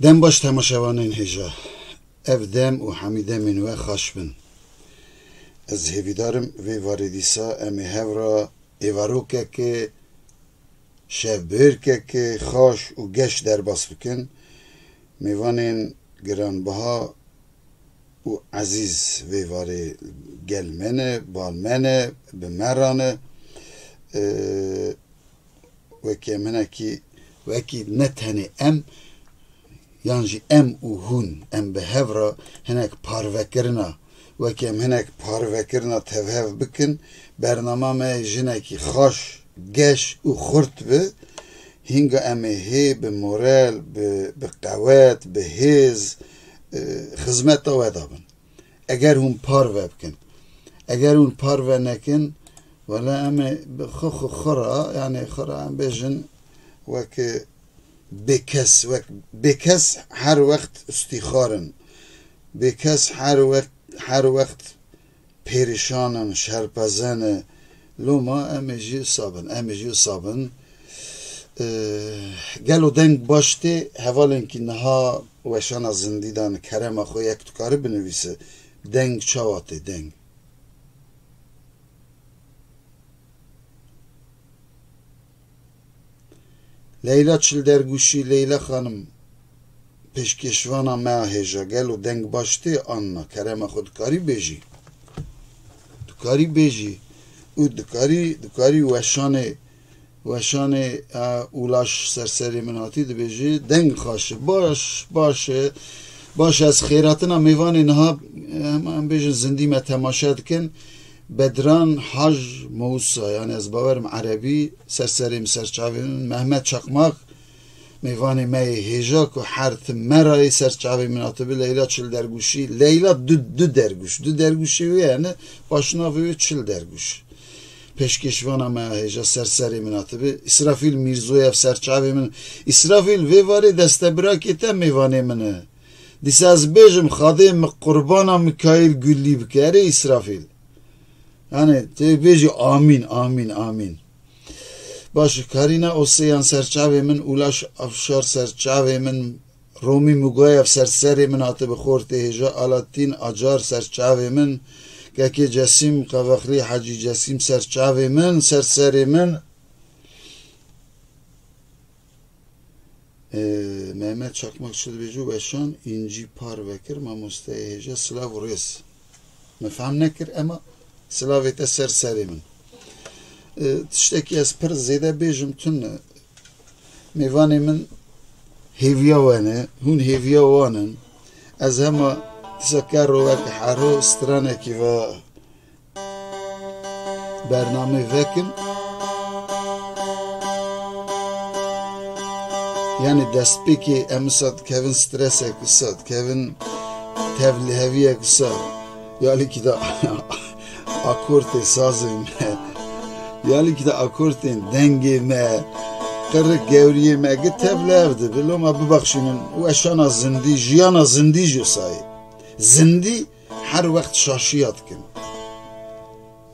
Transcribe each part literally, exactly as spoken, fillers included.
Dem baş temaşevanên hêja. Ev dem û hemî demên we xweş bin. Ez hêvîdar im vê varê dîsa em ê hev re êvarokeke, şevbêrkeke xweş û geş derbas bikin. Mêvanên giranbiha û ezîz vê varê gel me ne, bal me ne, bi me re ne. Ee, wekî em hinekî, wekî ne tenê em, yan jî em û hûn, em bi hev re hinek parvekirina, wekî em hinek parvekirina tevhev bikin, bernama me yê jinekî xweş, geş û xurt bi, hînga em ê hê bi morel, bi, bi qewet, bi hêz, e, xizmeta we de bin. Eger hûn parve bikin. Eger hûn parve nekin, wela em ê bi xwe, xwe, xwe re, yanî xwe re em bêjin wek bêkes, wek bêkes her wext îstîxar in. Bêkes her wext, her wext pêrîşan in, şerpeze ne. Loma em ê jî wisa bin, em ê jî wisa bin. Ee, gelo deng baş tê? Hevalên kî niha weşana zindî dan, kerema xwe yek dikarî binivîse, deng çawa tê, deng? Leyla Çildergûşî, Leyla xanim, pêşkêşvana me ya hêja, gelo deng baş tê an na? Kerema xwe dikarî bêjî. Dikarî bêjî. Û dikarî, dikarî weşanê, weşanê, e, Ulaş ser serê min hatî dibêjî, deng xweş e. Baş, baş e. Baş e, ez xêratina mêvanê niha, em, em bêjin zindî me temaşe dikin. Bedran Haj Mousa, yanî ez bawerim erebî, ser serê min, ser çavê min, Mehmet Çakmak, mêvanê me yê hêja ku her tim me re yê, ser çavê min hatibi, Leyla Çildergûşî, Leyla du, du dergûş, du dergûşê wê hene, paşnavê wê Çildergûş. Pêşkêşvana me ya hêja, ser serê min hatibi, Îsrafîl Mîrzoyev, ser çavê min. Îsrafîl, vê varê destebirakê te mêvanê min e. Dîsa ez bêjim, Xadê min qurbana Mikaîl Gulî bike. Erê Îsrafîl. Yanî, tê bêjî amîn, amîn, amîn. Baş, Karîna Oseyan, ser çavê min, Ulaş Afşar, ser çavê min, Romî Mugayev, ser serê min hatibi, xortê hêja, Alatîn Acar, ser çavê min, Kekê Cesîm Qevaxlî, Hecî Cesîm, ser çavê min, ser serê min. Ee, Mehmet Çakmak çi dibêje? Weşan Încî parve kir, mamosteyê hêja, silav û rêz. Min fehm nekir, ema silavê te ser serê min. Ee, tiştekî ez pir zêde bêjim tune. Mêvanê min hêviya we ne, hûn hêviya wan in. Ez hema dîsa kerro weke hero stranekî ve bernamê vekim. Yanî destpêkê em wisa dikevin stresek wisa, dikevin tevliheviyek wisa. Ya lê kî de akortê sazê me, ya lê kî de akortên dengê me, qirik gewriyê me gi tevlihev dibi. Loma bibexşînin, weşana zindî, jiyana zindî jî wisa ye. Zindî her wext şaşiya dikin.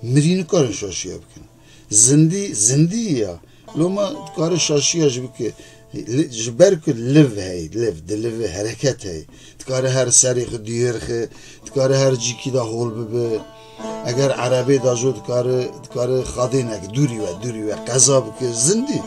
Mirî nikarin şaşiya bikin. Zindî, zindî ya. Loma dikare şaşiya jî bike. Li, ji ber ku liv heye, liv, di livê hereket heye. Dikare her serê xwe dûr xe, dikare her cîkî de hol bibe. Eger erebê de jo dikare, dikare xadênek dûrî we, dûrî we qeza bike, zindî.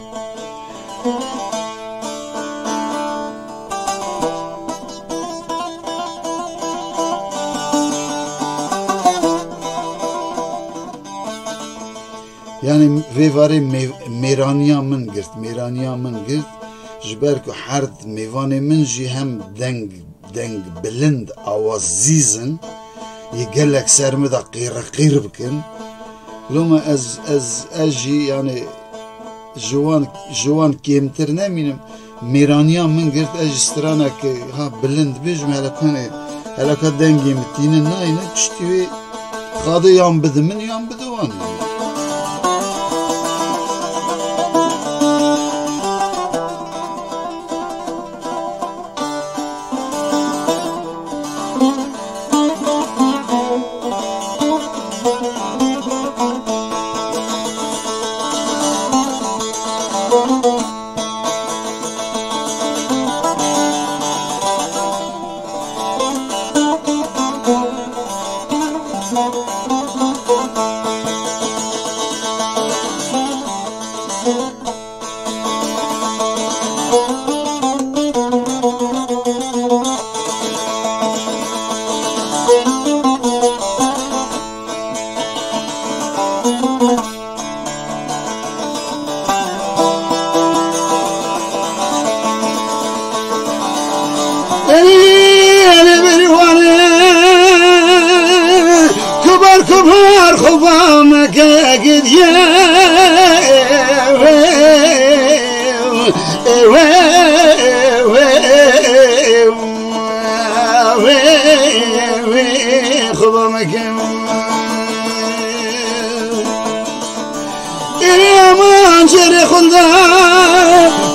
Yanî vê varê mêv-, mêraniya min girt, mêraniya min girt, ji ber ku her mêvanê min jî hem deng, deng bilind, awaz zîz in, yê gelek ser min de qîr qîr bikin. Loma ez, ez, ez jî, yanî, ji wan, ji wan kêmtir nemînim. Mêraniya min girt, ez ji stranek ha bilind bêjim, hele kanê, hele ka dengê min tînin nayne, piştî wê Xadê yan bide min, yan bide wan. Gidiye, xuba mekim. Ê aman cerê xunda,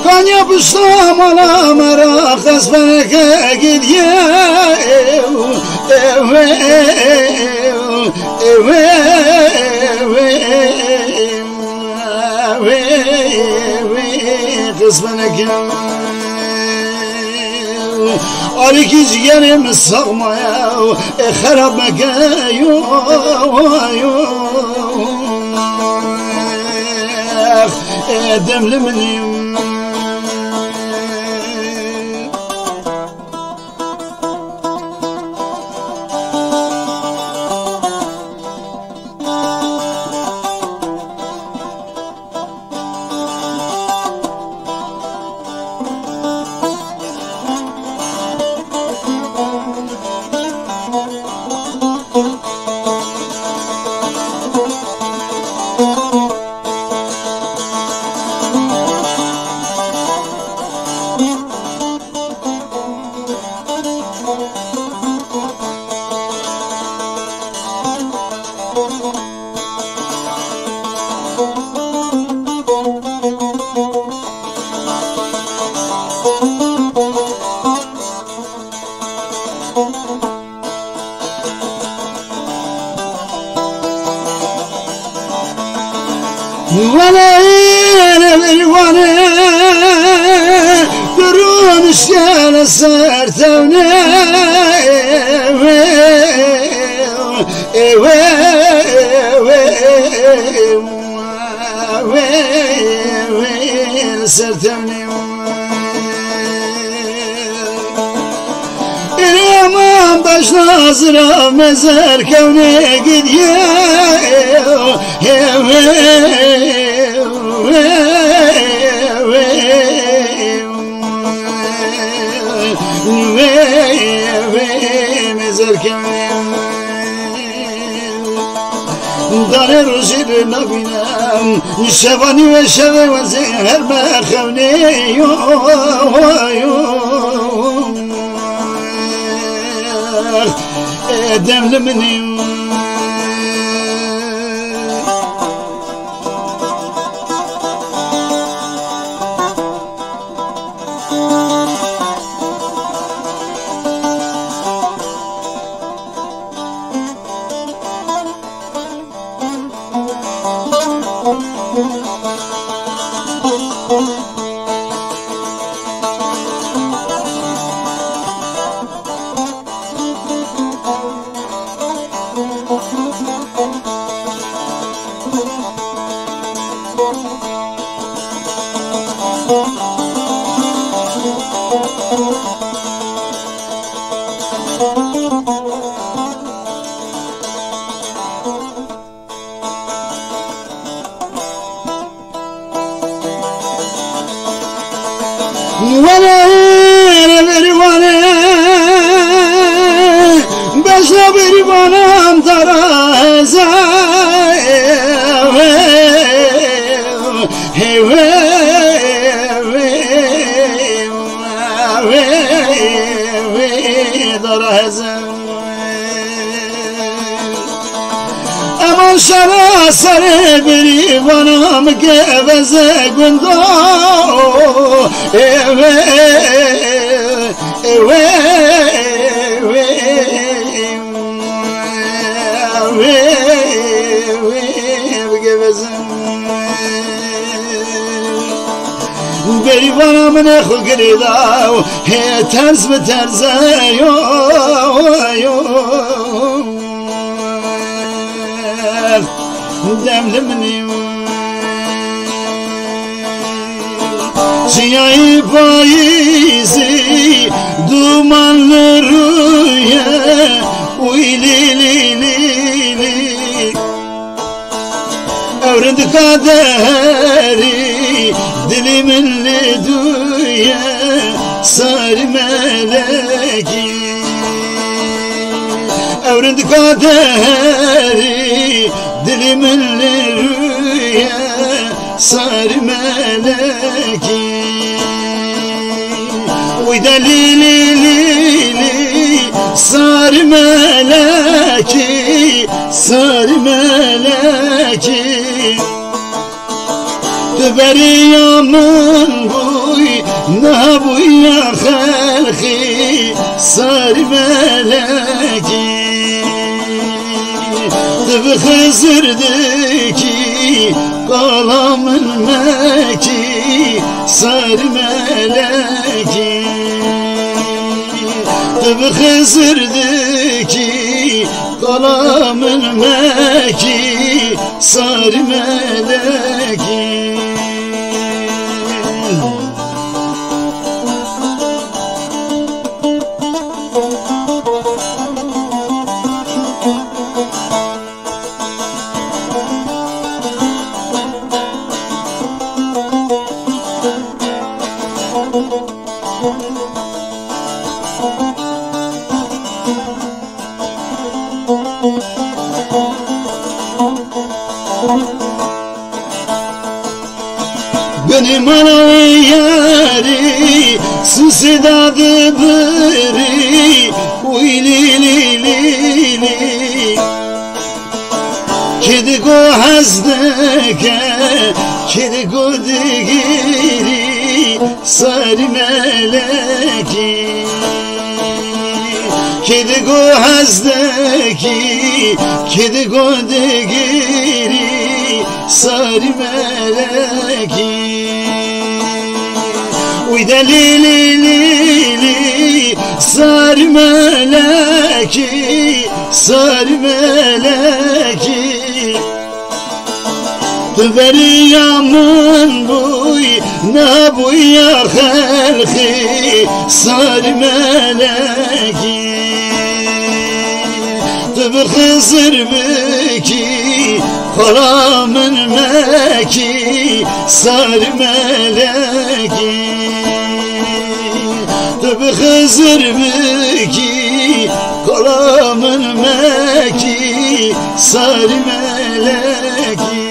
kanya pişta mala me ra xesbeneke gidiye. Xesbeneke. Alîkî cigerê min saxmaya, e, xerab meke, yo, yo. E, dem li min e. Wele êne berî wane, durun şiyane ser tevne. Ê wê, ê wê, wê, wê, ser tevne. Aman beşna zira mezer kevnê gidiye. Mezer kevnê. Darê rojê li nabîne, şevanî ve şevê wezê her me xewnê yo, yo. Ê dem li min e. Were, were, were, beşna berivanan dara heze. Hey, hey, hey, dara heze. Eman şara serê birî vana min geveze gundo. Ewe, ewe, ewe, ewe, ewe, geveze. Berîvana min ê xwe girêda û hê terz bi terze yo, yo. Dem li min e. Çiyayê payîzê duman li rû ye, wî lê, lê, lê, lê. Ew rindika deherî dilê min li dû ye, sarî melekî. Ew Rindka deherî dilî min li rûye sarî melekî. Wî de lî lî lî lî sarî melekî, sarî melekî. Tu beriya min bûyî, niha bûya xelqî, sarî melekî. Tu bi Xizir dikî, qala min mekî, sarî melekî. Tu bi Xizir dikî, qala min mekî, sarî melekî. Binê mala wê yarî, sisê da dibirî, wî lî lî lî lî. Kê digo hez dike, kê digo digirî, sarî melekî. Kê digo hez dikî, kê digo digirî, sarî melekî. Wî de lî lî lî lî, sarî melekî, sarî melekî. Tu beriya min bûyî, niha bûya xelqî, sarî melekî. Tu bi Xizir bikî, qala min mekî, sarî melekî. Tu bi Xizir bikî, qala min mekî, sarî melekî.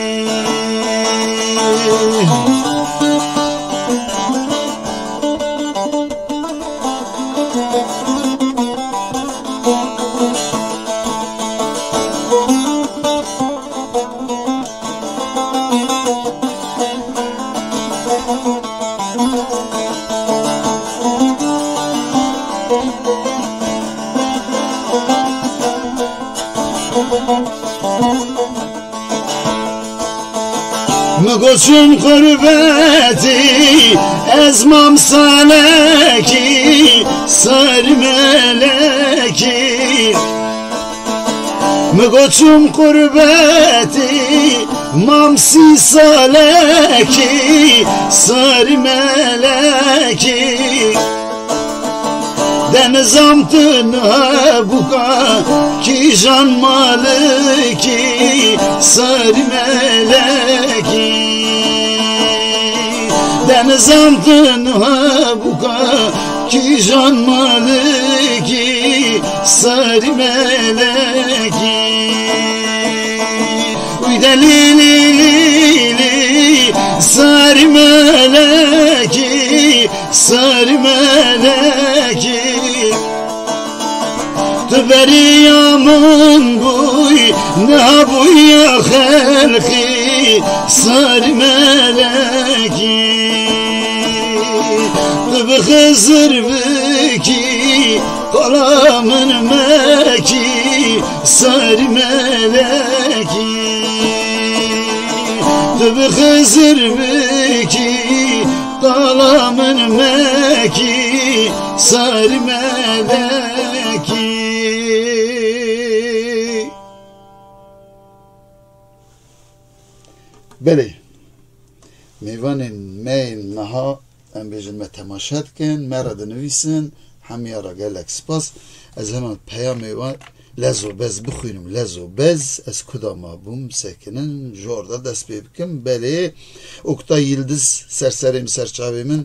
Min got çûm qurbetî, ez mam salekî, sarî melekî. Min got çûm qurbetî, mam sî salekî, sarî melekî. De nizam tu niha bûka kîjan malikî, sarî melekî. De nizam tu niha bûka kîjan malikî, sarî melekî. Wî de lî lî lî lî, sarî melekî, sarî melekî. Tu beriya min bûyî, niha bûya xelqî, sarî melekî. Tu bi Xizir bikî, qala min mekî, sarî melekî. Tu bi Xizir bikî, qala min mekî, sarî melekî. Belê. Mêvanên me yên niha, em bêjin, me temaşe dikin, me re dinivîsin, hemiya re gelek spas. Ez heman peyamê we lez û bez bixwînim, lez û bez, ez kuda ma bûm, sekinin, ji orda dest pê bikim. Belê, Oktay Yildiz, serserê min, serçavê min,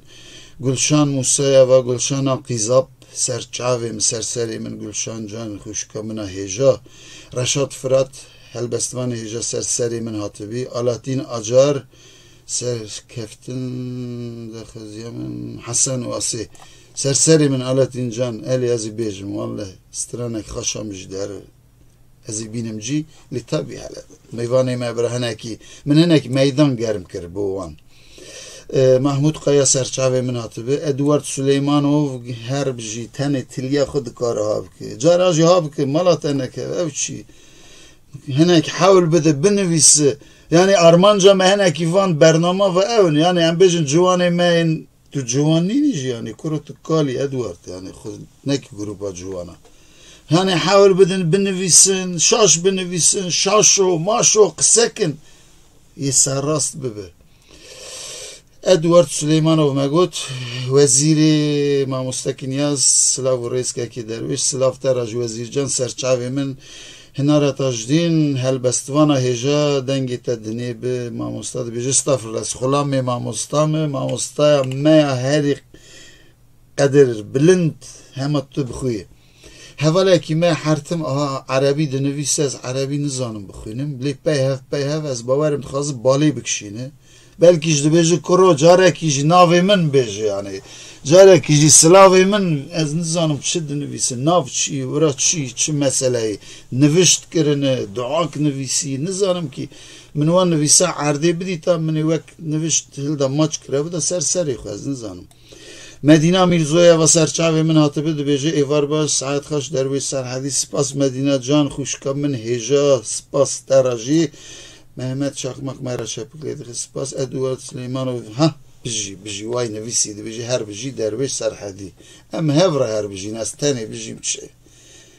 Gulşan Musaya va, Gulşana Qîzab, Ser çavê min, ser serê min, Gulşan Can, xwişka min a hêja. Reşat Firat, helbestvanê hêja ser serê min hatibî. Alatîn Acar, serkeftin de xeziya min, Hesen û Asê. Ser serê min Alatîn Can, elê ez ê bêjim, walleh, stranek xaşa min ji der. Ez ê bînim cî, lê tabî hele mêvanê me bira hinekî, min hinekî meydan germ kir bo wan. E, Mahmûd Kaya ser çavê min hatibi, Edward Suleymanov her bijî tenê tiliya xwe dikare ha bike. Cara jî ha bike, mala te nekeve, ew çi? Hinek hewl bide, binivîse. Yanî armanca me hinekî van bernama ve ew in. Yanî em bêjin ciwanê me yên Tu ciwan nînî jî, yanî kuro tu kalî Edward, yanî xwe nekî grupa ciwana. Yanî hewl bidin binivîsin, şaş binivîsin, şaşo, maşo, qisekin. Yê serrast bibe. Edward Suleymanov me got, wezîrê mamoste Kinyaz, silav û rêzkekî derwêş, silav te re ji Wezîrcan ser çavê min, Hinara Tajdîn, helbestvana hêja, dengê te dinê bi mamosta dibêje, estağfurullah, ez xulamê mamosta me, mamostaya me ya herî qedir bilind hema tu bi xwe yê. Hevalekî me her tim a erebî dinivîse, ez erebî nizanim bixwînim, lê peyhev peyhev ez bawerim dixwaze balê bikişîne. Belkî jî dibêje, kuro, carekî jî navê min bêje, yanî carekî jî silavê min, ez nizanim çi dinivîse, nav çi, wira çi, çi meseleyê, nivişt kirine, duak nivîsî, nizanim kî min wan nivîsa erdê bidîta, min ê wek nivişt hilda maç kira bida ser serê xwe, ez nizanim. Medîna Mîrzoyeva ser çavê min hatibi dibêje, êvar baş, saet xweş derwêş Serhedî, spas Medîna can, xwişka min hêja, spas te re jî. Mehmet Çakmak me re şepik lê dixe, spas Edward Sileymanov, ha, bijî, bijî, way nivîsî dibêje, her bijî derwêş Serhedî. Em hev re her bijîn, ez tenê bijîm çi?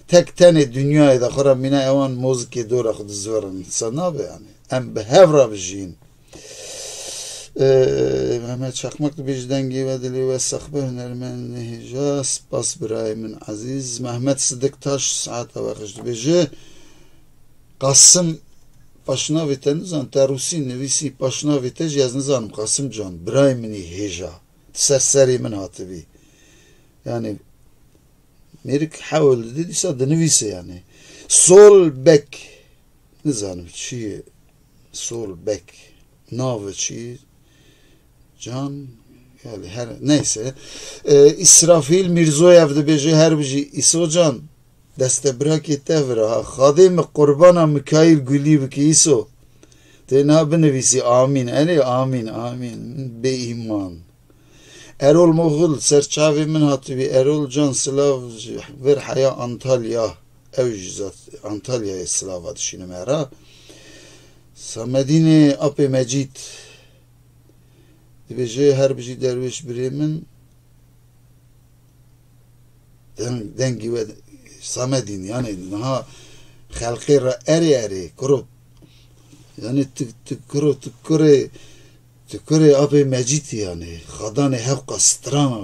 Tek tenê dinyayê de xwe re mîna ewan mozikê dora xwe dizwerin. Sa nabe yanî. Em bi hev re bijîn. Ee, Mehmet Çakmak dibêje, dengê we, dilê we sax be, hunermendê hêja, spas birayê min ezîz. Mehmet Sidik Taş, saeta we xweş dibêje. Qasim, paşnavê te nizan, te rûsî nivîsî, paşnavê te jî ez nizanim, Qasim can, birayê min î hêja. Ti ser serê min hatibî. Yanî, mêrik hewl dide, dîsa dinivîse yanî. Sol Bek, nizanim çi ye, Sol Bek, navê çi, Can, yani her, neyse. Ee, Îsrafîl Mîrzoyev dibêje, her bijî Îso can, destebirakê te vira ha. Xadê min qurbana Mikaîl Gulî bike Îso. Tê niha binivîsî amîn. Erê amîn, amîn. Bê îman. Erol Moxil, ser çavê min hatibî. Erol can, silav ji vir heya Antalya. Ew jî zat Antalyayê silava dişînim era. Samedînê Apê Mecîd. Dibêje, her bijî derwêş birê min. Deng-, dengî we Samedîn, yanî niha xelqê re erê erê, kuro. Yanî tu, tu kuro, tu kurê, tu kurê Apê Mecîdî yanî. Xadanê hevqas strana,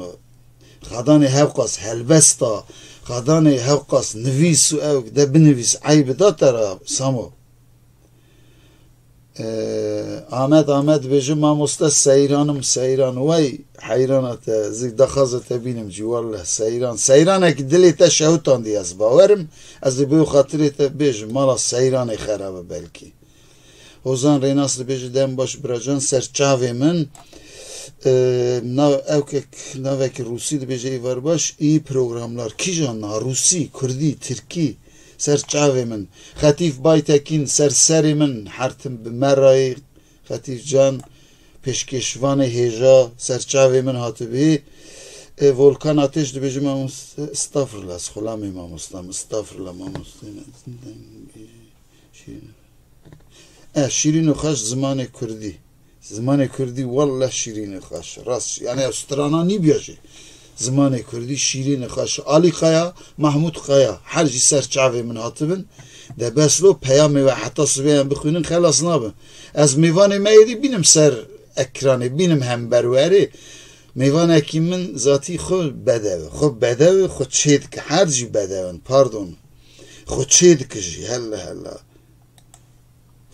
xadanê hevqas helbesta, xadanê hevqas nivîs û ew de binivîs eyb da te re, Samo. Ee, Ahmet, Ahmet dibêje, mamoste seyranim, seyran. Wey heyrana te, ez ê daxwaza te bînim cî, walleh seyran. Seyranekî dilê te şewitandî, ez bawerim. Ez ê bi xatirê te bêjim, mala seyranê xerabe belkî. Hozan Rênas dibêje, dem baş biracan, ser çavê min. Ee, nav, ewkek navekî rûsî dibêje, êvar baş, iyi programlar. Kîjan na, rûsî, kurdî, tirkî? Ser çavê min. Xetîf Baytekîn, ser serê min, her tim bi me re yî. Xetîf can, pêşkêşvanê hêja, ser çavê min hatibî. E, Volkan Ateş dibêje, mamoste, estağfurullah, ez xulamê mamostam, estağfurullah, mamoste. E, şîrîn û xweş zimanê kurdî. Zimanê kurdî welleh şîrîn û xweş. Rast, yanî ew strana nîbûye jî. Zimanê kurdî şîrîn û xweş. Alî Kaya, Mahmûd Kaya, her jî ser çavê min hatibin. De bes lo, peyamê we heta sibê em bixwînin, xelas nabin. Ez mêvanê me êdî bînim ser ekranê, bînim hember we erê. Mêvanekî min zatî xwe bedew e. Xwe bedew e, xwe çê dike. Her jî bedew in, pardon. Xwe çê dike jî, helle helle.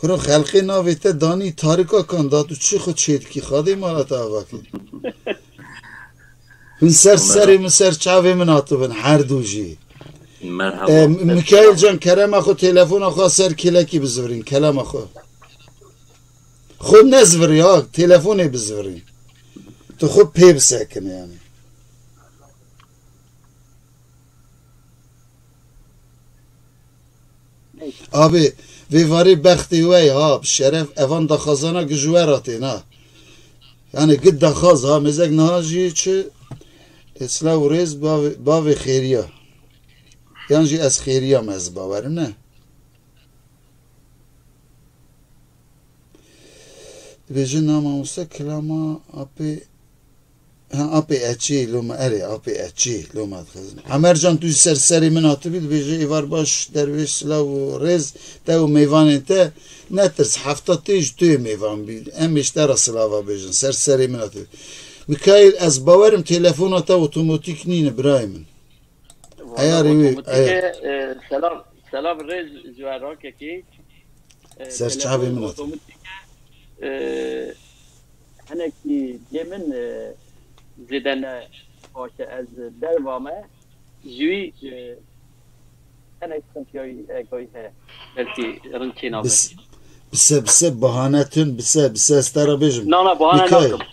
Kuro, xelqê navê te danî Tarîk Akan, da tu çi xwe çê dikî, Xadê mala te ava kir. Hûn ser serê min, ser çavê min hatibin, her du jî. Merhaba. E, Mikail can, kerema xwe, telefona xwe ser kêlekî bizivirîn, kelema xwe. Xwe nezivirî ha, telefonê bizivirîn. Tu xwe pê bisekin yani. Abi, vê varê bextê we ya, bi şeref evan daxwazana gi ji we re tên ha. Yani gi daxwaz ha, mêzek niha jî çi, e, silav û rêz bavê, bavê xêriya. Yan jî ez xêriya me, ez bawerim ne. Dibêje na mamoste kilama apê, ha, apê eçê loma, erê, apê eçê loma dixizin. Emercan, tu ser serê min hatibî, dibêje êvar baş dervêş, silav û rêz te û mêvanên te. Netirs, hefta tê ji tu yê mêvan bî. Em ê ji te re silava bêjin. Ser serê min hatibî. Mikail, ez bawerim telefona te otomatîk nîne birayê min. Valla eyarê wê, otomatîk e, eyar. E, selam, selam rêz ji we rakekî. E, ser çavê telefon min hat. Otomatîk e. E, hinekî cê min, e, zêde ne baş e. Ez derva me ji wî, e, hinek sentiya wî, e, gayî heye. Belkî rin çê nabe. Bis-, bise, bise, bahane tun, bise, bise, ez te re bêjim. Na, na, bahane Mikail. Nakim.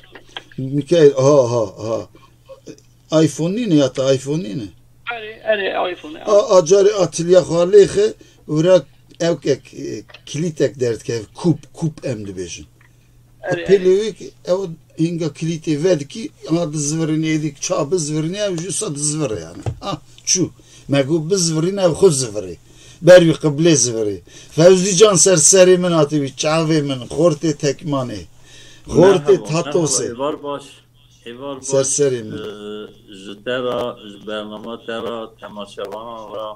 Mikail, ha, ha, ha. iPhone nîne ya te iPhone nîne? Erê, erê, iPhone, a, a carê atiliya xwe lêxe, wira ewkek, e, kilîtek derdikeve, kûp, kûp em dibêjin. Erê, pêlê erê. Wê ki ew hinga kilîtê vedikî, ha dizivirînê êdî ça bizivirînê, ew jî wisa dizivire yani. Ha, çû. Me got bizivirîne, ew xwe zivirê. Ber wî qiblê zivirê. Fewzî can ser serê min hatibî, çavê min, xortê tekmanê. Xortê Merhaba, merhaba, tatosê. Êvar baş. Êvar baş, ser serê min. E, ji te re, ji bernama te re, temaşevanan re,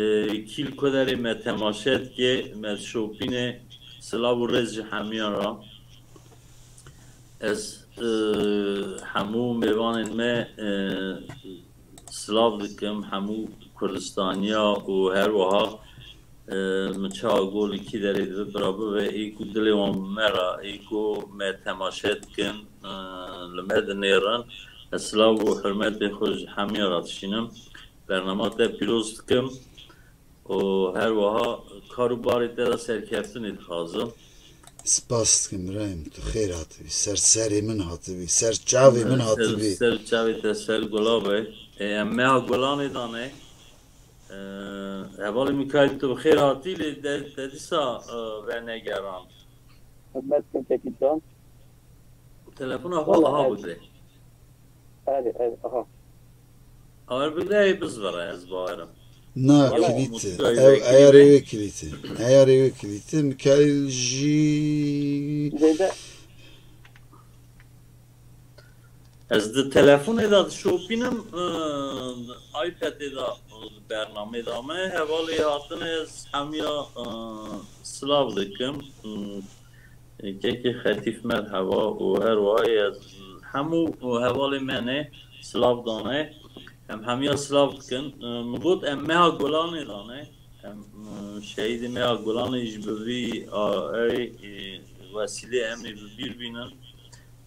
e, kî li ku derê me temaşe dike, me dişopîne, silav û rêz ji hemiyan re. Ez, e, hemû mêvanên me, e, silav dikim, hemû Kurdistaniya û her wiha, e, min çawa got li kî derê dibe bira bibe, ê ku dilê wan bi me re, ê ku me temaşe dikin, e, li me dinêrin, ez silav û hurmetê xwe ji hemiya re dişînim. Bernama te pîroz dikim û her wiha kar û barê te de serkeftinê dixwazim. Spas dikim birayê min, tu xêr hatibî, ser serê min hatibî, ser çavê min hatibî. Ser çavê te ser gula be. E, em meha gulanê dane. E, hevalê Mikail, tu bi xêr hatî, lê de, te dîsa, e, venegeran. Xizmet dikim Tekî can. Telefona xwe aha bigre. Erê, erê, aha. Ew bigre, ê bizvire, ez bawerim. Na, kilît e. Ew eyarê wê kilît e. Eyarê wê kilît e. Mikail jî zêde. Ez di telefonê de dişopînim, e, iPadê de, e, bernamê de me. Hevalê hatine ez hemiya, e, silav dikim. E, Kekê Xetîf merheba û her wiha ez hemû hevalê me ne silav dane. Em hemiya silav dikin. E, min got em meha Golanê dane. Em, e, şehîdê meha Golanê jî bi vî, a, ey, e, wesîlê em ê bi bîr bînin.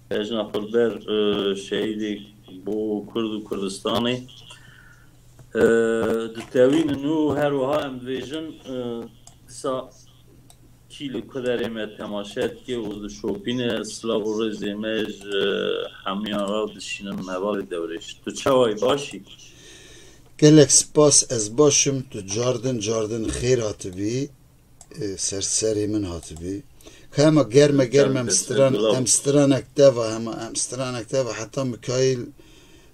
Bejna xwe li ber, e, şehîdê bo Kurd û Kurdistanê, e, ditewînin û her wiha em dibêjin, e, dîsa kî li ku derê me temaşe dike û dişopîne, silav û rêzê me ji hemiyan re dişînin hevalê Dewrêş. Tu çawa yî, baş î? Gelek spas, ez baş im, tu cardin cardin xêr hatibî. E, ser serê min hatibî. Ka hema germe germ em stran, em stranek teva, hema em stranek teva, heta Mikail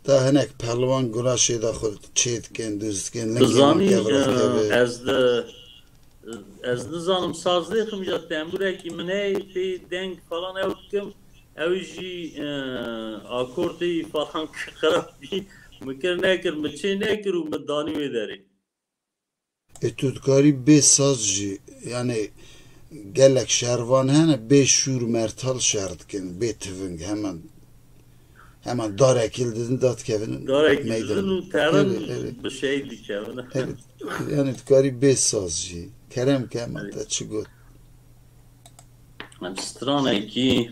da hinek pelwan gulaşê da xwe çê dikin, duz dikin, lingê min kevra dikeve. E, ez de, ez nizanim saz lêxim ya tembûrekî min heye, pê deng falan ew dikim, ew jî, e, akordê falan xirab bî, min kir nekir, min çê nekir û min danî wê derê. Ê tu dikarî bê saz jî, yani gelek şervan hene, bê şûr mertal şer dikin, bê tiving, hemen, hemen darekî li didin da dikevin meydan. Darekî didin û terin bi şey dikevin. Erê, yani dikarî bê saz jî. Kerem ke hemen te çi got. Em stranekî,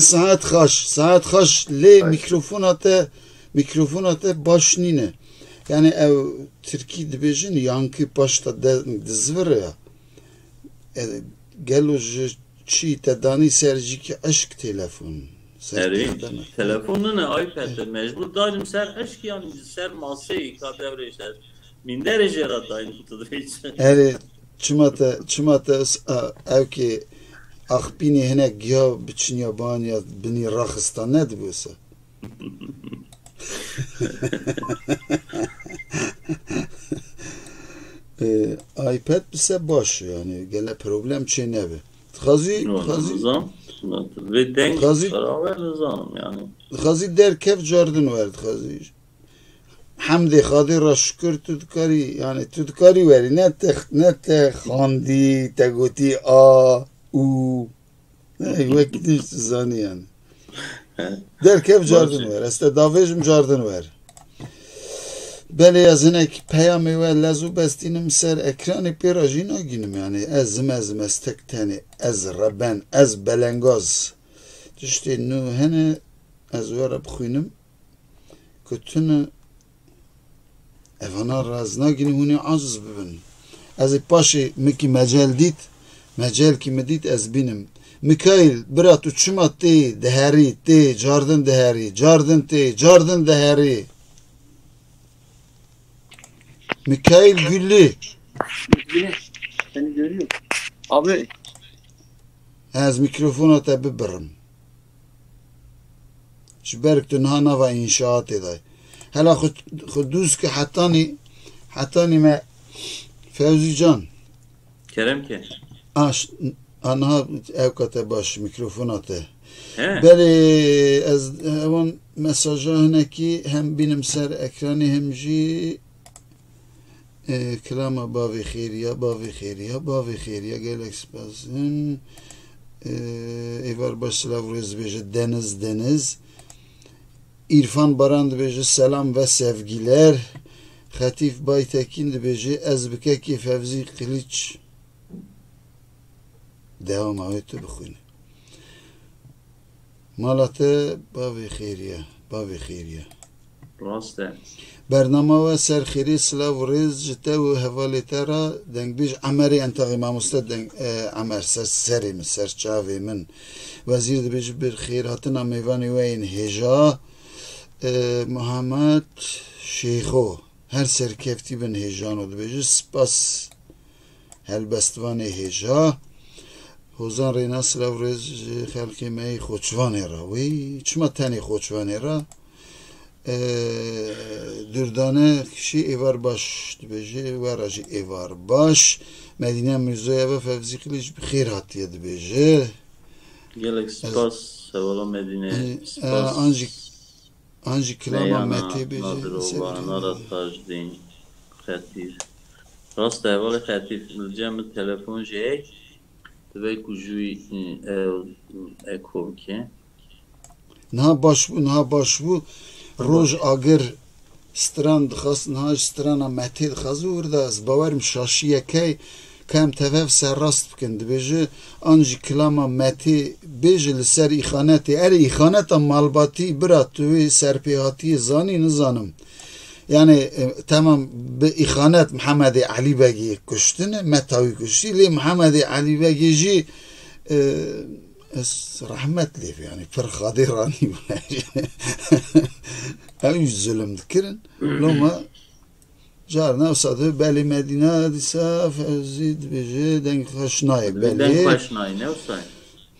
Saet xaş, saet xaş lê Xaş. Mikrofona te, mikrofona te baş nîne. Yani ev tirkî dibêjin yankı paşta de, dizvire ya. E, gelo ji çi te danî ser jî ki eşk telefon. Ser Erê, telefon. Telefon nine, iPad e, mecbur daynim ser eşk, yani ser maseyê ka devrê ser. Minderê jê re daynim tu dibêjin. Erê, çima te, çima te s-, a, ew ki axpînê hinek giya biçiniya baniya binî raxista nedibû se. Ee, iPad bise baş yani gele problem çê nebe. Dixwazî, Wala dixwazî, nizam, vê deng dixwazî, beraber nizanim yani. Dixwazî derkev cardin wer dixwazî. Hemdê Xadê re şikir tu dikarî, yani tu dikarî werî, ne te, ne te xandî, te gotî a, û. Hey, wekî din tu zanî yani. Derkev cardin wer. Ez te davêjim cardin wer. Belê ez hinek peyamê we lez û bestînim ser ekranê pê re jî nagînim yani. Ez zim ez zim ez tek tenê. Ez reben. Ez belengaz. Tiştê nû hene ez we re bixwînim. Ku tune Evana re ez nagînim hûn ê aciz bibin. Ez ê paşê min kî mecel dît, mecel kî min dît ez bînim. Mikaîl, bira tu çima tê diherî, tê cardin diherî, cardin tê, cardin diherî. Mikaîl Güllü. Güllü, seni görüyorum. Abi. Ez mikrofona te bibirim. Ji ber ku tu niha nava înşaatê de. Hela xwe, xwe dûz ke hetanî, hetanî me Fewzî can. Kerem ke. A, ş-, a, niha ew kate baş, mikrofona te. He. Belê ez hewan mesaja hinekî hem bînim ser ekranê hem jî Ê, kilama bavê xêriya, bavê xêriya, bavê xêriya, gelek spas. Ê, êvar baş silav rêz dibêje Deniz, Deniz. İrfan Baran dibêje selam ve sevgiler. Xetîf Baytekin dibêje ez bi kekê Fevzî Qiliç. Dewama wê tu bixwîne. Mala te bavê xêriye, bavê xêriye. Rast e. Bernama we ser xêrê, silav û rêz ji te û hevalê te re, dengbêj Emerê Entaxî, mamoste deng, e, Emer, ser serê min, ser çavê min. Wezîr dibêje bi xêrhatina mêvanê we yên hêja, e, Muhammed Şêxo. Her serkeftî bin hêjano dibêje. Spas. Helbestvanê hêja. Hozan Rêna, silav rêz ji xelkê me yê Xoçvanê re. Wî çima tenê Xoçvanê re? Ee, Durdane kişî êvar baş dibêje, we re jî êvar baş. Medîne Mirzoyeva Fevzî Qiliç bi xêr hatiye dibêje. Gelek spas, hevala Medîne. Ee, spas. An jî An jî kilama Meyana, Metê bêje, Nadirova, Sebrî. Nara Tajdîn, Xetîf. Rast e, hevalê Xetîf, li cem min telefon jî heye. Divê ku jûyî, e, ew, e, eko bike. Niha baş bû, niha baş bû. Roj agir stran dixwast, niha ji strana Metê dixwast û wirda ez bawerim şaşiyekey Ka em tev hev serrast bikin, dibêje, an jî kilama Metê bêje li ser îxanetê. Erê, îxaneta malbatî, bira, tu wê serpêhatiyê zanî, nizanim. Yani, e, temam bi îxanet Mihemedê Elî Begê kuştine, Meta wî kuştî, lê Mihemedê Elî Begê jî, e, ez rehmet lê, yani, pir Xadê ranî bûne. Ew jî zulm dikirin. Loma Carna wisa dibe, belê Medîna, dîsa Fevzî dibêje, deng xweş nayê, Dibê belê. Deng xweş nayê, ne wisa ye?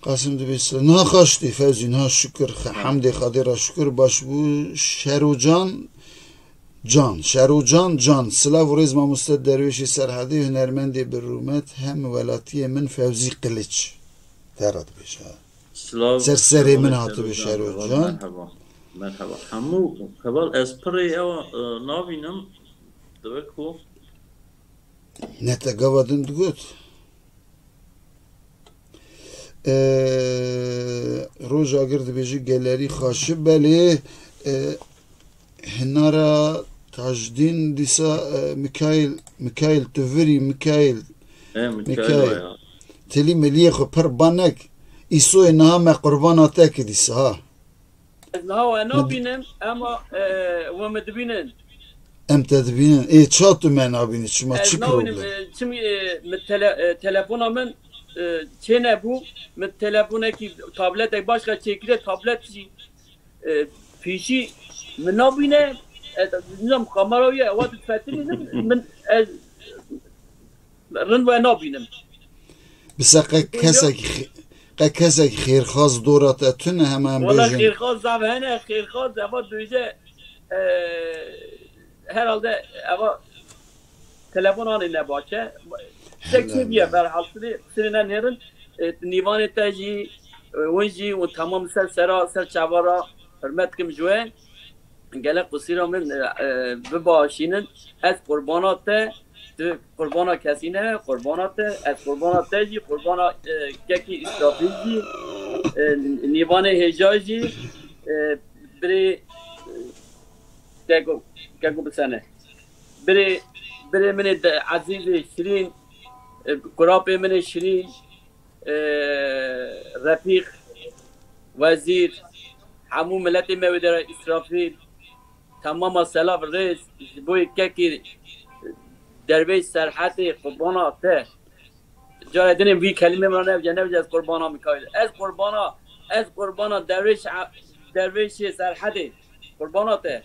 Qasim dibê, sila-, niha xweş tê, Fevzî, niha şikir, xe-, hemdê Xwedê re şikir, baş bû. Şerocan Can, Şerocan Can, silav û rêz mamoste Derwêşê Serhedê, hunermendê bi rûmet, hem welatiyê min Fevzî Qiliç. Te re dibêje. Silav, Ser serê min Şerocan, hatibe Şerocan. Şerocan. Merheba. Merheba. Hemû heval ez pirê ew, e, nabînim. Divê ku Ne te gava din digot. E, Rojagir dibêje gelerî xaşi belê, e, Hinara Tajdîn dîsa, e, Mikail, Mikail tu virî, Mikail. E, Mikail Mikail. Waya. Tilî miliyê xwe pir banek. Îsoyê niha me qurbana te kir dîsa ha. Ez niha we nabînim, ema, e, we min dibînin. Em te dibînin. Ê, ça tu me nabînî? Çima çi problem? E, çim, e, min tele-, e, telefona min, e, çênebû. Min telefonekî, tabletek başka çêkiriye, tablet jî, e, pêşî min nabîne. Ez nizam kamera ye, ewa difetilînim. Min, ez rind we nabînim. Bisa qe kesek xê-, qe kesek xêrxaz dora te tune hema em Wala bêjin. Xêrxaz zaf hene, xêrxaz eva duyde, e, herhalde eva telefon anî ne baş e. Tek Helal çê biye be. Berhal sirê, sirê ne nêrin. E, nîvanê te jî, e, win jî û temam ser sera, ser çavara hürmet kim ji we. Gelek qusîra min, e, e, bibaşînin. Ez qurbana te, tu qurbana kesî ne, qurbana te, ez qurbana te jî, qurbana, e, kekî Îsrafîl jî, e, nîvanê hêja jî, e, birê, e, keko, keko bisene. Birê, birê min ê de-, ezîzê şirîn, e, kurapê min ê şirîn, e, Refîq, Wezîr, hemû miletê me wê dera Îsrafîl, temama selav rêz ji bo kekî derveyş Serhetê qurbana te. Carê dinê vî kelîmê min nebêje, nebêje ez qurbana Mikaîl. Ez qurbana, ez qurbana derveyş, derveyşê Serhetê. Qurbana te.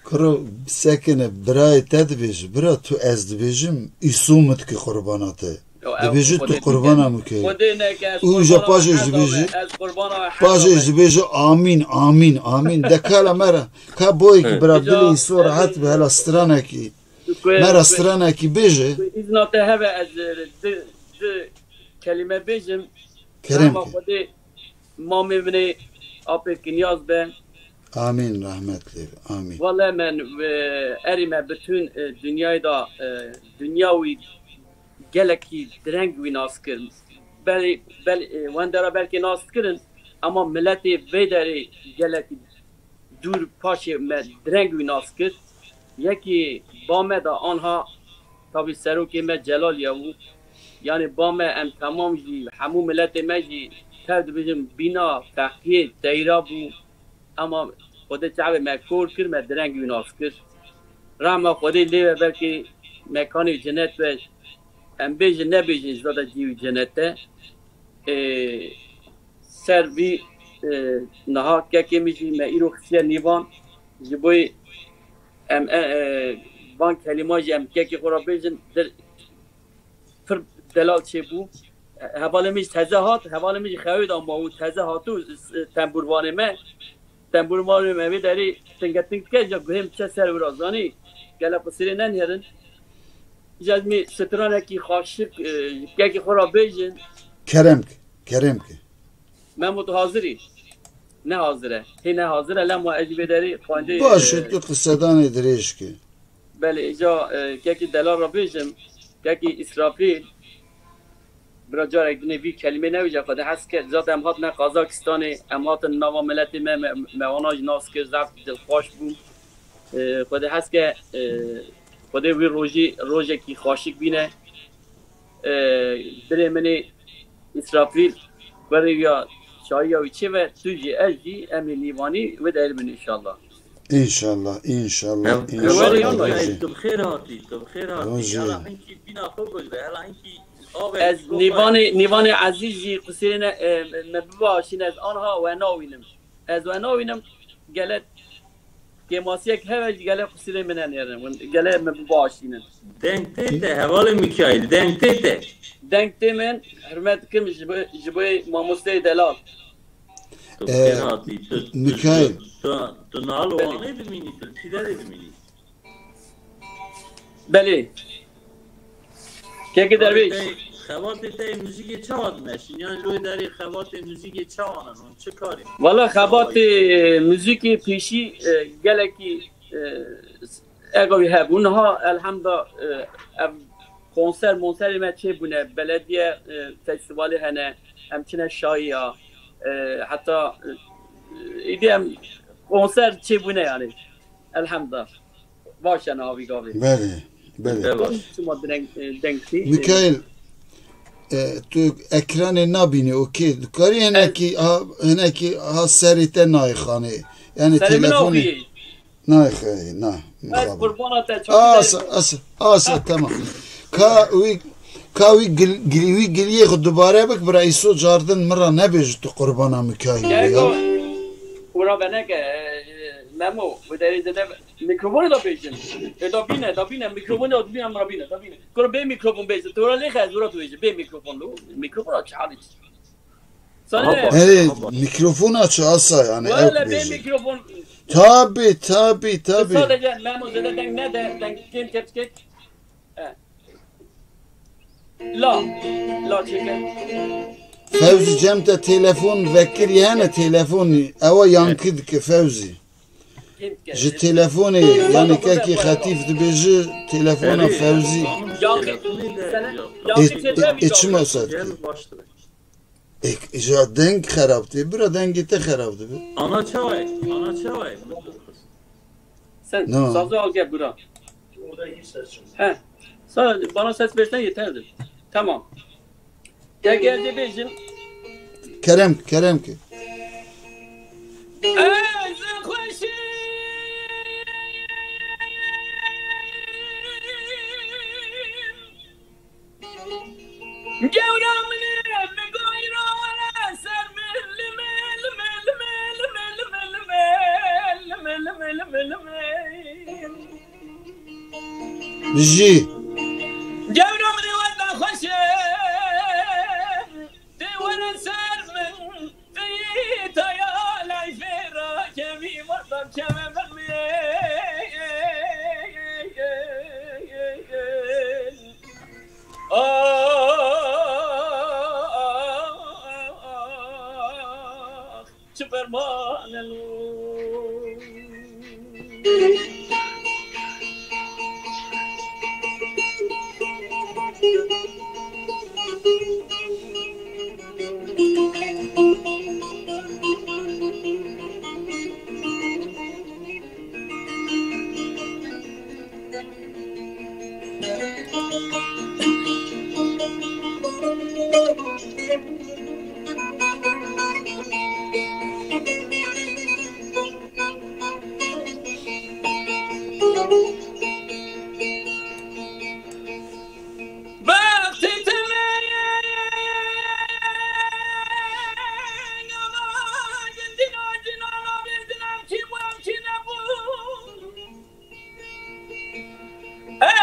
Kuro, sekine, birayê te dibêje. Bira, tu ez dibêjim, Îsû min dike qurbana te. Yo, ew Dibêje tu Xwedê qurbana dike. Mikaîl. Xwedê neke, ez Û ja qurbana paşê ji Hezam dibêje, e, ez qurbana paşê Hezam e. ji dibêje, "Amîn, amîn, amîn." De kala me re. Ka boyekî Hı. bira Îca dilê Îsû rehet be, hela stranekî. Ku, Me re ku, stranekî bêje. ku îzna te hebe ez, e, di, di kelîme bêjim. Kerem Rehma ke. Xwedê mamê min ê apê Kinyaz be. Amîn, rahmet lê be. Amîn. Wele me, e, erî me bütün, e, dinyayê da, e, dinya wî gelekî direng wî nas kir. Belê, bel-, e, wendera belkê nas kirin, ama miletê vê derê gelekî dûr paşê me direng wî nas kir. Yekî ba me da anha, tabî serokê me Celal ya bû. Yanî ba me em temam jî, hemû miletê me jî tev dibêjin bîna feqiyê teyra bû. Ema Xwedê çavê me kor kir, me direng wî nas kir. Rehma Xwedê lê be, belkî mekanê cennet be, em bêjin nebêjin, zada cî wî cennet e. Ê, ser vî, e, niha kekê min jî me îro xistiye nîvan. Ji bo em, e, e, van kelîma jî em kekê xwe re bêjin, dir, pir delal çêbû. Hevalê min jî teze hat, hevalê min jî xewê da ma û teze hat û, e, tembûrvanê me, tembûrvanê me vê derê tingeting dike, ja guhê min diçe ser wira, zanî, gelek qusirê nenêrin. Îca ez mî stranekî xaşik, e, kekê xwe re bêjin. Kerem ke, kerem ke. Memo, tu hazir î? Ne hazir e. Hê ne hazir e, lema ez jî vê derê xwendê, Baş e, e, tu qisedanê dirêj ke. Belê, îca, e, kekî delal re bêjim, kekî Îsrafîl, bira carek dinê vî kelîmê newêje, Xwedê hez ke, zaten em hatine Qazakistanê, em hatin nava miletê me, me, me wana jî nas kir, zaf dilxweş bûm. E, Xwedê hez ke, e, Xwedê wî rojî, rojekî xweşik bîne. E, birê min ê Îsrafîl, berê ya çayiya wî çê ve, tu jî ez jî, em ê nîvanî wê derê bin înşallah. Înşallah, înşallah, Ev, înşallah. Ew Ew Rojê. Rojê. Tu bi xêr hatî, tu bi xêr hatî. Rojê. Hela hinkî bîna xwe bigre, hela hinkî avê Ez xwe nîvanê, nîvanê Ezîz jî qusirê ne, e, me bibaşîne, ez anha we nawînim. Ez we nawînim, gele kêmasiyek heve jî gele qusirê min nenêrin. Hûn gele me bibaşînin. Deng tê te, hevalê Mikaîl, deng tê te. Deng tê min, hurmet dikim ji bo, ji bo mamosteyê delal. Tu bi Ee, xêr hatî, tu, tu, Mikaîl. tu, tu, tu nal Belê. Wanê dimînî, tu çi derê dimînî? Belê. Kekê Dervîş. Xebatê te, xebatê te yê muzîkê çawa dimeşin? Yan ji wê derê xebatê muzîkê çawa ne? Hûn çi karê? Wala xebatê muzîkê pêşî, e, gelekî, e, eqewî hebû. Niha elhemda, e, ev konser monserê me çêbûne. Belediye, e, festîvalê hene. Em çine şayiya. E, heta, e, îdî em konser çêbûne yanî. Elhemda. Baş e niha vî gavê. Belê, belê. Devam. Çima deng, e, deng tê, e, Mikaîl, E, tu ekranê nabînî, okey. Dikarî hinekî ha, hinekî ha serê te nayê xanê. Yani Serê min telefonê nabî. Nayê xanê, na, Ez mixabin. Qurbana te çok Asa, güzel. Asa, asa, tamam. Ka wî, ka wî gil, gil, wî giliyê xwe dubare bik, bira îso cardin min ra nebêje tu qurbana Mikaîlê ya. Ego, ura beneke, e, Memo, bu derê de Mikrofonu da bêjin. E, da bîne, da bîne, mikrofonu da bîne, da bîne, da bîne. Kuro bê mikrofon bêjin. Tu ra lê xez, ura tu bêjin. Bê mikrofon lo. Mikrofon aç, hadi. Sana ne? Erê, mikrofon aç, asa yani, Wala ew bê bêjin. Mikrofon. Tabi, tabi, tabi. Sadece Memo zede deng ne de, deng kim kep kep. He. La, la çeke. Fewzî cem te telefon vekirî hene telefonî. Ewa yankı dike Fewzî. Ji telefonê, yani kekî Xetîf dibêje telefona Fewzî. Yankı, sene, Ê, yankı ê, çetrem ê, çima yok. Ser dike? Ê, ja deng xerab tê, bira dengê te xerab dibe. Ana çaway, ana çaway. Sen No. Sazı al gel bura. Orada hiç ses yok. He. Sadece bana ses versen yeterdir. Tamam. Ya geldi bejim. Kerem, kerem ki. Ez xweşim. Gewra min e, min goyra were ser min, li min, li min, li min, li min, li min, li min. Bijî. Gewra min e, wenda xweş e, tê were ser min. Teyî taya leyfê rakevî, mardam çeme min. Ah, çi ferman e lo.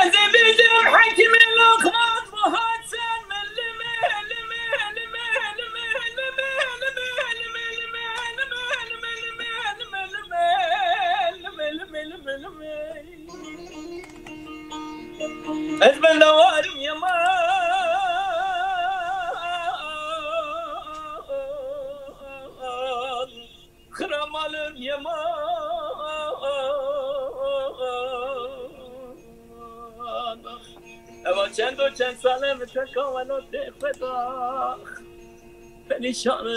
Ez ê bêjim hekîmê Lokman bu hat ser min, li me, li me, li me. Ez benda warim yeman. Xira malin yeman. Eva çend û çend sal e min teka welo tê xwe da. Perîşan e.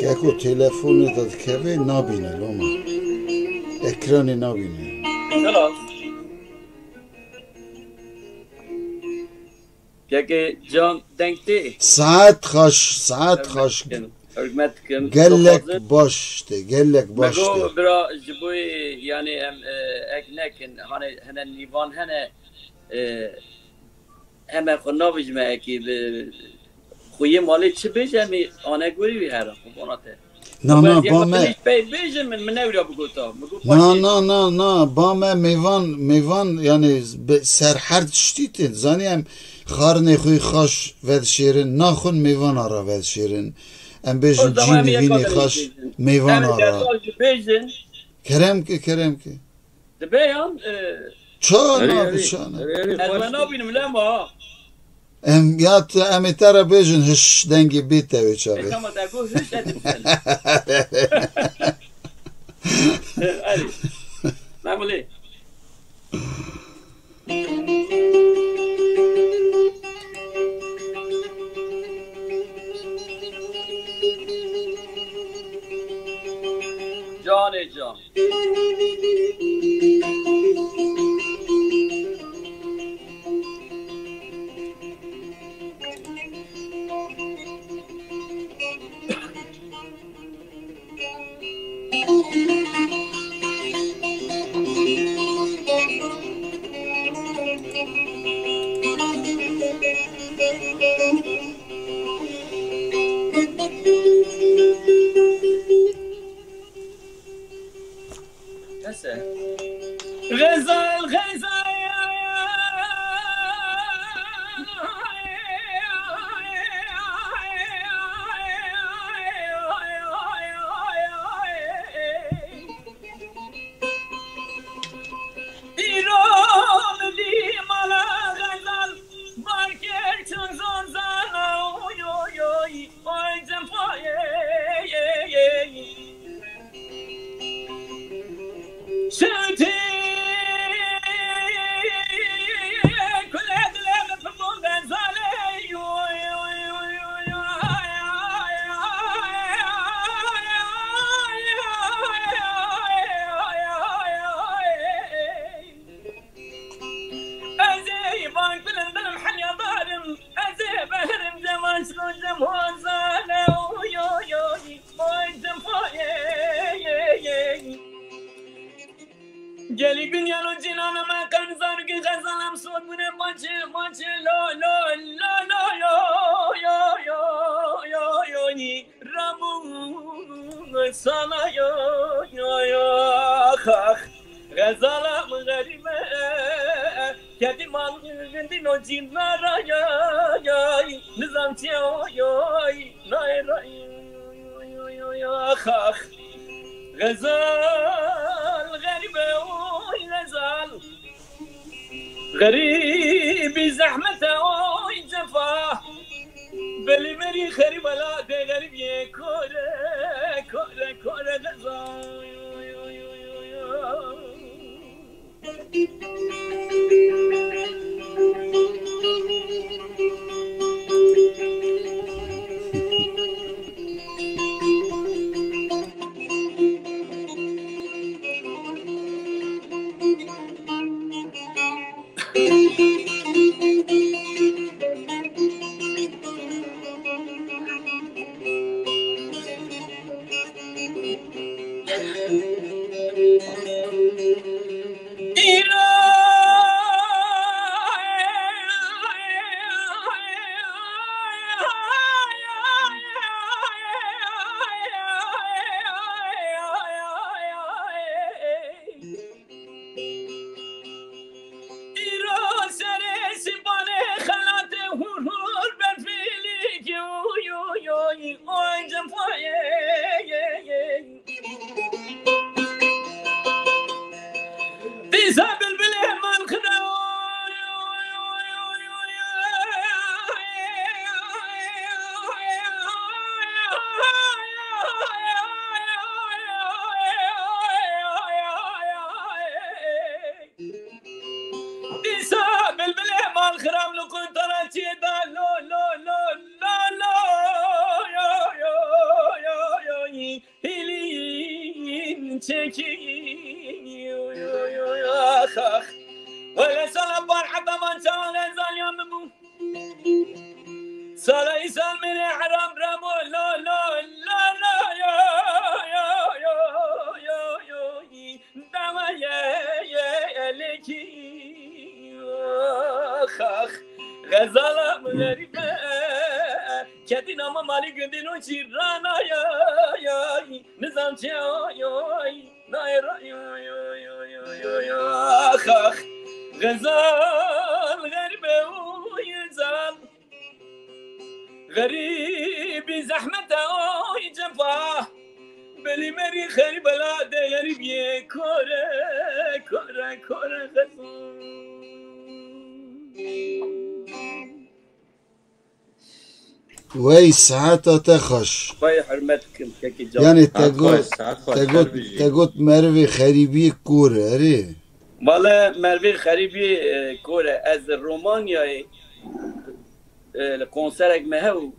Keko telefonê de dikeve nabîne loma. Ekranê nabîne. Selam. Keke can deng tê. Saet xweş, saet xweş. Hürmet dikim, hürmet dikim. Gelek baş tê, gelek baş tê. Mego bira ji bo, yani, em, e, ek nekin, hani, hene nîvan hene, e, heme xwe navijme ekî bi xweyê malê çi bêje, em ê anegorî wî here, xwe bona te. Na, na, ba me. Pey bêjin min, min ewra bigota. Min got Na, paşê. Na, na, na, ba me mêvan, mêvan, yani be-, ser her tiştî tê. Zanî em xarinê xwe xaş vedişêrin, naxwin mêvana ra vedişêrin. Em bêjin cînî vînî xaş mêvana ra. Bêjin. Kerem ke, kerem ke. Dibe yan, e, Ça Erê, nabe, erê, ça ne? Erê, erê, Ez xweş me be. Nabînim lema. Em ya te, em ê te re bêjin hiş dengê bê te wê çaxê. E, tamam, te got hiş, ez ê bînim. Erê. Memulê. Canê can. Neyse. Xezal, xezal. Îro li vî mala xezal, barkêr çûn zozana, oy, oy, oy, oy, cefayê. Şewtê kulê dilê min pir bû xezalê, oy, oy, oy, oy, oy. Ez ê bang bilim bilim henya barim. Ez ê beherim cemaşlo cemozane. Oy, oy, oy. Oy, cem, oy, ey, ey, ey. Gelî gün yalo cinana me qen zargî xezalam sor bûne maçê, maçê, lo, lo, lo, lo, yo, yo, yo, yo, yo, yi. Ramu sana yo, yo, yo, ax, ax. Xezala min xerîbe, ketî mal gindî no cînara ya, ya, nizam çi yo, yo, nayê ra, yo, yo, yo, yo, ax, ax. Xezal xerîbe, oy, xezal. Xerîbî zehmet e, oy cefa. Belî merî xerîb e la dê xerîb yê kore, kore, kore xeza. Îro serê sîpanê xelatê hûr hûr berfîlîkî, oy, oy, oy, oy, cefayê. Dîsa bilbilê mal xira. Dîsa bilbilê mal xiram li quntara çiyê da lo, lo, lo, lo, lo, yo, yo, yo, yo, yi. Hîlîn çekî, yo, yo, yo, yo, ax, ax. Wele sala par heta van çawa xezaliya min bû. Sala îsal mêrê heram ramo, lo, lo, lo, lo, yo, yo, yo, yo, yo, yi. Dama ye, ye, elekî, ax, ax. Xezala min xerîbe. Ketî nama malî gundî no çî rana ya, ya. Nizam çi ya, ya. Nayê ra, ya, ya, ya, ya, ya, ya. Ax, ax. Xezal xerîbe, oy, xezal. Xerîbî zehmet e, oy, cefa. Belî merî xerîb e la dê xerîb yê kore, kore, kore xezal. Wey, saeta te xweş. Xwey hurmet kim, kekî can. Yani te Saet xweş, got, saet xweş, te got, her bijî. Te got merivê xerîbiyê kor e, erê. Valla mervê xerîbî, e, kor e. Ez li Romanyayê, e, li konserek me hew.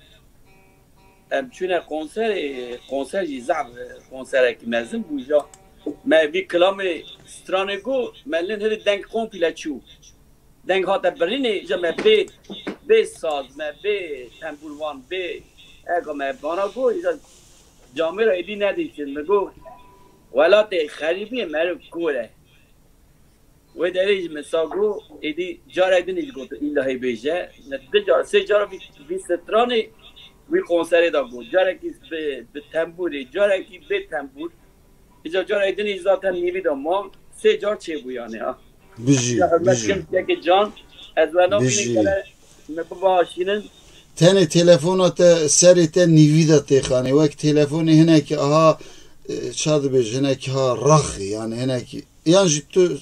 Em çûne konserê, konser jî zehf, e, konserekî mezin bû ja. Me vî kilamê stranê got, me lin hiri deng komple çû. Deng hate birînê, ja me bê, bê saz, me bê tembûrvan, bê ega me bana got, ja camêra êdî nedîtin. Me got, welatê xerîbiyê meriv kor e. Wê derê jî min sa got, êdî carek din jî got, îlla hê bêje. Ne du car, sê cara vî, vî stranê wî konserê da got. Carekî bi, bi tembûrê, carekî bê tembûr. Îca carek din jî zaten nîvî da ma. Sê car çêbû yani ha. Bijî, Ya hürmet bijî. kim, yekê can. Ez we nabînim Bijî. gele me bibaşînin. Tenê telefona te serê te nîvî de têxanê. Wek telefonê hinekî aha, e, ça dibêj, hinekî ha raxî, yani hinekî. Yan jî tu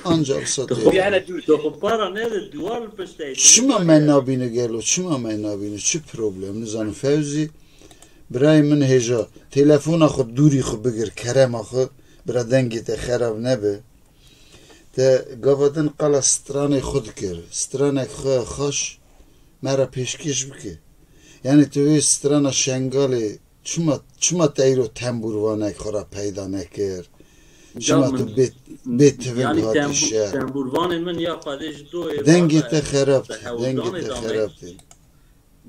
Ancak wisa tê. Hene dûr. Tu xwe para nede, duwar li pişt te. Çima me nabîne gelo? Çima me nabîne? Çi problem? Nizanim Fewzî, birayê min hêja. Telefona xwe dûrî xwe bigir, kerema xwe. Bira dengê te xerab nebe. Te gava din qala stranê xwe dikir. Stranek xwe xweş me re pêşkêş bike. Yani tu vê strana Şengalê Çima, çima te îro tembûrvanek xwe re peyda nekir? Çima tu bê, bê tivin hatî şer? Tembûrvanê min ya xwedê ji do êvar Dengê te xerab tê, dengê te xerab tê.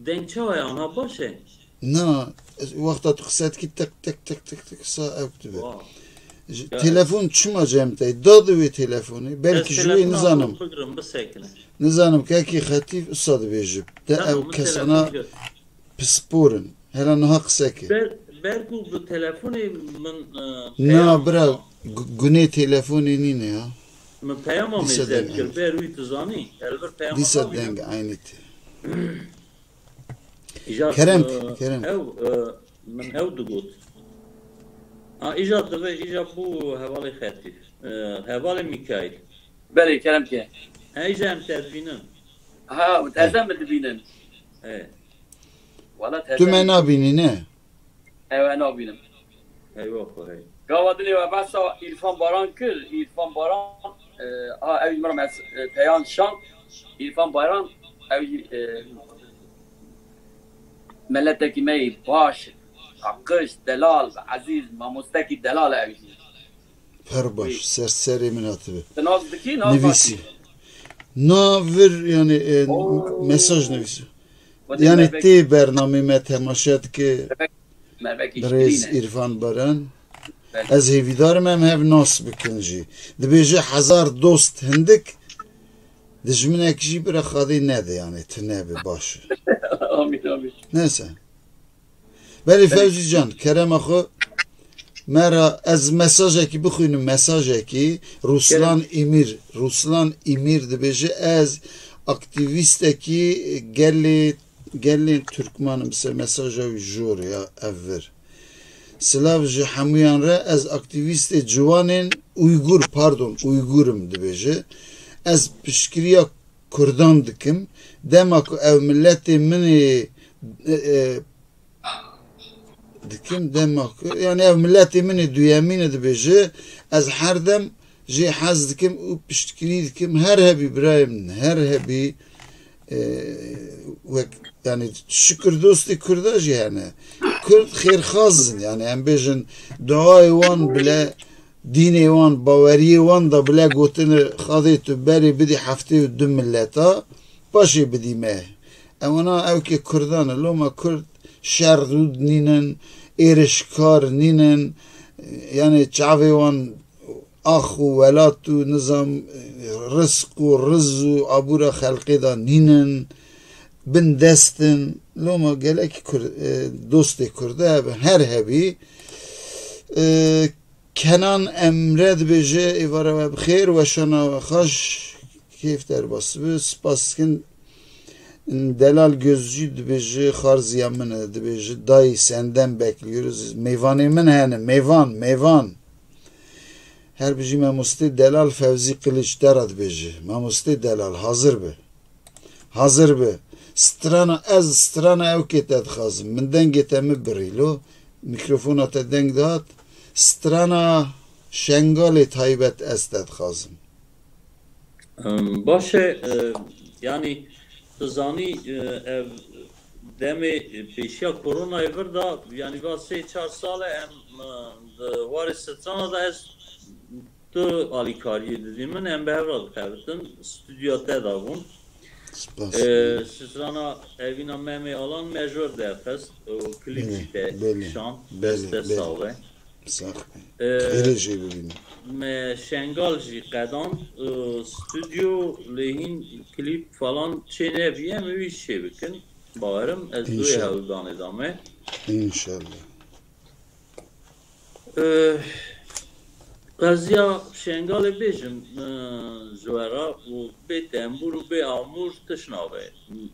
Deng çawa ye, anha baş e? Na, wexta tu qise dikî tek, tek, tek, tek, tek, sa ew dibe. Telefon çima cem te? Da di wê telefonê. Belkî ji wê nizanim. Nizanim kekî Xetîf wisa dibêje. Te ew kesana pispor in. Hela niha qise ke. Ber, ber ku bi telefonê min, e, Na, peyam bira, gu-, gunê telefonê nîne ya. Min peyama Dîsa mêze deng kir, aynî. Ber wî tu zanî. Elbir peyama Dîsa dawî deng ne. Aynî tê. Îja, Kerem e, ke, kerem. Ew, e, min ew digot. Ha, îja divê, îja bû hevalê Xetîf. E, hevalê Mîkaîl. Belê, kerem ke. He, îja em te dibînin. Ha, ez em dibînin. He. Wala Tu me tezem nabînî, ne? Ew, e, nabînim. Eywa xwe hey. Gava dilê we behsa Îrfan Baran kir. Îrfan Baran, e, a, ew jî min re mes-, e, peyan şand. Îrfan Baran, ew jî, e, meletekî me yî baş, aqij, delal, ezîz, mamostekî delal e ew jî. Her baş, ser serê min hatibe. Te nas dikî, nas Nivîsî. Nakî. Na vir, yani, e, Oo. Mesaj nivîsî. Wate Yani mervek-, tê bernamê me temaşe dike. Mervek-, mervekî Birêz şirîn e. Îrfan Baran. Belê. Ez hêvîdar im em hev nas bikin jî. Dibêje hezar dost hindik, dijminek jî bira Xwedê nede, yani, tu nebe baş. Amîn, amîn. Neyse. Belê Fewzî can, kerema xwe me re ez mesajekî bixwînim, mesajekî Ruslan Kerem. Îmîr, Ruslan Îmîr dibêje, ez aktîvîstekî gelê, gelên Türkman im, ser mesaja wî jor ya ev vir. Silav ji hemûyan re, ez aktîvîstê ciwanên Uygur, pardon, Uygur im dibêje. Ez piştgiriya Kurdan dikim. Dema ku ev miletê min ê, e, e, dikim, dema ku, yani ev miletê min ê duyemîn e dibêje, ez her dem jê hez dikim û piştgirî dikim. Her hebî birayê min, her hebî, e, wek, yani şikir dostê Kurda jî hene. Kurd xêrxaz in, yani em bêjin duayê wan bile Dînê wan, baweriyê wan da bile gotine, Xwedê tu berê bidî heftê û du mileta, paşê bidî me. Ewana ew ke Kurdan e, loma Kurd şer rûd nînin, êrişkar nînin, yani çavê wan ax û welat û nizam, rizq û riz û abûra xelkê da nînin, bin dest in. Loma gelek Kur-, e, dostê Kurda hebin, her hebî, e, Kenan Emre dibêje, êvara we bi xêr, weşana we xweş, keyf derbas bi. Spas dikin. Delal Gözcü dibêje, xarziya min e, dibêje, dayı senden bekliyoruz. Mêvanê min hene, mêvan, mêvan. Her bijî mamostê Delal Fevzî Kılıç te re dibêje. Mamostê Delal, hazir be. Hazir be. Strana, ez strana ewkê te dixwazim. Min dengê te min birî lo. Mîkrofona te deng dihat. Strana Şengalê taybet ez te dixwazim. Em, baş e, e, yanî tu zanî, e, ev demê pêşiya koronayê vir de, yanî va sê çar sal e em, e, di warê strana de ez tu alîkariyê didî min, em bi hev re dixebitin, stûdyoya te de bûn. Spas. E, strana evîna Memê Alan me ji wir derxist û klîp Belê, jî te belê, kişand. belê, Dest te belê. sax be. Sax be. Ee, Xêrê jê bibînin. Me Şengal jî qedand, e, stûdyo, lê hîn klîp falan çê nebî, em ê wî çê bikin. Bawerim ez duyê İnşallah. hewldanê dame. İnşallah. Ee, qeziya Şengalê bêjim, e, ji we re û bê tembûr û bê amûr tişt nabe.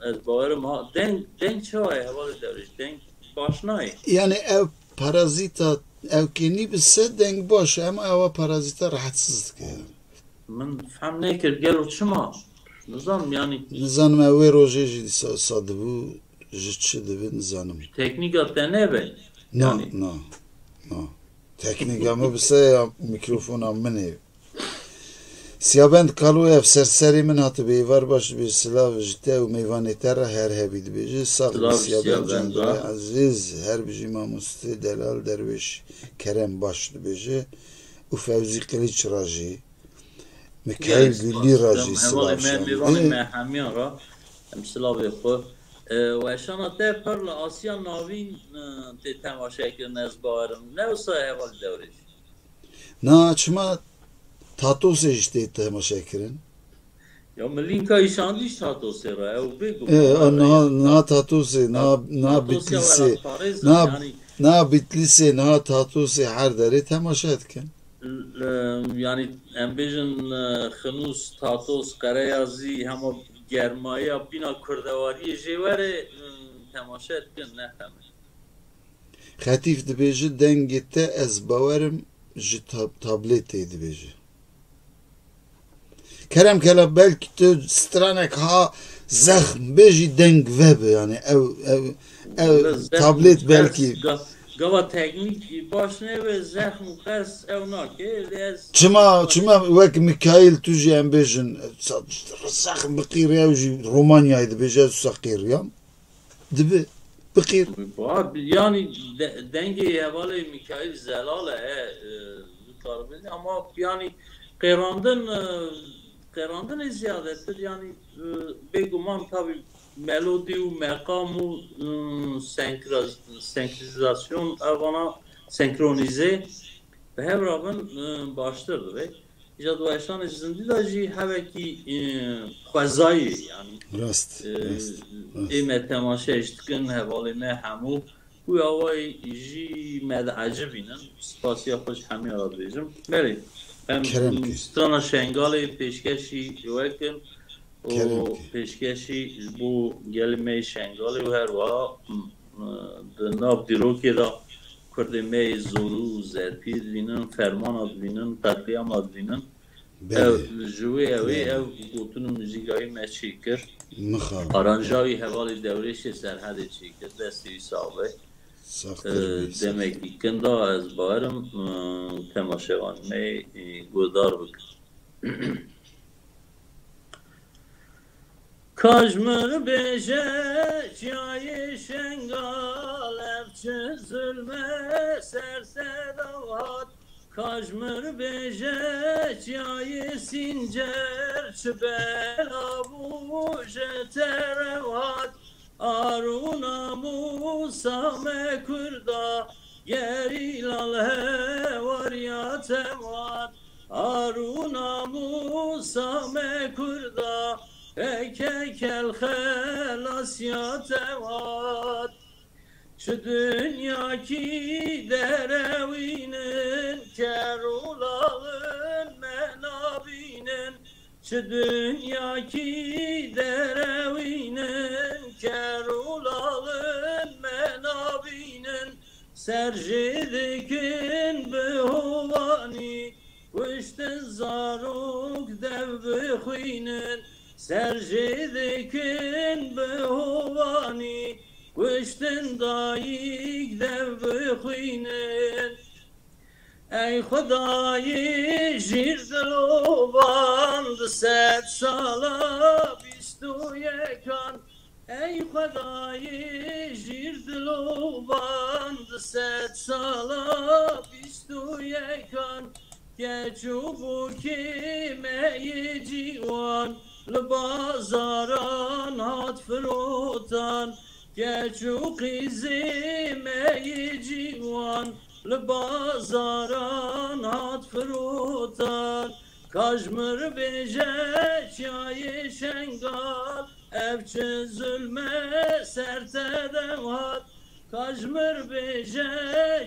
Ez bawerim ha, deng, deng çawa ye hevalê Dewrêş? Deng baş nayê. Yani ev parazîta, ew kênî bi se deng baş e, ama ewa parazîta rahatsiz dike. Min fehm nekir, gelo çima? Nizanim yani. Nizanim ew wê rojê jî dîsa wisa dibû, ji çi dibi nizanim. Teknîka te nebe. Na, Yani. na, na. Teknîka min bi se ya mikrofona min ê. Siyabend Kalo ev serserê min hatibe, êvar baş dibê, silav ji te û mêvanê te re her hebî dibêje. Sax bi Silav Siyabend Siyabend Cendorê ra. Ezîz, her bijî mamoste delal derwêş Kerem baş dibêje. Û Fewzî Qiliç ra jî. Mikail Yes, Lilî ra jî em hevalê silav me, şan. mêvanê Ê. me hemiyan ra. Em silavê xwe. E, weşana te pir li Asya Navîn, e, tê temaşe kirin ez bawerim. Ne wisa heval Dewrêş. Na çima Tatosê jî tê temaşe kirin? Ya min lînka îşandî ji Tatosê re, ew bêguman E, a, niha, niha Tatosê, niha, niha Tatosya Bitlîsê, wera parêz niha, yani. niha Bitlîsê, niha Tatosê her derê temaşe dikin. L-, e, yani em bêjin, e, Xinûs, Tatos, Qereyazî, hema germayiya bîna kurdewariyê jê were, e, temaşe dikin, ne xem e. Xetîf dibêje, dengê te ez bawerim ji tab-, tabletê dibêje. Kerem Kela, belkî tu stranek ha zexm bê jî deng vebe, yani ew, ew, ew Zexm tablet qers, belkî. ga-, gava teknîk baş nebe, zexm û qers ew nake, ez Çima, çima wek Mikail tu jî em bêjin, sa-, zexm biqîrê ew jî Romanyayê dibêje, ez wisa qîriyam. Dibi, biqîr. Ba-, yani de-, dengê hevalê Mikail Zelal e, e, dikaribin. Ama yani qêrandin, e, qêrandinê ziyadetir, yani, e, bêguman tabi melodî û meqam û, e, senkra-, senkrîzasyon, evana senkronîze bi hev re bin, e, baştir dibe. Îja di weşanê zindî de jî hevekî, e, xwezayê, yani, Rast, e, rast, rast. ê me temaşe jî dikin, hevalê me hemû. Wî awayî jî me diecibînin. Spasiya xwe ji hemî re dibêjim. Belê, em Kerem ke. strana Şengalê pêşkêşî we kin û Kerem ke. pêşkêşî ji bo gelê me yê Şengalê û her wiha, m, m, di nav dîrokê de Kurdê me yê zorû û zerpiyê dibînin, fermana dibînin, qetlîama dibînin. Belê. Ev, ji wê ew ê, Belê. ev gotin û muzîkayî me çêkir. Mixabin. Aranjayî hevalê Dewrêşê Serhedê çêkir. Destê wî sax be. Saxtir Ee, bî, sax. Demekî kin da ez bawerim, e, temaşevan me, e, guhdar bikin. Ka ji min bêje çiyayê Şengal, ev çi zulme ser te de hat. Ka ji min bêje çiyayê Sîncer, çi bela bû ji te re hat. Ar û namûsa me Kurda, gerîla li hewariya te hat. Ar û namûsa me Kurda, P K K li xelasiya te hat. Çi dinyakî derewînin, ker û lalin me nabînin. Çi dinyakî derewînin, ker û lalin me nabînin. Ser jê dikin bi hovanî, kuştin zarok dev bixwînin. Ser jê dikin bi hovanî, kuştin dayik dev bixwînin. Ey Xwedayê jîr dilovan di sed sala bîst û yekan. Ey Xwedayê jîr dilovan di sed sala bîst û yekan. Keç û bûkê me yê ciwan li bazaran hat firotan. Keç û qîzê me yê ciwan li bazaran hat firotan. Ka ji mir bêje çiyayê Şengal, ev çi zulme ser te dew hat. Ka ji mir bêje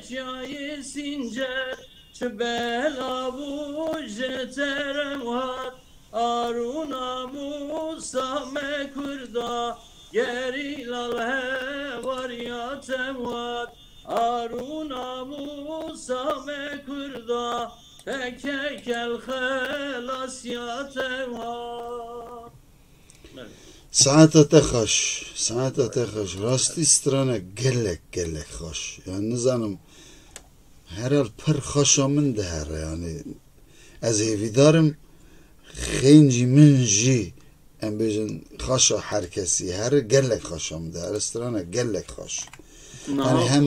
çiyayê Sîncer, çi bela bû ji te rew hat. Ar û namûsa me Kurda, gerîla li hewariya te hat. Ar û namûsa me Kurda, P K K li xelasiya te hat. Saeta te xweş, saeta te xweş. Rastî strana gelek, gelek xweş. Yani nizanim, herhal pir xweşa min dihere, yani ez hêvîdar im xêncî min jî, em bêjin, xweşa her kesî here, gelek xweşa min dihere, strana gelek xweş. Niha Yani hem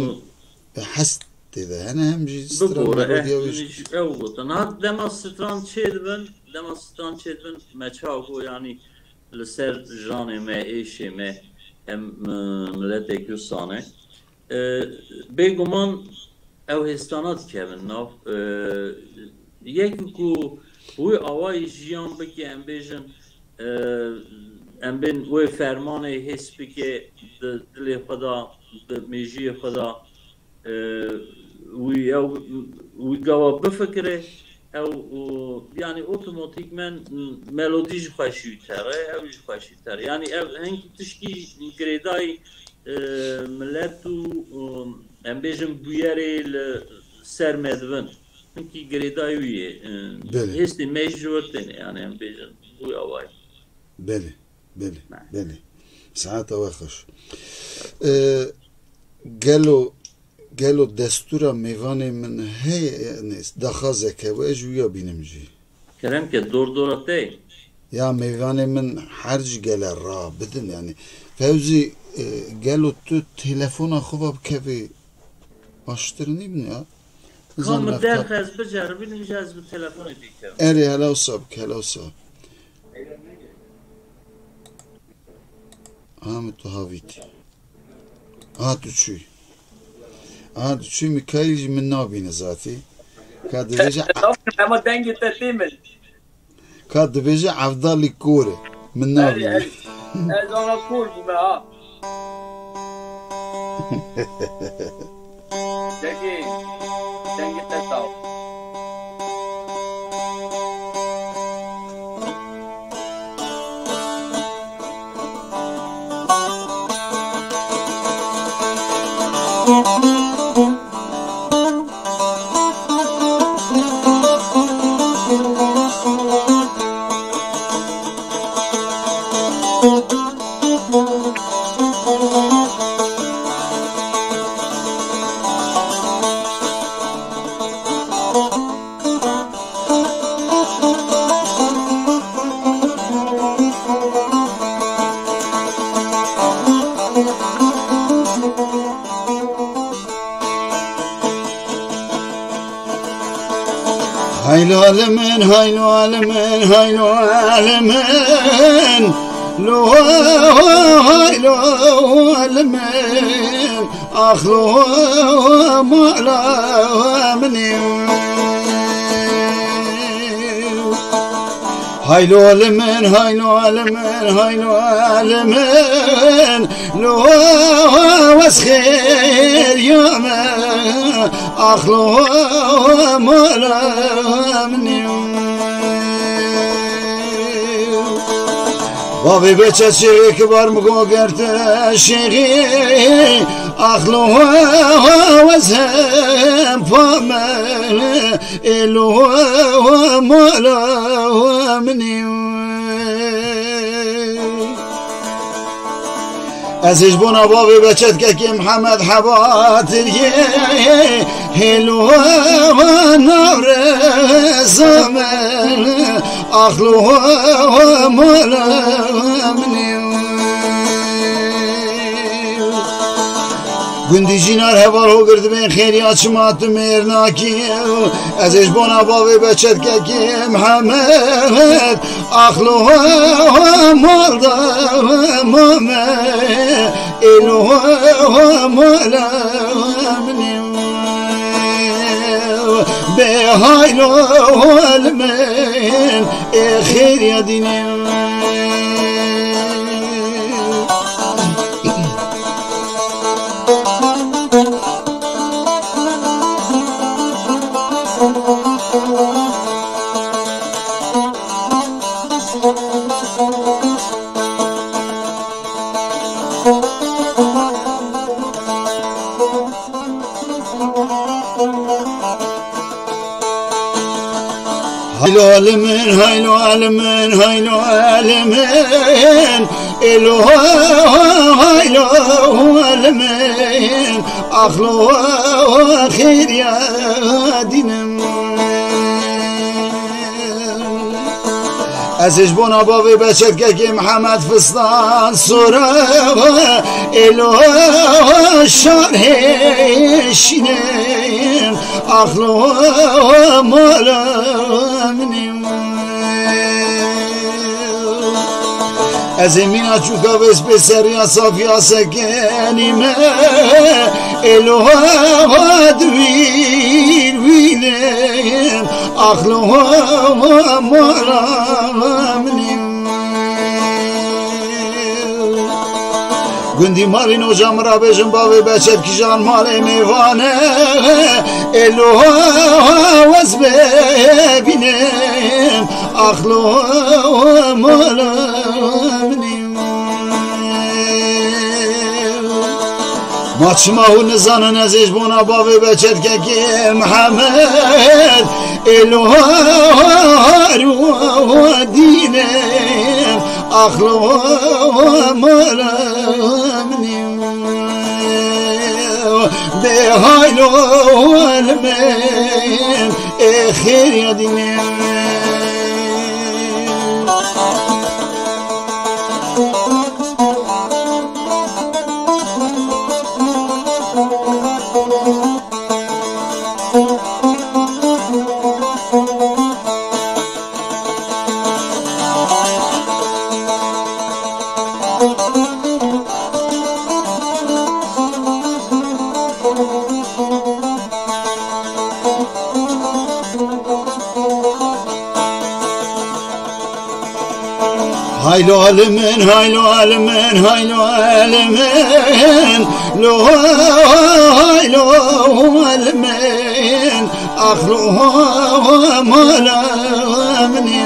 hes tê de hene, hem jî strana bibore, eh, melodiya wê min jî jî ew gotin. Niha dema stran çêdibin, dema stran çêdibin, me çawa got, yanî li ser janê me, êşê me, em, e, miletê Kurdan e. E, bêguman ew hêstana dikevin nav. E, yek ku wê awayî jiyan bike, em bêjin, e, em bên wê fermanê hês bike di dilê xwe de, di mêjiyê xwe de, e, wî ew, wî gava bifikire, ew, û, yanî otomatîkmen melodî ji xweşî wî tere, ew ji xweşî tere. Yanî ev hingî tişkî girêdayî, e, milet û, û, em bêjin bûyerê li ser me dibin. Hinkî girêdayî wî yê, e, Belê. Hêstê me jî ji wir têne, yanî em bêjin bûya wayî. Belê. Belê, belê. Saeta we xweş. Ee, gelo, gelo destûra mêvanê min heye, yani daxwazek hebe, ez ji wî ya bînim jî. Kerem ke, dor dora te. Ya mêvanê min her ji gele ra bidin yani. Fewzî, e, gelo tu telefona xwe ve bikevî baştir nîbin ya? Ka min derxe ez biceribînim jî ez bi telefonê bîkevim. Erê, hela wisa bike, hela wisa. Aha, min tu havîtî. Aha, tu çûyî. Aha, tu çûyî, Mikaîl jî min nabîne zatî. Ka dibêje Hema dengê te tê min. Ka dibêje Evdalî kor e. Min nabîne. Ez ana kor bûme ha. Dengê, dengê te sağ ol. Haylo alimin, haylo alimin, haylo alimin. Lo, haylo alimin. Axlo mala min. Haylo alimin, haylo alimin, haylo alimin. Lo wes xêr yame. Axlo mala min. Bavê beçe çêrê kibar mi go gerte şêxî. Axlo wez hem pame êlo mala min. Ez ê ji bona bavê Beçetkekê Mihemed Heba tiriyê hêlo navre zame axlo mala min ê. Gundî Jînar heval ho girdibên xêriya çima tu mêr nakî. Ez ê ji bona bavê Beçetkekê Mihemed Axlo malda mame êlo mala min ê. Bê haylo li min ê xêriya dînê. Haylo li min, haylo li min, haylo li min. Êlo haylo li min. Axlo xêriya dînim. Ez ê ji bona bavê Beçetkekê Mihemed Fistan Sora êlo şarê şînim. Axlo mala min ê. Ez ê mîna çûka vê spê seriya safiya sekenîme. Êlo di wîr wînim. Axlo mala min ê. Gundî Marîn Oca min ra bêjin bavê Beçet kijan malê mêvane. Êlo wez bê bînim. Axlo mala min ê. Ma çima hûn nizanin ez ê ji bona bavê Beçetkekê Mihemed êlo har û dînim. Axlo mala min ê. Bê haylo li min ê xêriya dînim. Haylo li min, haylo li min, haylo li min. Lo haylo li min. Axlo mala min ê.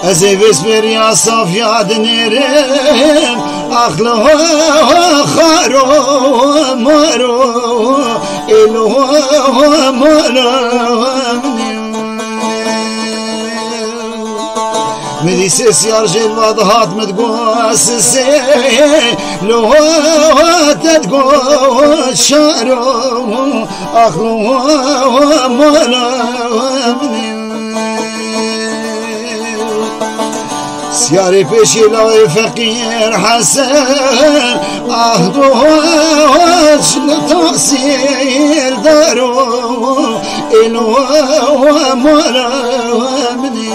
Ez ê vê spêriya safiya dinêrim. Axlo xaro maro êlo mala min ê. Min dîsê siyar jêlva dihat min digot sisê. Lo te digot şaro. Axlo mala min ê. Siyarê pêşê lawê feqîr Hesen. Ah doç li tasîl daro. Êlo mala min ê.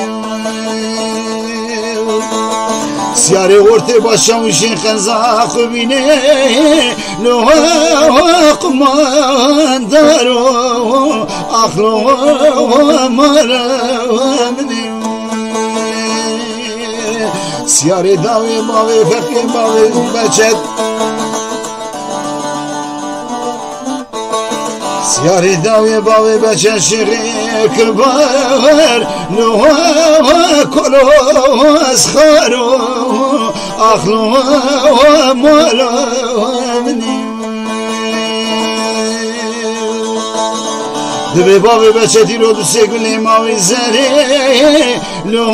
Siyarê ortê başa û jê qenza xwe bîne. Lo qumandaro. Axlo mala min ê. Siyarê dawê bavê feqê bavê Beçet. Siyarê dawê bavê Beçet şêxê kibar. Lo kolo ez xaro. Axlo mala min ê. Divê bavê beçetî lo du sê gulê mawî zerê, lo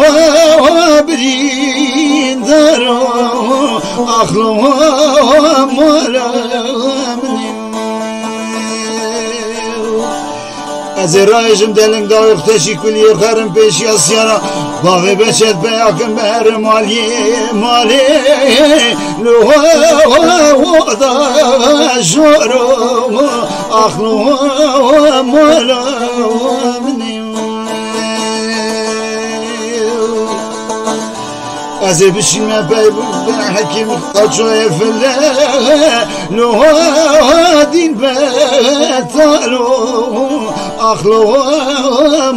birîndaro, ax lo mala min. Ez ê rayêjim deling dawê xteşî kuliyê xerim pêşiya siyara. Bavê beçet peyakim ber maliyê malê. Lo da joro, ax lo mala min. Ez ê bişîme pey hekîm qaçoyê file. Lo dîn betalo, ax lo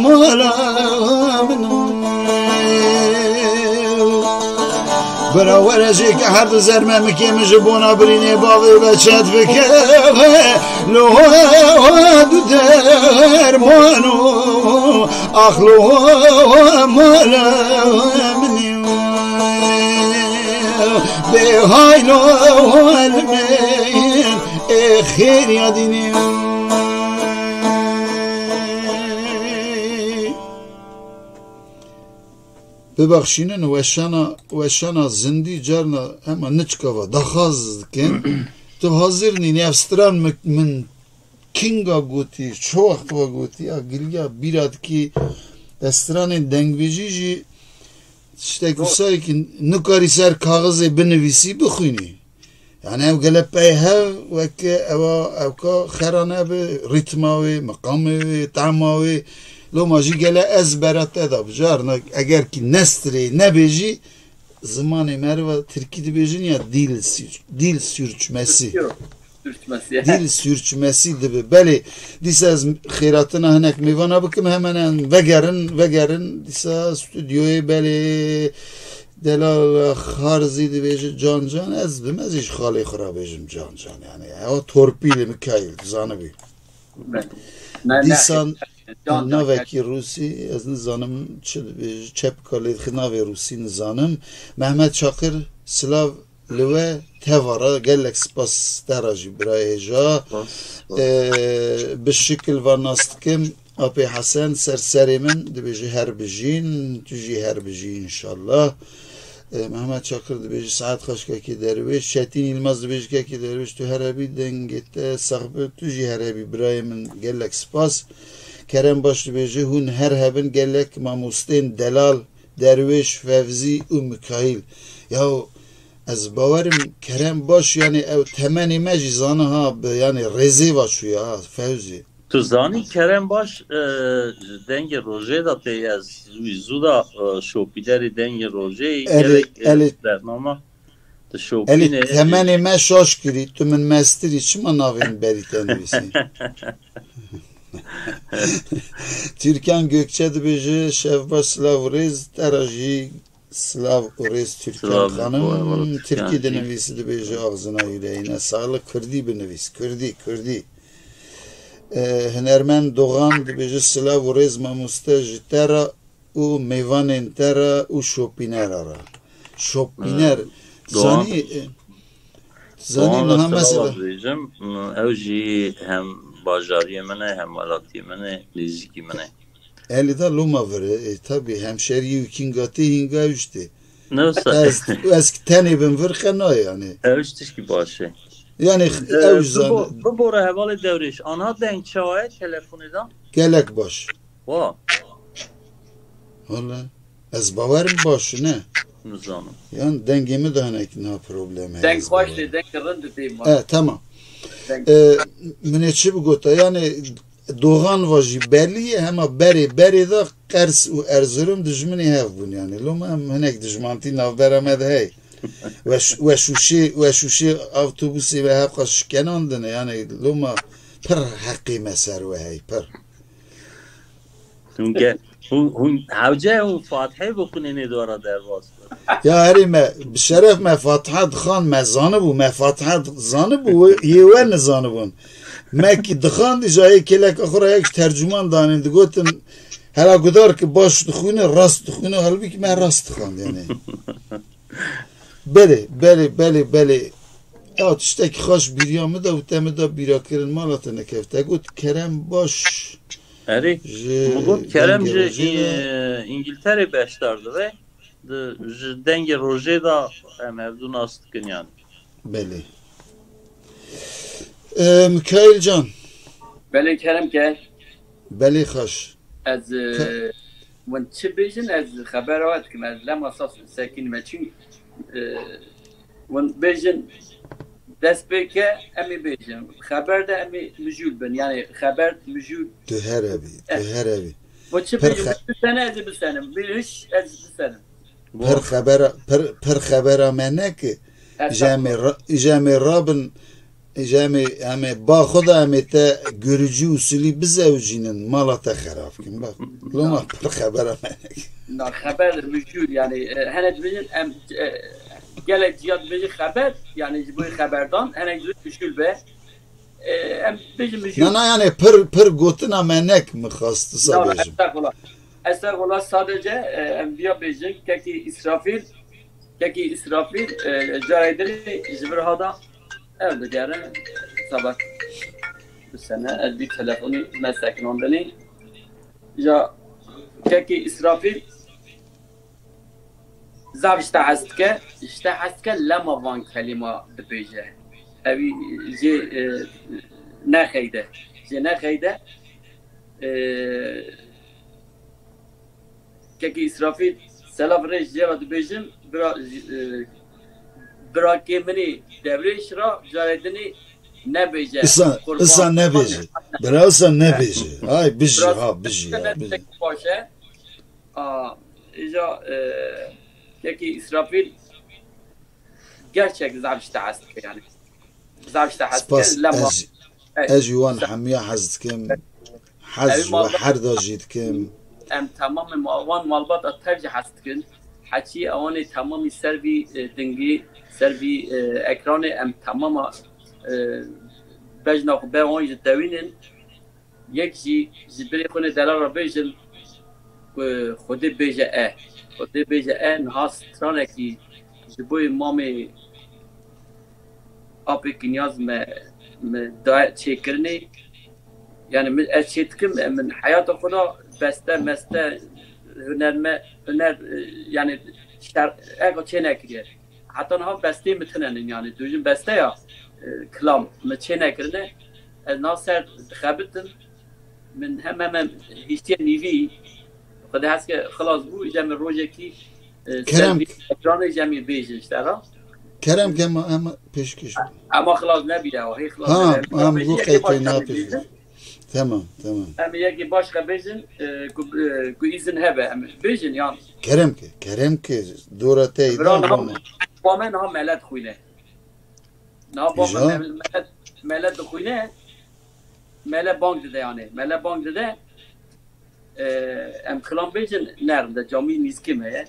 mala min. Bira were jê ke her du zerme mikê min ji bona birînê bavê beçet bike. Lo du dermano, ax lo mala min. Bê hay lo min, ê xêriya dînê. Bibexşînin weşana, weşana zindî carna hema niçka ve daxwaz dikin. Tu hazir nî, ev stran mi-, min kinga gotî, çi wext ve gotî, ya giliya bîra dikî, ez stranên dengbêjî jî tiştek wisa ye ki nikarî ser kaxizê binivîsî, bixwînî. Yani ev gele pey hev weke ewa ewka xera nebe, rîtma wê, miqamê wê, tama wê. Loma jî gele ez bera te da bijarna, eger ki nestirê nebêjî, zimanê meriva tirkî dibêjin ya dil sür-, dil sürçmesi. Yok, sürçmesi. Dil sürçmesi dibe. Belê, dîsa ez xêratina hinek mêvana bikim, hemen em vegerin, vegerin, dîsa stüdyoyê belê. Delal Xarzî dibêje can can, ez bim, ez ê ji xalê xwe re bêjim can can. Yani ew torpîl e Mikaîl, tu zanibî. Ne, ne, Dîsan can can, navekî rûsî, ez nizanim çi dibêje, çepka lê dixi navê rûsî nizanim. Mehmet Çakir, silav li we teva re, gelek spas te re jî birayê hêja. Spas, spas. Ee, bi şikil ve nas dikim. Apê Hesen ser serê min dibêje her bijîn, tu jî her bijî înşallah. E, Mehmet Çakır dibêje saet xweş kekê Derwêş. Çetîn Yilmaz dibêje kekê Derwêş tu her hebî, dengê te sax be, tu jî her hebî birayê min, gelek spas. Kerem Baş dibêje hûn her hebin, gelek mamostên delal, Derwêş, Fevzî û Mikaîl. Ya ez bawerim Kerem Baş, yani ew temenê me jî zana ha, bi, yani rêzê va çûye ha Fevzî. Tu zanî Kerem Baş, e, ji Dengê Rojê de tê, ez wî zû de, e, şopînerê Dengê Rojê yî, Elê, gelek, e, elê, bernama tu elê şopînê. Temenê me şaş kirî, tu min mestirî, çima navê min berî te nivîsî? Türkan Gökçe dibêje, şev baş, silav û rêz, te re jî silav û rêz Türkan Silav, xanim. Tirkî dinivîsî, dibêje axzina yüreğine sağlık. Kurdî binivîs, Kurdî, Kurdî. E, Hunermend Doğan dibêje, silav û rêz mamoste ji te re û mêvanên te re û şopînera re. Şopîner, e, Doğan, zanî, e, zanî Doğan niha mesela dibêjim, ew jî hem bajariyê min e, hem welatiyê min e, nêzîkî min e. Elî da loma vir e, e, tabî hemşeriyê û kînga tê hînga ew jî tê. Ne wisa. Ez, ez tenê bin vir qe nayê yani. Ew jî tişkî baş e. Yani, e, ew jî zane. Bibore hevalê Dewrêş. Anha deng çawa ye telefonê de? Gelek baş. Wa. Wala. Ez bawerim baş ne. Nizanim. Yan dengê min de hinek niha problem heye. Deng xweş lê deng rind tê ma. E, tamam. Deng. E, min ê çi bigota? Yani Doğan va jî belî ye, hema berê berê de Qers û Erzurum dijminê hev bûn yani. Loma em hinek dijmantî navbera me de hey. Weş-, weşûşê, weşûşê avtobusê ve hevqa şikenandine yani. Loma pir heqê me ser we hey, pir. Hûn ge-, hûn, hûn hewce hûn Fatihê bixwînê nê dora derbas bû. Ya herê me, bi şeref me Fatiha dixan, me zanibû, me Fatiha zanibû, yê we nizanibûn. Me ki dixan, dîja yê kêleka xwe re yek ji tercûman danîn, digotin, hela gudar ki baş dixwîne, rast dixwîne, halbûkî me rast dixand, yani. Belê, belê, belê, belê. Ya tiştekî xweş bîriya min de û te min de bîra kirin, mala te nekevt. Te got, Kerem baş, Erê, Ji min got Kerem ji Î- Îngilterê beşdar dibe. Di, ji dengê rojê de em hevdu nas dikin yani. Belê. Ee, Mikail can. Belê Kerem ke. Belê xweş. Ez e, win çi bêjin ez xebera we dikim. Ez lema sas sekîn me çün e, win bêjin dest pê ke em ê bêjin. Xeber de em ê mijûl bin. Yani xeber mijûl. Tu here bî. Tu here bî. Bu çi bêjin? Bisene ez ê bisenim. Bir hiç ez bisenim. Pir xebera, pir, pir xebera me neke. Îja em ê ra-, îja em ê rabin, îja em ê, em ê ba xwe de em ê te guricî usulî bizewicînin, mala te xerab kin. Bak, loma pir xebera me neke. Na xeber mijûl yani e, hene dibêjin em e, gelek ciya dibêjin xeber yani ji bo xeberdan hene dibêjin mijûl be. E, em bêjin mijûl. Na, na, yani pir, pir gotina me nek mi xwest sa bêjim. Estağfurullah. Estağfurullah sadece e, em viya bêjin kekî İsrafil, kekî İsrafil e, carê dinê ji vir hada ev digere sabah bi sene ez bir telefonî me sekinandinî. Ya kekî İsrafil zaf ji te hez dike, ji te hez dike lema van kelîma dibêje. Evî jê e, nexeyde. Jê nexeyde. E, Kekî Îsrafîl, selav rêj jê re dibêjim, bira, e, birakê min ê Devrêş re carê dinê nebêje. Isa, qurban, isa nebêje. Bira isa nebêje. Ay bijî, ha bijî, ha bijî. Baş e. A, îja e, kekî Îsrafîl gerçek zaf ji te hez dike yani. Zaf ji te hez dike. Lema. Ez, ez ji wan hemiya hez dikim. Hez ji we her da jî dikim. Em temamê ma-, wan malbata tev jî hez dikin. Heçî ewanê temamî ser vî e, dingî, ser vî e, ekranê em temama e, bejna xwe be wan jî dewînin. Yek jî ji birê xwe nê delal re bêjin ku Xwedê bêje e. Xwedê bêje e niha stranekî ji bo yê mamê apê Kinyaz me, me daye çêkirinê. Yani min ez çê dikim, min heyata xwe de beste, meste, hunerme, huner, e, yani şer, ego çê nekiriye. Heta niha bestê min tine nin yani. Dûjin beste ya, e, kilam min çê nekirine. Ez niha ser dixebitim. Min hem hem hem hiştiye nîvî. Xwedê hez ke xilas bû, îca min rojekî e, Kerem. Ser vî ekranê jî em ê bêjin ji te re. Kerem ke em, em pêşkêş bû. Ama xilas nebî ew, hê xilas Ha, nebî. Em bêjin, bû yekê qeytê baş em ê napêjin. Bêjin. Tamam, tamam. Em ê yekê baş re bêjin, e, ku, e, ku îzin hebe, em bêjin yan. Kerem ke, kerem ke, dora te Bira, îdan niha, bama. Ba me niha mele dixwîne. Niha ba me Îja? mele, mele, mele dixwîne. Mele bang dide yani. Mele bang dide. E, em kilam bêjin, nerm de camî nîzkî me ye.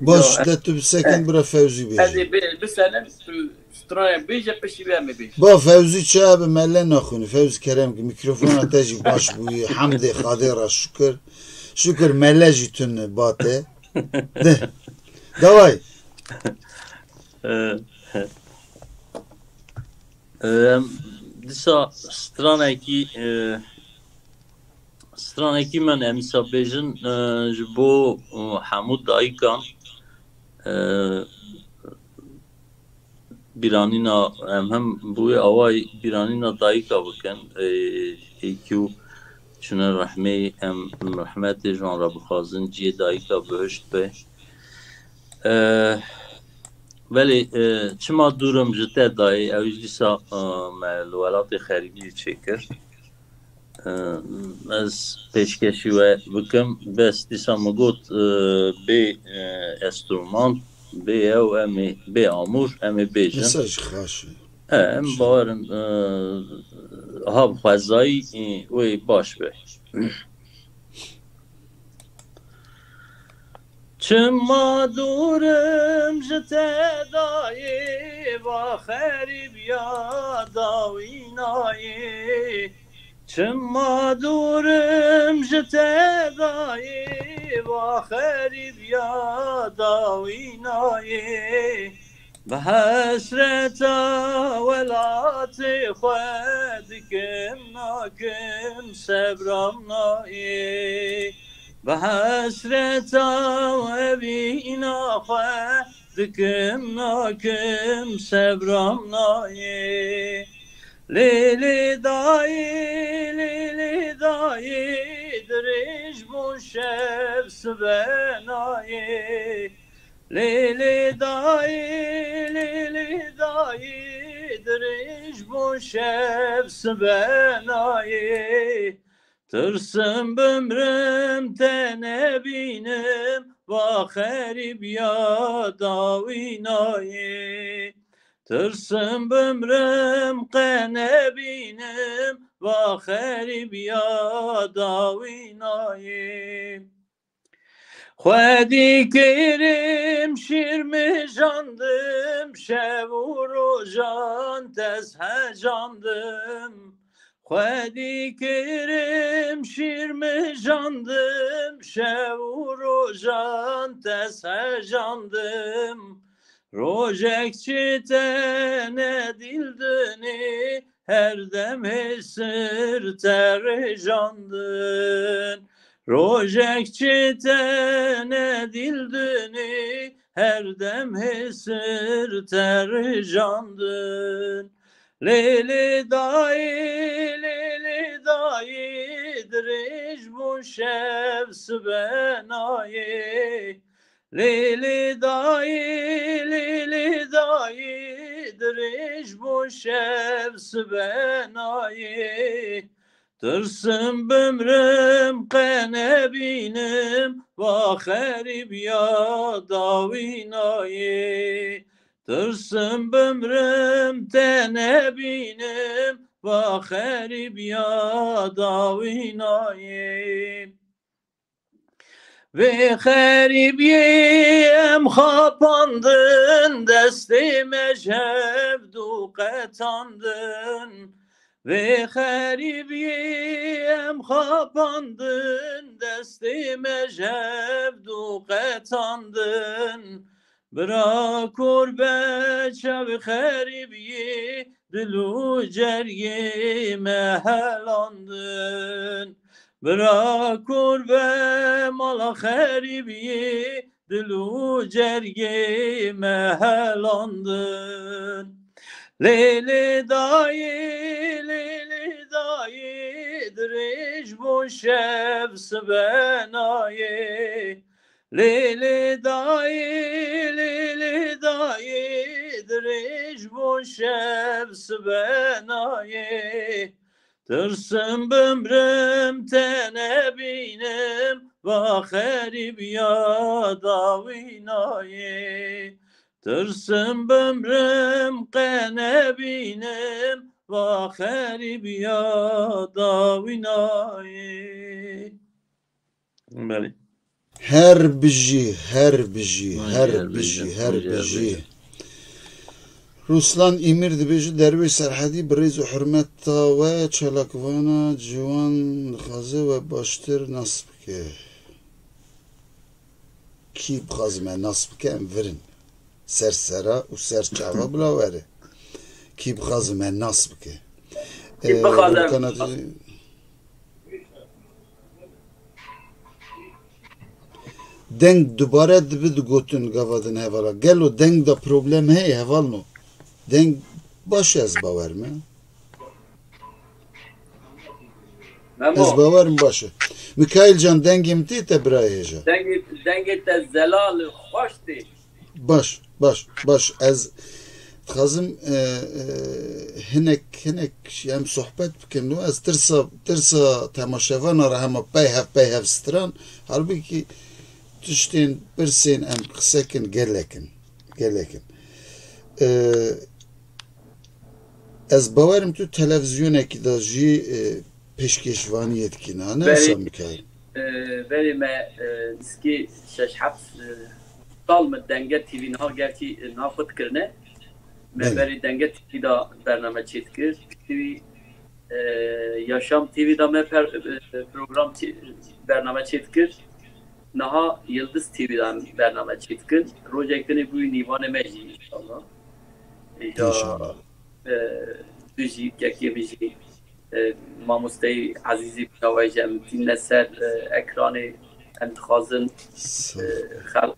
Baş, Yo, de tu bi sekin e, bira Fewzî bêje. Ez ê bi, biselim, tu stranê bêje, piştî vê em ê bêjin. Ba Fewzî çawa bi mele naxwîne? Fewzî kerem ki mikrofona te jî baş bûye. Hemdê Xadê re şükür. Şükür mele jî tune ba te. De. Daway. E, e, em dîsa stranekî, e, stranekî min em îsa bêjin, e, ji bo, e, hemû dayikan, e, bîranîna, em hem bi wê awayî bîranîna dayika bikin. Ê, ê ku çûne rehmê, em rehmetê ji wan re bixwazin, cihê dayika bihişt be. E, belê, e, çima dûrim ji te dayê, ew jî dîsa, e, me li welatê xerîbî çêkir. E, ez pêşkêşî we bikim, bes dîsa min got, e, bê, e, enstrûman, bê ew, em ê, bê amûr, em ê bêjin. Mesaj xaş e. E, em bawerin, e, ha bi xwezayî, e, wê baş be. Çima dûrim ji te dayê, va xerîbiya dawînayê. Çima dûrim ji te dayê, va xerîbiya dawînayê. Bi hesreta welatê xwe dikim nakim sebram nayê. Bi hesreta evîna xwe dikim nakim sebram nayê. Lê lê dayê, lê lê dayê, dirêj bû şev sibe nayê. Lê lê dayê, lê lê dayê, dirêj bû şev sibe nayê. Tirsim bimrim te nebînim, va xerîbiya dawî nayê. Tirsim bimrim qe nebînim, va xerîbiya dawî nayê. Xwedî kirim şîr mijandim, şev û rojan tez hecandim. Xwedî kirim şîr mijandim, şev û rojan tez hejandim. Rojek çi te nedîl dinê, her dem hêsir te rêjandin. Rojek çi te nedîl dinê, her dem hêsir te rêjandin. Lê lê dayê, lê lê dayê, dirêj bû şev sibe nayê. Lê lê dayê, lê lê dayê, dirêj bû şev sibe nayê. Tirsim bimrim qe nebînim, va xerîbiya dawî nayê. Tirsim bimrim te nebînim, va xerîbiya dawî nayê. Vê xerîbiyê em xapandin, destê me ji hev du qetandin. Vê xerîbiyê em xapandin, destê me ji hev du qetandin. Bira kor be çavê xerîbiyê, dil û cergê me helandin. Bira kor be mala xerîbiyê, dil û cergê me helandin. Lê lê dayê, lê lê dayê, dirêj bû şev sibe nayê. Lê lê dayê, lê lê dayê, dirêj bû şev sibe nayê. Tirsim bimrim te nebînim, va xerîbiya dawî nayê. Tirsim bimrim qe nebînim, va xerîbiya dawî nayê. Belê. Her bijî, her bijî, Ay, her her bijî, bijî, her her bijî. bijî. Ruslan Îmîr dibêje, Derwêş Serhedî, bi rêz û hurmeta we, çalakvana ciwan dixwaze we baştir nas bike. Kî bixwaze me nas bike, em vir in. Ser sera û ser çava bila were. Kî bixwaze me nas bike. Kî Ee, bixwaze Volkan Ateş-, Deng dubare dibi digotin gava din hevala. Gelo deng da problem heye hevalno? Deng baş e, ez bawer me. Memo. Ez bawerim baş e. Mikail can, dengê min tê te birayê hêja. Dengê, dengê te zelal, xweş tê. Baş, baş, baş. Ez dixwazim, e, e, hinek, hinek em sohbet bikin. No, ez tirsa, tirsa temaşevana re hema pey hev, pey hev stran. Halbûkî tiştên pirsên em qise kin gelek in. Gelek in. E, Ez bawerim tu televîzyonekî de jî, e, pêşkêşvaniyê dikî, na ne Belê. wisa Mikail? E, belê me, e, nizkî şeş heft, e, sal min Denge T V niha gerçî, e, niha xwe dikirine. Me Belê. berê Denge T V de bername çêdikir. T V, e, Yaşam T V de me per-, e, program çê-, bername çêdikir. Niha Yildiz T V de em bername çêdikin. Rojek dinê bûyî nîvanê me jî inşallah. Îja, e, tu jî, kekê min jî, e, mamosteyê ezîzî bîna we jî em tîne ser, e, ekranê, em dixwazin, e, xelq,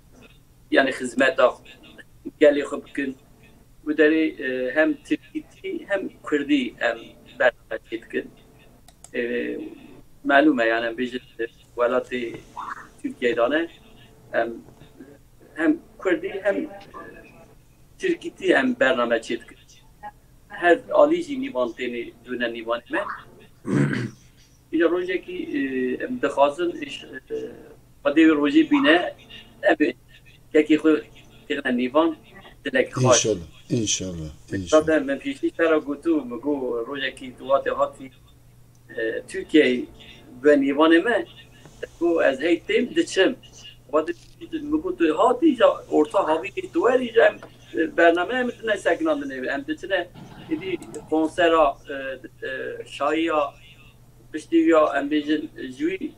yanî xizmeta gelê xwe bikin. Û derê, e, hem tirkîtî hem kurdî em bername çêdikin. E, melûm e, yanî em bêjin, e, welatê Tirkiyeyê de ne, em hem kurdî hem tirkîtî em bername çêdikin. Her alî jî nîvan têne dûne nîvanê me. Îja rojekî, e, em dixwazin, îş-, e, Xwedê wê rojê bîne, em ê kekê xwe têxine nîvan, dilek xweş. İnşallah, inşallah, inşallah. Zaten min pêşî te re gotû, min got rojekî tu hatî, e, Tirkiyeyê bi nîvanê me, got ez hey têm diçim. Xwedê min got tu hatî, îja orta havînê tu werî, îja em, e, bername em tune sekinandinê, em diçine êdî konsera, e, e, şayiya, piştî wî ya em bêjin ji wî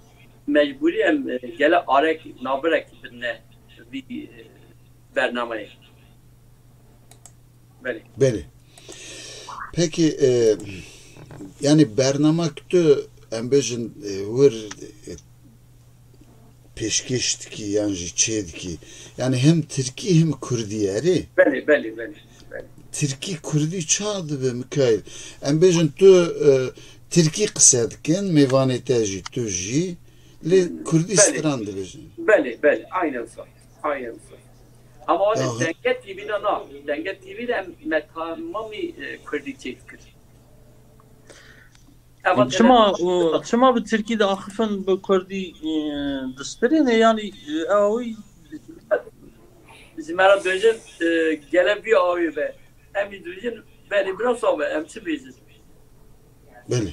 mecbûrî em, e, gele arek, navbirek bidine vî, e, bernameyê. Belê. Belê. Peki, e, yani bernamek tu em bêjin, e, wir, e, pêşkêş dikî yan jî çê dikî. Yani hem tirkî hem kurdî erê. Belê, belê, belê, belê. Tirkî kurdî ça dibe Mikail? Em bêjin tu, e, tirkî qise dikin, mêvanê te jî, tu jî. Lê kurdî Belê. Stran dibêjin. Belê, belê. Aynen sor. Aynen sor. Ama o Aha. Denge T V'de na. Denge T V'de me tamamî, e, kurdî çêdikir. Eva Çima, tele- o, çima bi tirkî diaxifin, bi kurdî, e, distirêne? Yanî, e, ew ji me re dibêjin, e, gele vî awê be. Em jî dibêjin, belê, bira sax be, em çi bêjin? Belê.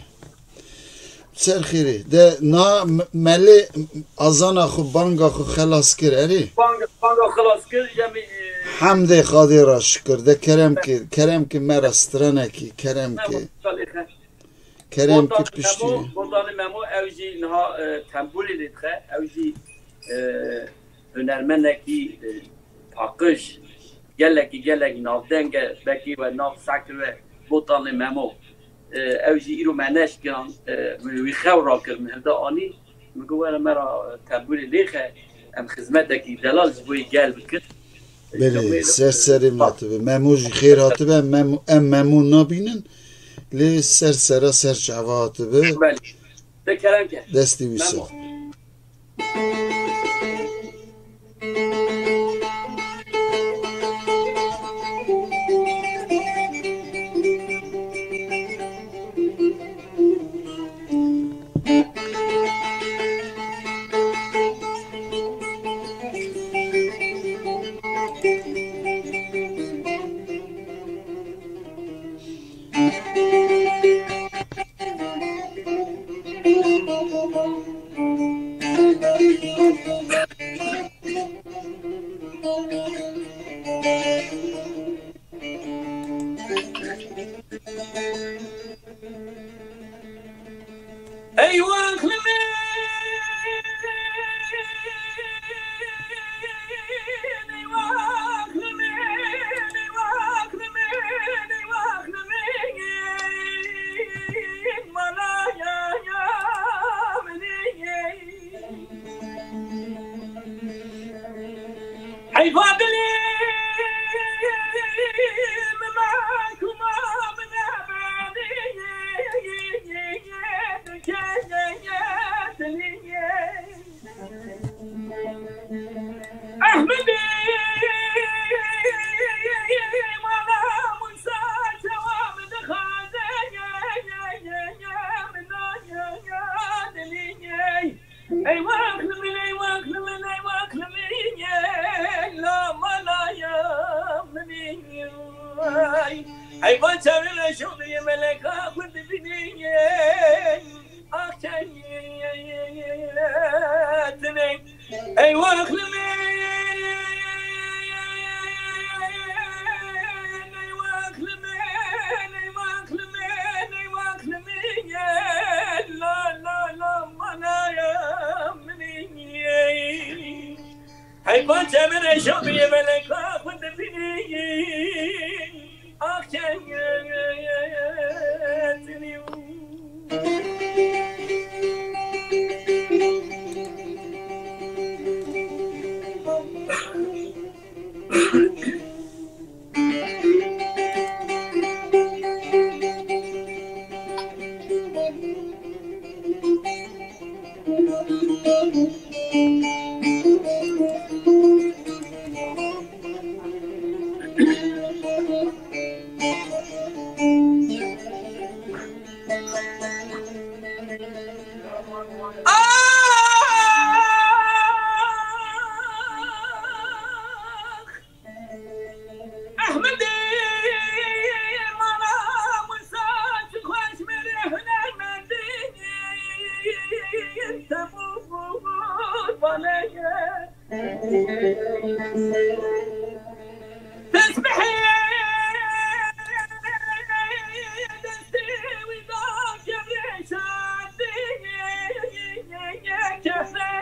Ser xêrê. De na m-, melê azana xwe, banga xwe xelas kir, erê? Banga, banga xelas kir, yemî, e, Hemdê Xadê ra şikir. De kerem ke, kerem ke me ra stranekî, kerem ke. Kerem ke Botanê piştî. Memo, Botanê Memo, ew jî niha, e, tembûlê lê dixe, ew jî, e, hunermenekî, e, paqij, gelekî, gelek navdeng e, belkî we nav sekir we, Botanê Memo. E, ew jî îro me neşkiyan, e, min wî xew rakir, min hevde anî, min got, were me ra tembûrê lêxe, em xizmetekî delal ji bo yê gel bikin. Belê, ser serê me hatibe. Memo jî xêr hatibe, em Memo, em Memo nabînin, lê ser sera ser çava hatibe. Belê. De kerem ke. Destê wî Memo. Sax. Ey wexlê min, ey wexlê min, ey wexlê min, ey wexlê min, malaya ya min. Heyfa dilê min, me kuma min emanî, dilê. Ehmedê, mala Musa, çawa min dixwaze, dilê. Ey wexlê min, ey wexlê min, ey wexlê min, la malaya min, ay. Ey va çavê reşo bê meleka xwe dibînê, ax çayê tinê. Ey wexlê min, ey wexlê min, ey wexlê min, ey wexlê min, la, la, la, manaya min. Heyfa çavê reşo bê meleka xwe dibînê. Ax, Ehmedê mala Musa, çi xweş mêrê hunermendî, temû bû baleye. Tesbihê destê wî da kevrê şadî, kevrê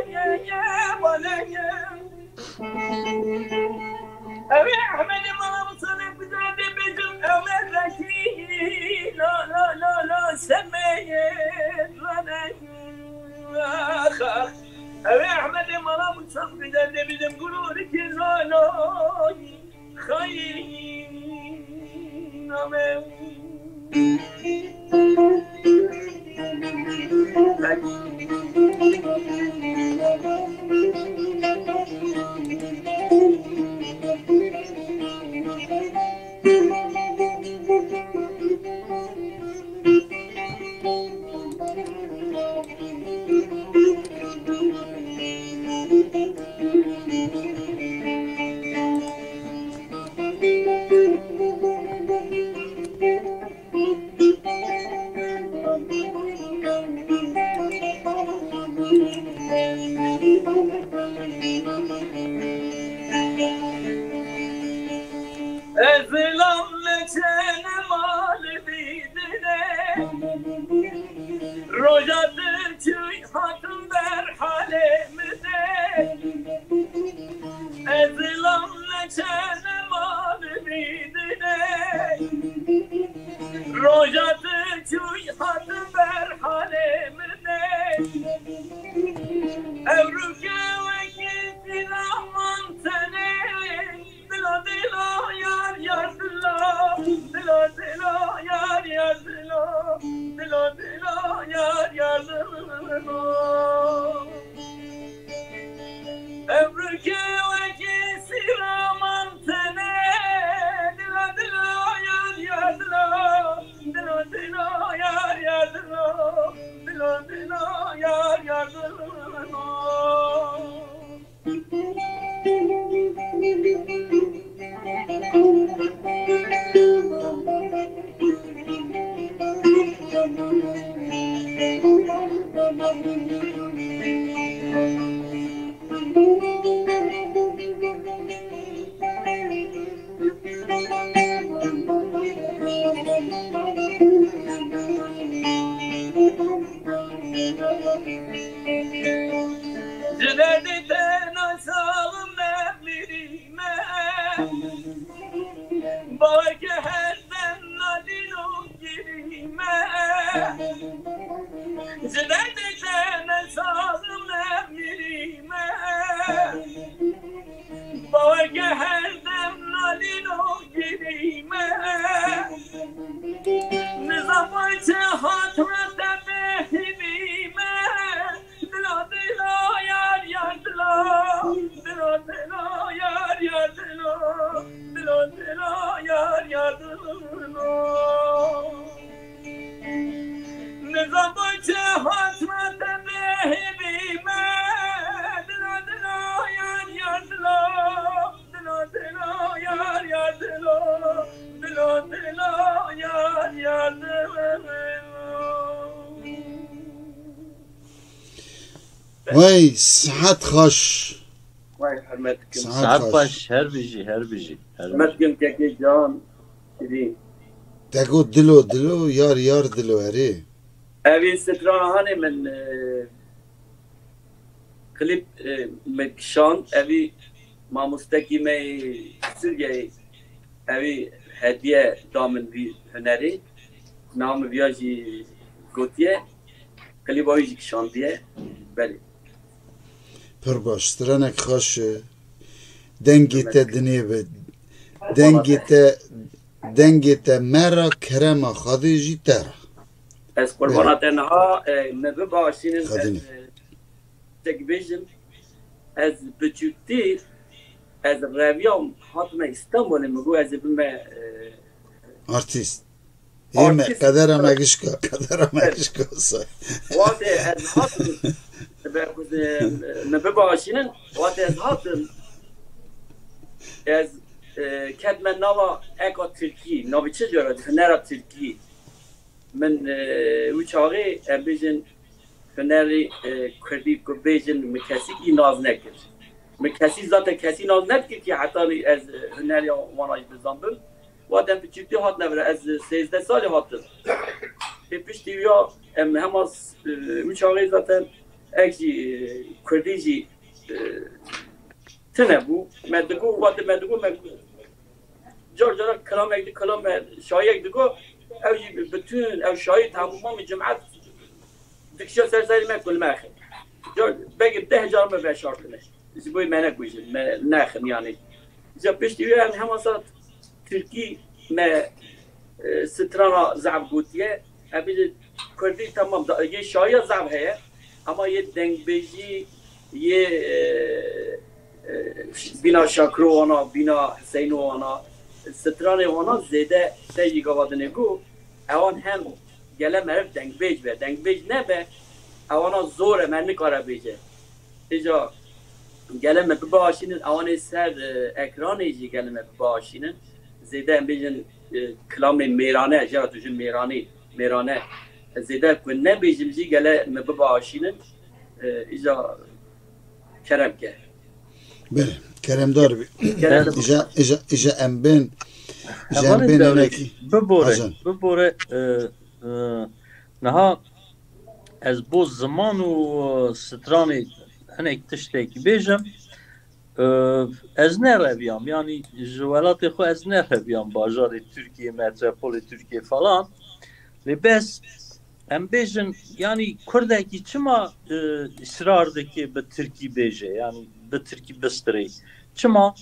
baleye. Ew ê Ehmedê mala Musa lê kucadê bêjim, ew ê rekî, lo, lo, lo, lo, semeyê, lo, lo, ax, ax. Ew ê Ehmedê mala Musa kucadê bêjim, gurûrikê, lo, lo, xayîn, ame. Ez zilam neçene mal bidine, roja diçûy hatim ber halê min de. Ez zilam neçene mal bidine, roja diçûy hatim ber halê min de. Ew rûke wekî filaman tenê. Dilo, dilo, yar, yar, dilo. Dilo, dilo, yar, yar, dilo. Dilo, dilo, yar, yar, dilo. Ev rûke wekî sîraman tenê. Dilo, dilo, yar, yar, dilo. Dilo, dilo, yar, yar, dilo. Dilo, dilo, yar, yar, dilo. Ji derdê te nasaxim, ne mirî me. Bawer ke her dem nadîn û girî me. Ji derdê te nasaxim, ne mirî me. Bawer ke her dem nadîn û girî me. Nizam çi hat me te bêhîvî me. Dilo, dilo, yar, yar, dilo. Dilo, dilo, yar, yar, dilo. Dilo, dilo, yar, yar, dilo. Nizam çi hat me te bêhîvî me. Dilo, dilo, yar, yar, dilo. Dilo, dilo, yar, yar, dilo. Dilo, dilo, yar, yar, dilo. Wey, sihet xweş. Wey, hurmet dikim. Sihet Saet xweş. Baş, her bijî, her bijî, her Hurmet bijî. Dikim kekê can, şirîn. Te got dilo, dilo, yar, yar, dilo, erê. Evî strana hanê min, e, klîp, e, me kişand, evî mamostekî me yê Sûriyeyê. Ewî hediye da min vî hunerê. Niha min viya jî gotiye. Klîba wî jî kişandiye. Belê. Pir baş, stranek xweş e. Dengê te dinê be. Dengê te, dengê te me re, kerema Xwedê jî te re. Ez qurbana te niha, e, me bibaşînin, ez, e, tek bêjim, ez biçûktî, ez reviyam hatime Îstanbulê, min got ez ê bime, e, Artîst. Ê me, qedera me gişka, qedera me gişka say. Watê ez hatim, be, e, me bibaşînin, watê ez hatim, ez, e, ketme nava eka Tirkî, navê çi cara, hunera Tirkî. Min, e, wî çaxê, em bêjin, hunerî, e, Kurdî ku bêjin, min kesîkî nas nekir. Min kesî zaten kesî nas nedikir ki heta ez, e, huneriya wana jî bizanbim. Wa dem piçûktî hatine vir, ez sêzdeh salî hatim. Ê piştî wîya em hema, e, wî çaxê zaten ek jî, e, Kurdî jî, e, tune bû. Me digot, wate me digot, me car cara kilamek di kilam me şayek digot, ew jî bi-, bütün ew şayî temamî cimet dikişa ser serê me kulme axir. Car, belkî deh car me veşartine. Ji bo me nekujin, me nexin yani. Îca piştî wî em hema sat Tirkî me, e, strana zaf gotiye. Em bêjin Kurdî temam da, yê şayiya zaf heye. Ama yê dengbêjî, yê, e, e, bîna Şakiro wana, bîna Hüseyno wana, stranê wana zêde te jî gava dinê ku ewan hem gele meriv dengbêj be. Dengbêj nebe, ewana zor e, me nikare bêje. Îca gele me bibaşînin, ewanê ser, e, ekranê jî gele me bibaşînin. Zêde em bêjin, e, kilamê mêrane, jera tu ji mêranê, mêrane. Zêde ku nebêjim jî gele me bibaşînin. E, îca kerem ke. Belê, keremdar bî. Kerem. Îja, îja, îja em bên, îja em Hevalên bên Dewlêt, hinekî. Bibore, Hacan. Bibore, e, e, niha ez bo ziman û stranê hinek tiştek bêjim. E, ez nereviyam, yanî ji welatê xwe ez nereviyam, bajarê Tirkiyê, metropolê Tirkiyê falan. Lê bes em bêjin, yanî Kurdekî çima, e, israr dike bi Tirkî bêje, yanî bi Tirkî bistirê? Çima?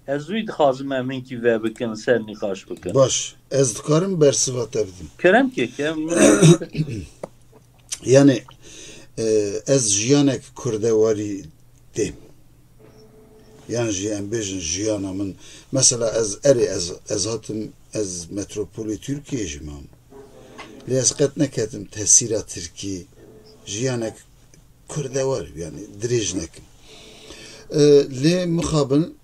Ez wî dixwazim em hinkî vebikin, ser nîqaş bikin. Baş, ez dikarim bersiva te bidim. Kerem ke, kerem. Yani, e, ez jiyanek kurdewarî têm. Yan jî em bêjin jiyana min. Mesela ez erê ez, ez hatim, ez metropolê Tirkiyê jî mam. Lê ez qet neketim tesîra Tirkî, jiyanek kurdewar, yani dirêj nekim. E, lê mixabin,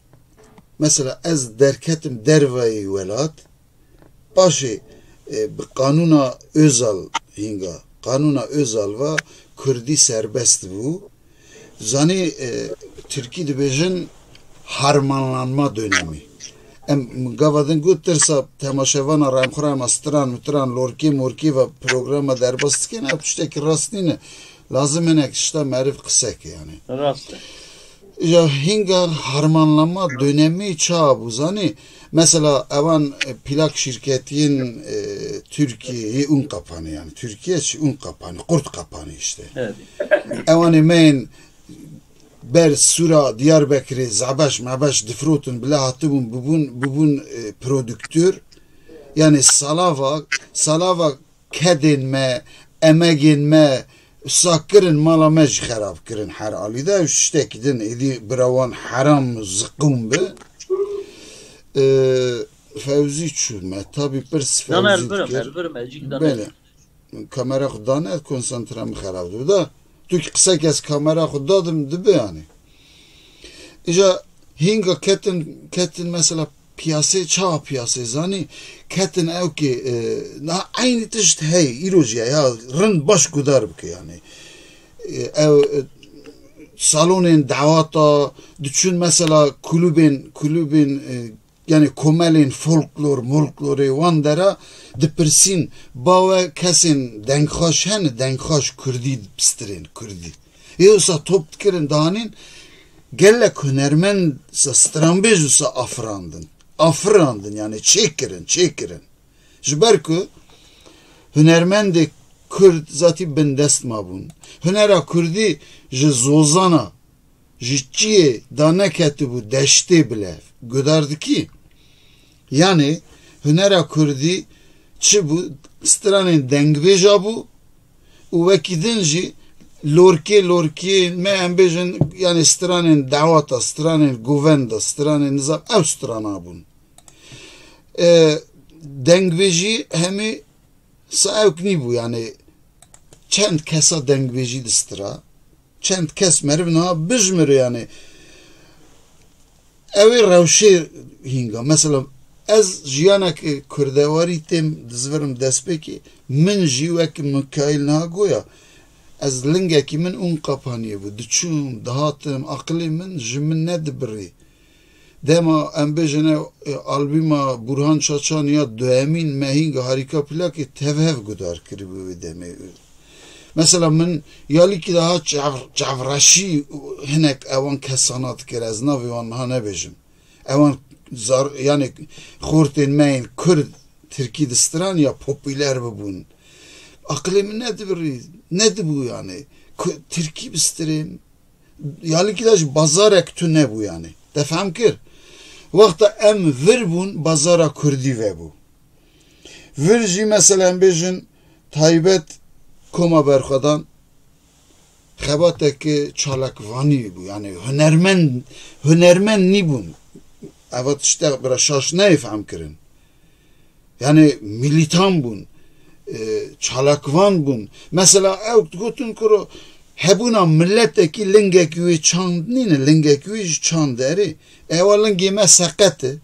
mesela ez derketim dervayê welat, paşê, e, bi qanûna Özal hînga, qanûna Özal va kurdî serbest bû. Zanî, e, tirkî dibêjin harmanlanma dönemi. Em gava din got tirsa temaşevana remxurema stran mitran lorkê morkê ve programa derbas dikin, ev tiştekî rast nîne. Lazim hinek tişta meriv qise ke yani. Rast e. Ya hînga harmanlama dönemî çawa bû zanî? Mesela ewan, e, plak şîrketiyên, e, Tirkiyeyê ûn qapanî yani. Tirkiye çi ûn qapanî, qurt qapanî işte. Evet. Ewanê me yên ber Sûra Diyarbekirê zebeş mebeş difirotin bile hatibûn bibûn, bibûn, e, prodüktör. Yani salava, salava kedên me, emegên me, sakirin mala me jî xerab kirin her alî de. Ew tiştekî din êdî bira wan heram ziqûm bi. Ee, Fewzî çû me, tabî pirs Dan Fewzî erbirim, dikir. Erbirim, ecik dan. Belê. Kamera xwe dane, konsantre min xerab dibe. Da, tu ki qisek ez kamera xwe dadim dibe yani. Îja hînga ketin, ketin mesela piyasê, çawa piyasê zanî, ketin ew ki, e, na eynî tişt hey, îro jî ya, ya rind baş gudar bike yani. E, ew, e, salonên dawata, diçûn mesela kulübên, kulübên, e, yani komelên folklor, molklorê wan dera dipirsîn, bawe kesên dengxaş hene, dengxaş kurdî, pistirên kurdî. Yê wisa top dikirin, danîn, gelek hunermend sa stranbêj wisa afirandin. afirandin, yani çêkirin, çêkirin. Ji ber ku hunermendê Kurd zatî bindest mabûn. Hunera Kurdî ji zozana, ji çiyê daneketibû deştê bile gudar dikî. Yani hunera Kurdî çi bû? Stranên dengbêja bû û wekî din jî lorkê lorkê me em bêjin, yani stranên dawata, stranên govenda, stranên nizam ew strana bûn. E, dengbêjî hemî sa ewk nîbû, yani çend kesa dengbêjî distira, çend kes meriv niha bijmire, yani ew ê rewşê hînga. Mesela ez jiyanek kurdewarî têm dizivirim destpêkê, min jî wek Mikaîl niha goya, ez lingekî min ûn qapaniyê bû. Diçûm, dihatim, aqilê min ji min nedibirî. Dema em bêjin ew, e, albûma Burhan Çaçan ya duyemîn me hînga harîka plakê tev hev gudar kiribû wê demê. Mesela min ya lîkî daha çav-, çavreşî hinek ewan kesana dikir, ez navê wan niha nebêjim. Ewan zar-, yani xortên me yên Kurd tirkî distiran ya popûler bibûn. Aqilê min nedibirî, nedibû yani. Ku-, tirkî bistirên, ya lîkî de ji bazarek tune bû yani. Te fehm kir? Wexta em vir bûn, bazara Kurdî vebû. Vir jî mesela em bêjin taybet koma berxwedan xebateke çalakvanî bû. Yani hunermend, hunermend nîbûn. Eva tiştek bira şaş neyê fehm kirin. Yani milîtan bûn, e, çalakvan bûn. Mesela ew digotin kuro hebûna miletekî lingekî wê çand nîne, lingekî wê jî çand e. Erê, ewa lingê me seqet e.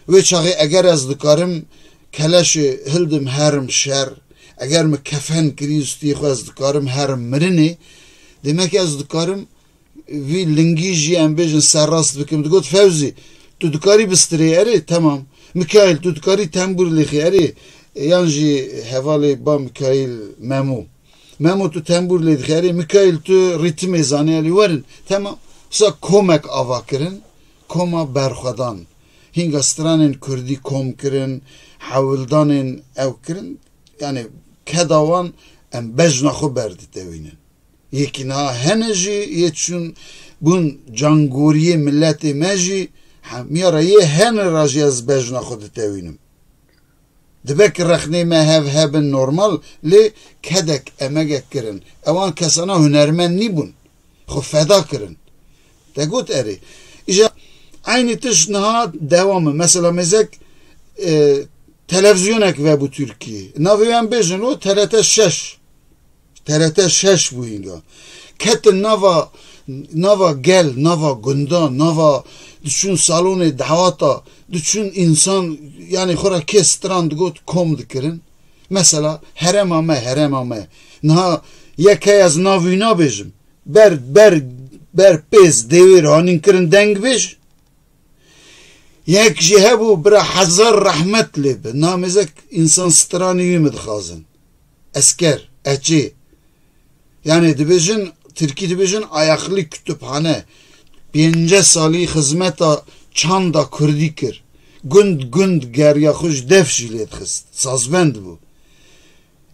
Wê çaxê eger ez dikarim keleşê hildim herim şer, eger min kefen kirî stûyê xwe ez dikarim herim mirinê, demek ez dikarim vî lingî jî em bêjin serrast bikim. Digot, Fewzî, tu dikarî bistirê, erê, temam. Mikaîl, tu dikarî tembûr lêxî, erê, yan jî hevalê ba Mikaîl Memo. Memo, tu tembûr lê dixî, erê, Mikaîl, tu rîtimê zanî, erê, werin, temam. Wisa komek ava kirin, koma berxwedan. Hînga stranên kurdî kom kirin, hewldanên ew kirin, yani keda wan em bejna xwe berditewînin. Yekî niha hene jî yê çûn bûn cangoriyê miletê me jî, hemiya re yê hene re jî ez bejna xwe ditewînim. Dibe ki rexnê me hev hebin normal, lê kedek emegek kirin. Ewan kesana hunermend nîbûn. Xwe feda kirin. Te got erê. Îja eynî tişt niha dewam e. Mesela mêzek, e, televizyonek vebû Tirkiyê. Navê em bêjin o T R T şeş. T R T şeş bû hînga. Ketin nava, nava gel, nava gunda, nava diçûn salonê dawata, diçûn însan, yani xwe re kê stran digot kom dikirin. Mesela herêma me, herêma me. Niha yek heye ez nav wî nabêjim. Ber, ber, ber pêz dêwêr hanîn kirin dengbêj. Yek jî hebû bira hezar rehmet lê bi. Namêzek însan stranî wî min dixwazin. Esker, eçê. Yani dibêjin, tirkî dibêjin ayaklı kütüphane. Pênce salî xizmeta çanda kurdî kir. Gund gund geriya xwe ji def jî lê dixist. Sazbend bû.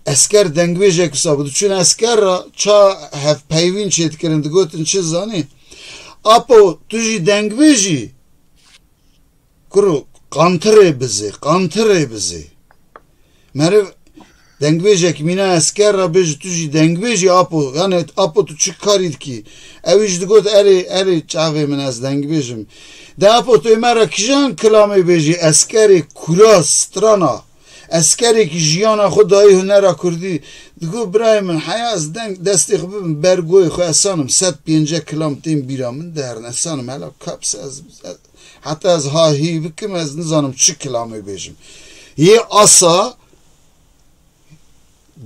Esker dengbêjek wisa bû. Diçûn esker re ça hevpeyvîn çêdikirin, digotin çi zanî? Apo, tu jî dengbêj î? Kuro, qantirê bizê, qantirê bizê. Meriv dengbêjek mîna esker re bêje, tu jî dengbêj î apo. Yani apo tu çi karî dikî? Ew jî digot, erê, erê çavê min, ez dengbêj im. De apo tu ê me re kijan kilamê bêjî? Eskerê kura strana. Eskerekî jiyana xwe dayî hunera kurdî. Digot, birayê min, heya ez deng destê xwe bibim ber goyê xwe, ez sanim sed pêncî kilam tên bîra min, derin ez sanim hela kaps ez, ez, heta ez ha hî bikim, ez nizanim çi kilamê bêjim. Yê asa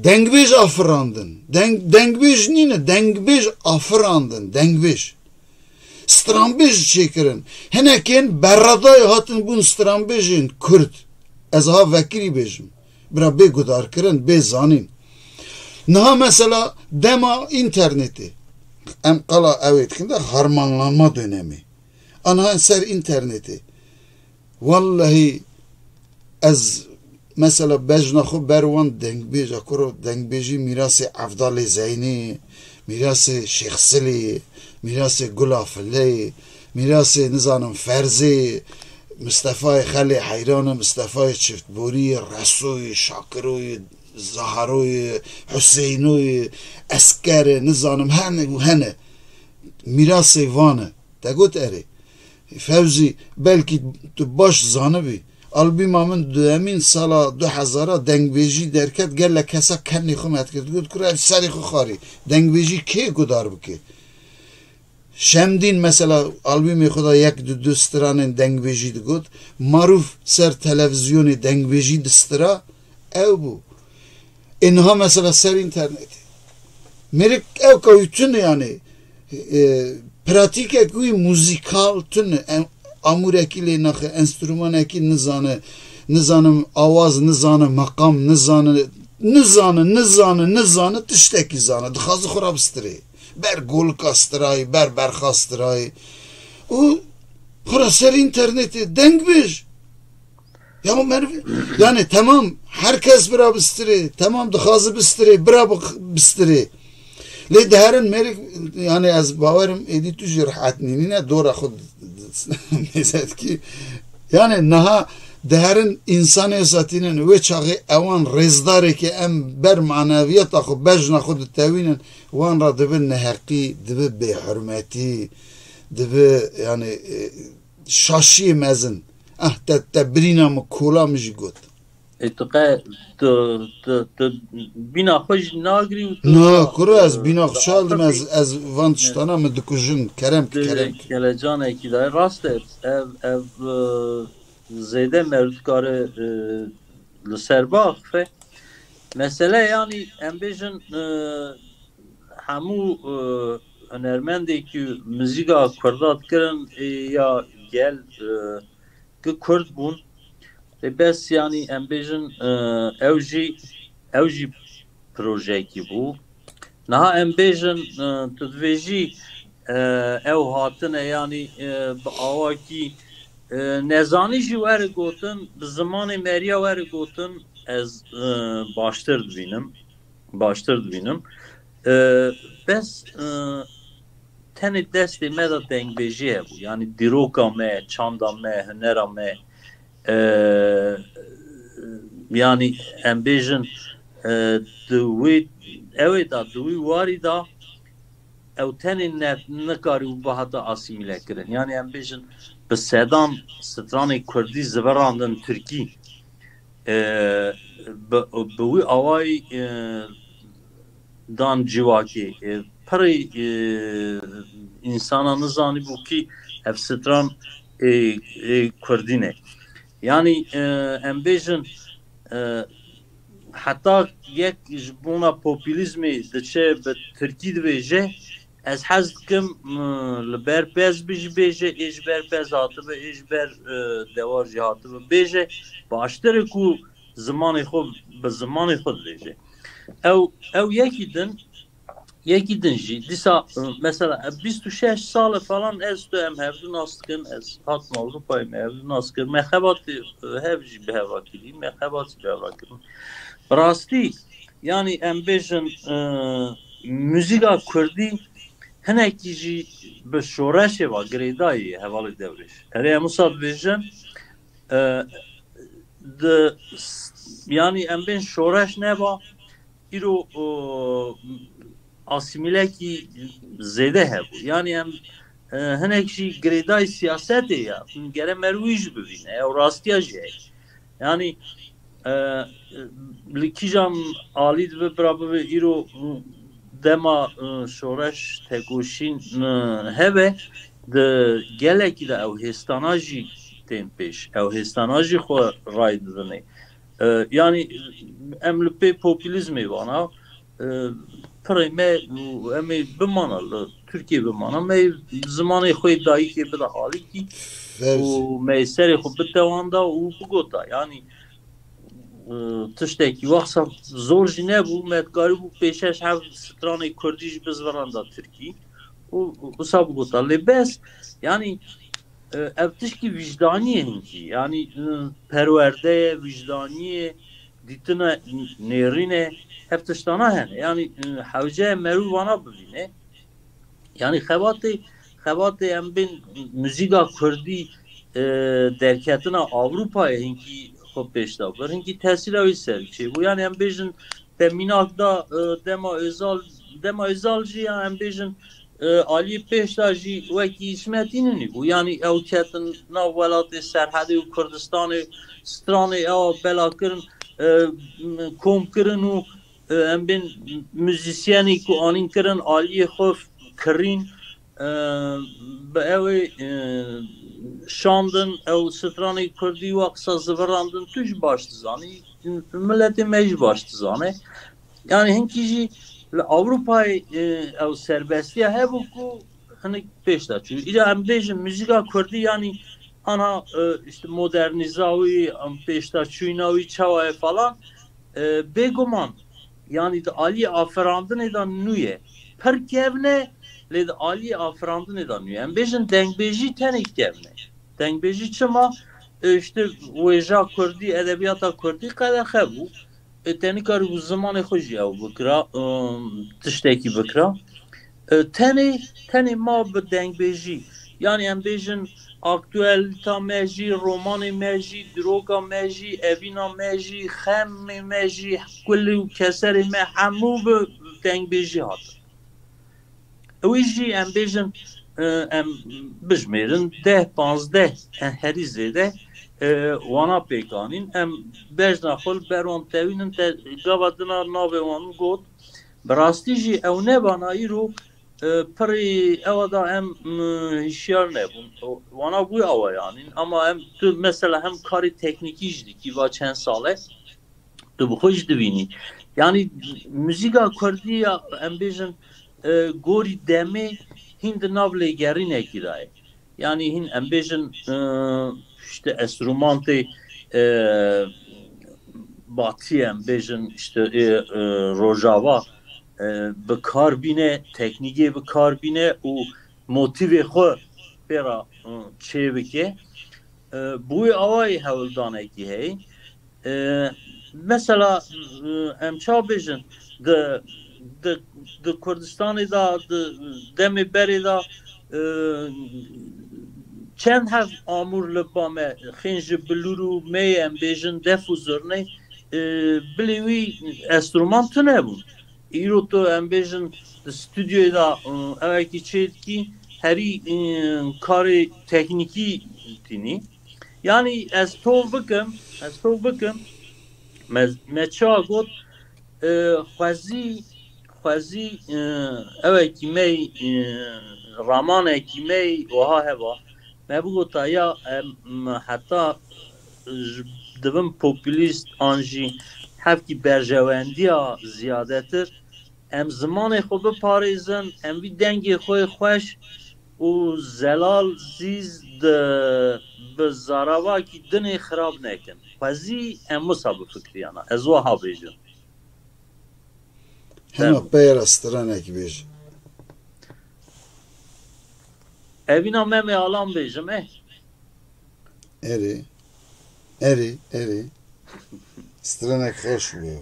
dengbêj afirandin. Deng, dengbêj nîne, dengbêj afirandin, dengbêj. Stranbêj çêkirin. Hinekên berradayê hatin bûn stranbêjên Kurd. Ez ha vekirî bêjim. Bira bê gudarkirin, bê zanîn. Niha mesela dema înternetê. Em qala ew ê dikin de harmanlanma dönemî. Aniha ser înternetê. Wellehî ez mesela bejna xwe ber wan dengbêja kuro, dengbêjî mîrasê Evdalê Zeynê, mîrasê Şêx Silê, mîrasê Gula Fileyê, mîrasê nizanim Ferzê, Mistefayê Xelê Heyranê, Mistefayê Çiftboriyê, Resoyê, Şakiroyê, Zaharoyê, Huseynoyê, Eskerê, nizanim hene û hene. Mîrasê van e. Te got erê. Fevzî, belkî tu baş zanibî. Albîma min duyemîn sala du hezara dengbêjî derket, gelek kesa kenê xwe met kir. Got, kura ev serê xwe xarî. Dengbêjî kê gudar bike? Şemdîn mesela albîmê xwe de yek du du stranên dengbêjî digot. Marûf ser televîzyonê dengbêjî distira. Ew bû. Ê niha mesela ser înternetê. Mêrik ew kawî tune yani, e, pratîkek wî muzîkal tune. En-, amûrekî lê naxe, enstrûmanekî nizane, nizanim awaz nizane, meqam nizane, nizane, nizane, nizane, tiştekî zane. Dixwaze xwe ra bistirê. Ber golika stirayî, ber berxa stirayî. Û xwe ra ser înternetê dengbêj. Ya meriv, yani tamam, herkes bira bistirê, tamam dixwaze bistirê, bira bix-, bistirê. Lê diherin mêrik, yani ez bawerim êdî tu jî rehet nînîne, dora xwe mêzetkî. Yani niha diherin insanê zatînin wê çaxê ewan rêzdarê ke em ber maneviyeta xwe, bejna xwe ditewînin, wan ra dibi neheqî, dibi bêhurmetî, dibi yani, e, şaşiyê mezin. Ah, te, te birîna min, kola min jî got. Ê, tu qe, tu, tu, tu bîna xwe jî nagirî û tu Na, kuro ez bîna xwe çal dim, ez, ez van tiştana min dikujin. Kerem ki, kerem ki. Kelecanekî dayê. Rast e, ev, ev, e, zêde meriv dikare, e, li ser biaxife. Mesele, yanî, em bêjin, e, hemû, e, hunermendê ku muzîka kurda dikirin, ê, ya gel, e, ku kurd bûn. Ê, bes, yanî, em bêjin, e, ew jî, ew jî projeyekî bû. Niha em bêjin, e, tu dibêjî, e, ew hatine, yanî, e, bi awakî, e, nezanî jî were gotin, bi zimanê meriya were gotin, ez, e, baştir dibînim, baştir dibînim. E, bes, e, tenê destê me de dengbêjî hebû. Yanî dîroka me, çanda me, hunera me, e, yanî em bêjin, e, di wê, ew ê de, di wî warî de ew tenê ne, nikarî û bihata asîmîle kirin. Yanî em bêjin bi sedan stranê kurdî zivirandin tirkî. E, bi, bi wî awayî, e, dan civakê. E, pirî, e, însana nizanîbû kî ev stran ê, ê kurdî ne. Yanî, e, em bêjin, e, heta yek ji bona populîzmê diçe bi tirkî dibêje, ez hez dikim, e, li ber pez bi jî bêje, ê ji ber pez hatibe, ê ji ber, e, dewar jî hatibe bêje, baştir e ku zimanê xwe, bi zimanê xwe dibêje. Ew, ew yekî din, yekî din jî, dîsa, e, mesela, e, bîst û şeş sal e falan ez tu em hevdu nas dikin, ez hatim Ewropayê, me hevdu nas kir, me xebatê, e, hev jî bi hev re kirî, me xebat jî bi hev re kirin. Bi rastî, yanî em bêjin, e, muzîka kurdî hinekî jî bi şoreşê ve girêdayî hevalê Dewrêş. Erê em wisa dibêjin, e, di, yanî em bên şoreş neba, îro, e, asîmîlekî zêde hebû. Yanî em, e, hinek jî girêdayî siyasetê ya. Gere meriv wî jî bivîne. Ew rastiya jî heye. Yanî, e, li kîjan alî dibe bira bibe îro dema, e, şoreş tekoşîn, e, hebe, di gelekî de ew hêstana jî tên pêş. Ew hêstana jî xwe ray didinê. E, yanî em li pê populîzmê vana, e, pirê me û em ê bimana li Tirkiyê bimana, me zimanê xwe yê dayikê bida alîkî û me yê serê xwe bitewanda û bigota. Yanî, e, tiştekî wexsa zor jî nebû, me dikarîbû pêşeş hev stranê kurdî jî bizviranda tirkî û wisa bigota. Lê bes, yanî, e, ev tişkî wijdanî ye hinkî. Yanî, e, perwerde ye, wijdanî ye, dîtina nêrîn e. Ev tiştana hene. Yanî, e, hewce ye merû vana bivîne. Yanî xebatê, xebatê em bên muzîka kurdî, e, derketina Ewropayê hinkî xwe pêş de bir. Hinkî tesîra wî ser çêbû. Yanî em bêjin te mînak da, e, dema Özal, dema Özal jî ya em bêjin, e, aliyê pêş de jî wekî Îsmet Înînî bû. Yanî ew ketin nav welatê Serhedê û Kurdistanê, stranê ewa bela kirin, e, kom kirin û, e, em bên muzîsyenî ku anîn kirin aliyê xwe kirîn, e, bi ew ê, e, şandin, ew stranê kurdî wa qisa zivirandin, tu jî baş dizanî, miletê me jî baş dizane. Yanî hinkî jî li Ewropayê, e, ew serbestiya hebû ku hinek pêş de çû. Îca em bêjin muzîka kurdî, yanî ana, e, işte modernîza wî, em pêş de çûyîna wî çawa ye falan, e, bêguman, yanî di aliyê afirandinê de nû ye. Pir kevn e, lê di aliyê afirandinê de nû ye. Em bêjin dengbêjî tenê kevn e. Dengbêjî çima? E, işte wêja kurdî, edebiyata kurdî qedexe bû. E, te nikarîbû zimanê xwe jî ew bikira, e, tiştekî bikira. E, tenê, tenê ma bi dengbêjî. Yanî em bêjin aktuelîta me jî, romanê me jî, diroka me jî, evîna me jî, xemê me jî, kulî û keserê me hemû bi dengbêjî hatin. Wî jî em bêjin, e, em bijmêrin deh, panzdeh, e, herî zêde, e, wana pêk anîn. Em bejna xwe li ber wan tewînin, te gava dina navê wan got. Bi rastî jî ew nebana îro, e, pirî ewa da em, m, hişyar nebûn. Wana bû awa yanîn. Ama em tu mesela hem karê teknîkî jî dikî va çend sal e. Tu bi xwe jî dibînî. Yanî muzîka kurdî ya em bêjin, e, gorî demê hîn di nav lêgerînekî de ye. Yanî hîn em bêjin, e, işte enstrumantê, e, batî em bêjin işte, e, e, rojava, e, bi kar bîne, teknîkê bi kar bîne û motîvê xwe pê re, e, çê bike. E, bi wî awayî hewldanekî heye. E, mesela, e, em ça bêjin, di, di, di Kurdistanê de, di demê berê de, e, çend heb amûr li ba me, xênji bilûr û meyê em bêjin, def û zurnê, e, bilê wî enstrûman tune bûn. Îro tu em bêjin di stûdyoyê de, e, ewekî çê dikî, herî, e, karê teknîkî tînî. Yanî ez tov bikim, ez tov bikim, me, me çawa got, e, xwezî, xwezî, e, ewekî me, e, ramanekî me wiha heba. Me bigota ya em heta ji, dibin populîst an jî hevkî berjewendiya ziyadetir. Em zimanê xwe biparêzin, em vî dengê xwe xweş û zelal zîz di, bi zaravakî dinê xirab nekin. Xwezî em wisa bifikriyana. Ez wiha bêjim. Hema peyra stranek bêj. Evîna Memê Alan bêjim, eh. Erê. Erê, erê. Stranek xweş bû.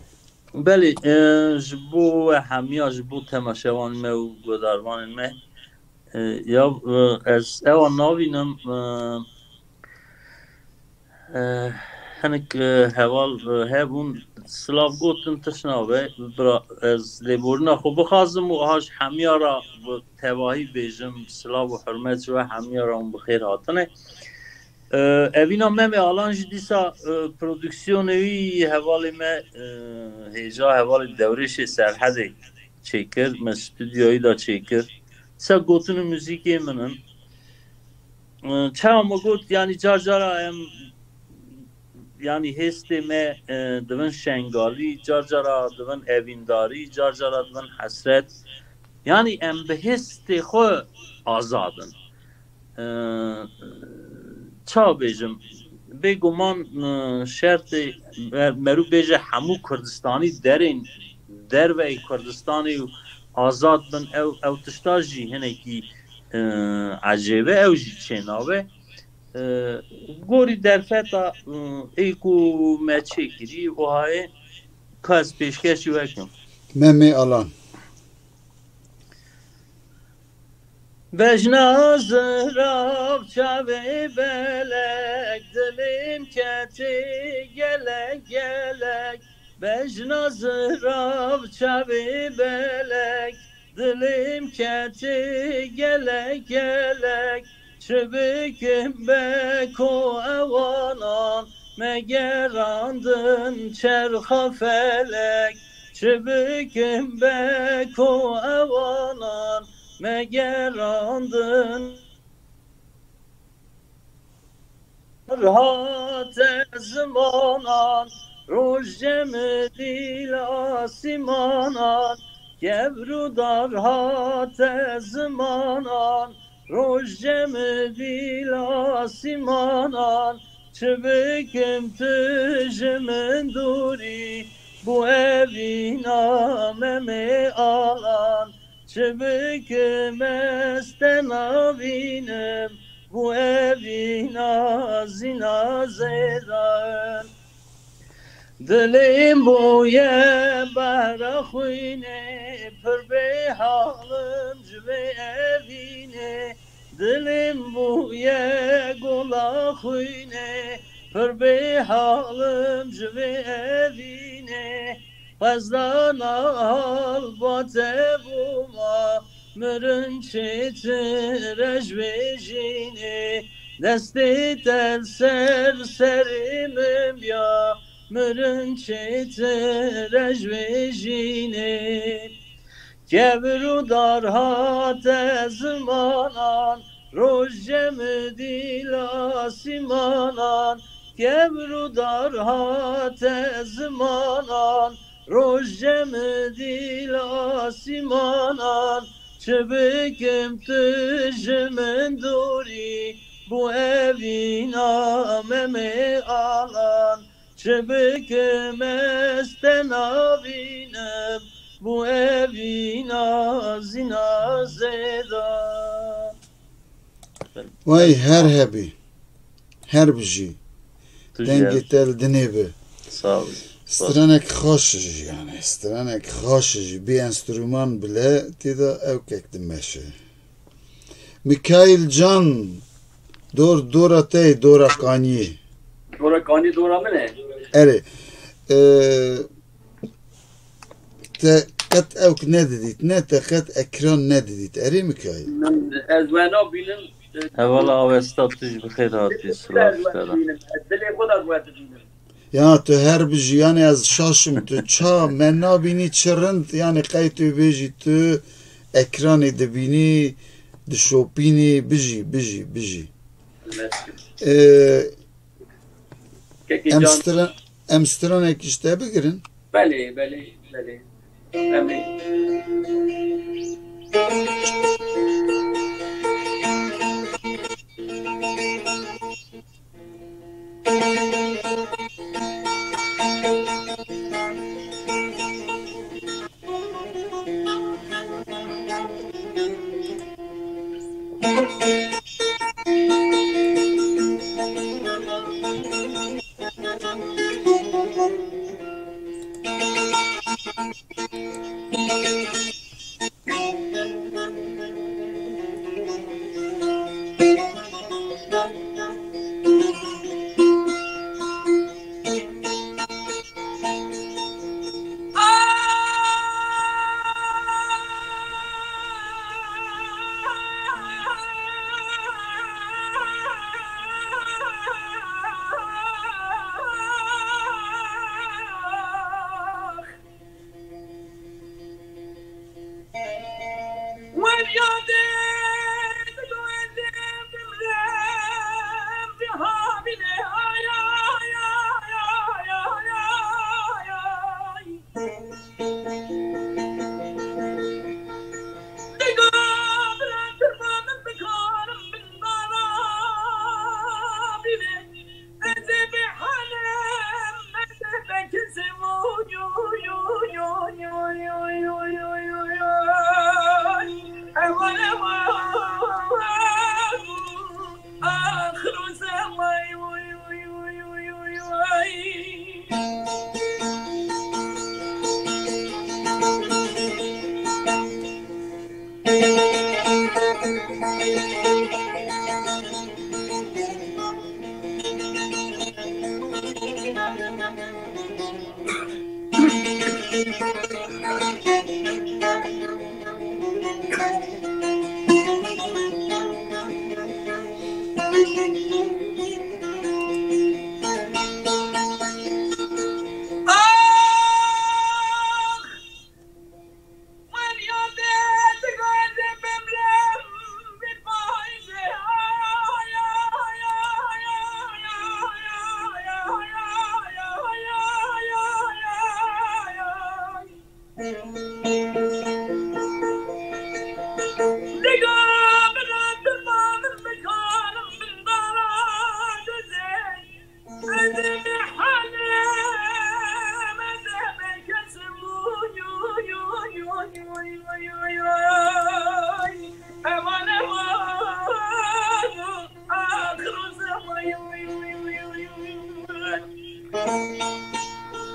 Belê, e, ji bo we hemiya, ji bo temaşevanên me û guhdarvanên me, e, ya, e, ez ewa navînim, e, e, hinek, e, heval, e, hebûn, silav gotin, tişt nabe, bira, ez lêborîna xwe bixwazim û aha ji hemiya re bi tevahî bêjim, silav û hurmet ji we hemiya re hûn bi xêr hatine. E, evîna Memê Alan jî dîsa, e, prodüksiyonê wî hevalê me, e, hêja hevalê Dewrêşê Serhedê çêkir, me stûdyoyî de çêkir. Dîsa gotin û muzîkê min in. E, çawa me got, yanî car cara em, yanî hêstê me, e, dibin şengalî, car cara dibin evîndarî, car cara dibin hesret. Yanî em bi hêstê xwe azad in. E, çawa bêjim? Bêguman, e, şertê mer-, merû bêje hemû Kurdistanî derên derveyî Kurdistanê û azad bin, ew, ew tişta jî hinekî, e, ecêb e, ew jî çênabe. E, gorî derfeta, e, ê ku me çêkirî, wiha ye, ka ez pêşkêşî we kim. Memê Alan. Bejna zirav çavê belek, dilêm ketê gelek gelek. Bejna zirav çavê belek, dilêm ketê gelek gelek. Çi bikim beko ewanan, me gerandin çerxa felek. Çi bikim beko ewanan, me gerandin. Hate zimanan, roj cem dîl asîmanan, kevr û dar hate zimanan, roj cem dîl asîmanan. Çi bikim tu ji min dûrî, bû evîna Memê Alan. Çi bikim ez te nabînim, bû evîna zîna zêdan. Dilêm bûye behra xwînê, pir bêhalim ji vê evînê. Dilêm bûye gola xwînê, pir bêhalim ji vê evînê. Xwezdana halbate bûma, mirin çêtir e ji vê jînê. Destê te li ser serê min biya, mirin çêtir e ji vê jînê. Kevr û dar hate zimanan, roj cem dîl asîmanan. Kevr û dar hate zimanan, roj cem dîl asîmanan. Çi bikim tu ji min dûrî, bû evîna Memê Alan. Çi bikim ez te nabînim, bû evîna zîna zêdan. Wey her hebî, her bijî. Tu jî Dengê te li dinê bi. Sağ ol. Stranek xweş jî yani, stranek xweş jî. Bir enstrüman bile tê de ewkek dimeşe. Mikail Can, dor, dora te, dora Kaniyê. Dora Kaniyê, dora min e. Erê. E, te qet ewk nedidît, ne te qet ekran nedidît. Erê Mikail? Min, ez we nabînim. Hevala Avesta, tu jî bi xêr hatî, silav ji te re. Dilê xwe de ez we dibînim. Ya tu her bijî, yani ez şaşim, tu ça me nabînî çi rind, yani qey tu bêjî tu ekranê dibînî, dişopînî, bijî, bijî, bijî. Ee, Kekê em can. Stra-, em stranekî ji te bigirin? Belê, belê, belê. Em ê.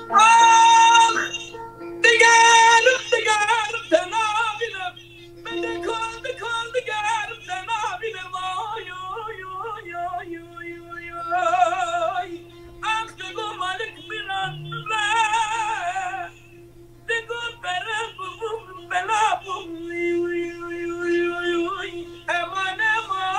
Ah, digerim, digerim, te nabînim. Min de kol, de kol, digerim, te nabînim. Ay, ay, ay, ay, ay, ay, ay. Ah, digo malik miran be. Digo pere bû, bela bû. Eman, eman.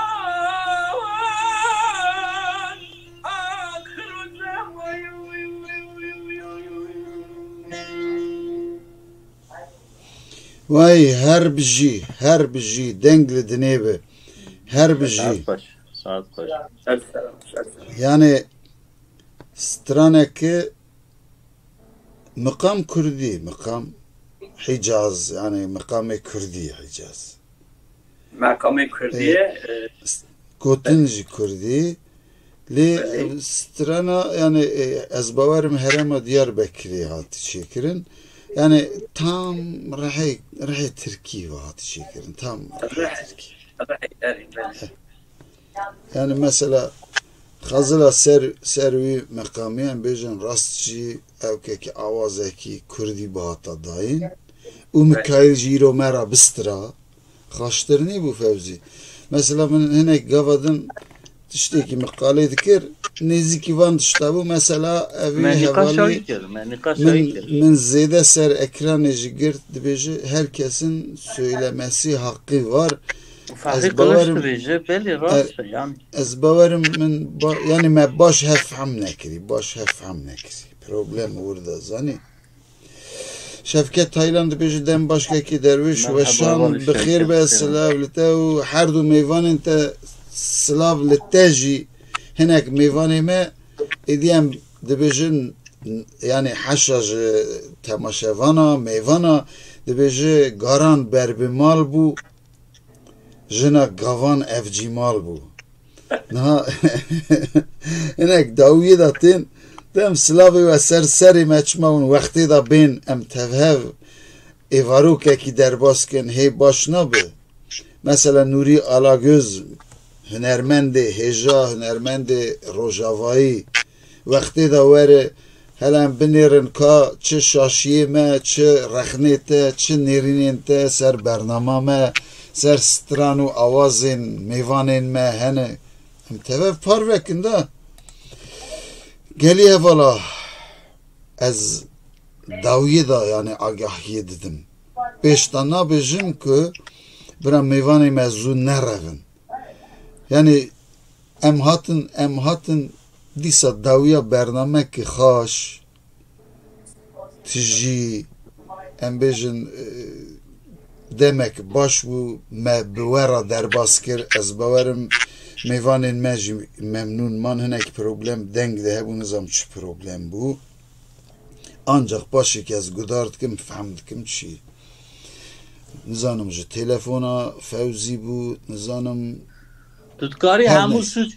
Vay, her bijî, her bijî, deng li dinê be. Her bijî. Saet xweş, saet xweş. Yani straneke miqam kurdî, miqam Hicaz, yani miqamê kurdî Hicaz. Meqamê kurdî, Ê, e, s-, gotin jî kurdî. Lê, Belê. e, strana, yani, e, ez bawerim herêma Diyarbekirê hat çêkirin. Yani tam rihê, rihê tirkî ve hat çêkirin. Tam rihê Rih-, tirkî. Rihê derî, belê. He. Yani mesela Xezila ser, ser wî meqamî em bêjin rast jî ewkekî awazekî kurdî bihata dayîn û Mikaîl jî îro me ra bistira. Xaştir nîbû Fewzî. Mesela min hinek gava din tiştekî min qalê dikir, nêzîkî van tişta bû. Mesela evî Me nîqaşa hevalî wî kir, me nîqaşa wî min, kir. min zêde ser ekranê jî girt, dibêje, "Her kesin söylemesi hakkı var." Fahri Ez Kılıç bawerim dibêje, belê, rast e, yani. Ez bawerim min ba-, yani me baş hev fehm nekirî, baş hev fehm nekirî. Problem orada zanî. Şevket Taylan dibêje, "Dem baş kekî Derwiş, Merhaba, weşan, Şevket, bi xêr be, selam. Silav li te û her du mêvanên te, silav li te jî hinek mêvanê me, êdî em dibêjin, yani heşa ji temaşevana, mêvana, dibêje, garan ber bi mal bû." Jina gavan evcîmal bû. Niha hinek dawiyê de tên, dem silavê we ser serê me çima hûn wextê de bên em tevhev êvarokekî derbas kin hê baş nabe. Mesela Nûrî Alagöz, hunermendê hêja, hunermendê rojavayî, wextê de were, hele em binêrin ka çi şaşiyê me, çi rexnê te, çi nêrînên te ser bernama me, ser stran û awazên mêvanên me hene. Em teve parvekin de. Gelî hevala ez dawiyê de, yani agahiyê didim. Pêşta nabêjim ku bira mêvanê me zû nerevin. Yani em hatin, em hatin dîsa dawiya bernamekî xaş, tijî, em bêjin, e, demek baş bû, me bi we re derbas kir. Ez bawerim mêvanên me jî memnûn man. Hinek problem deng de hebû, nizam çi problem bû. Ancak paşê ke ez gudar dikim, fehm dikim çi. Nizanim ji telefona Fewzî bû, nizanim Tu dikarî her hemû neyse. suç,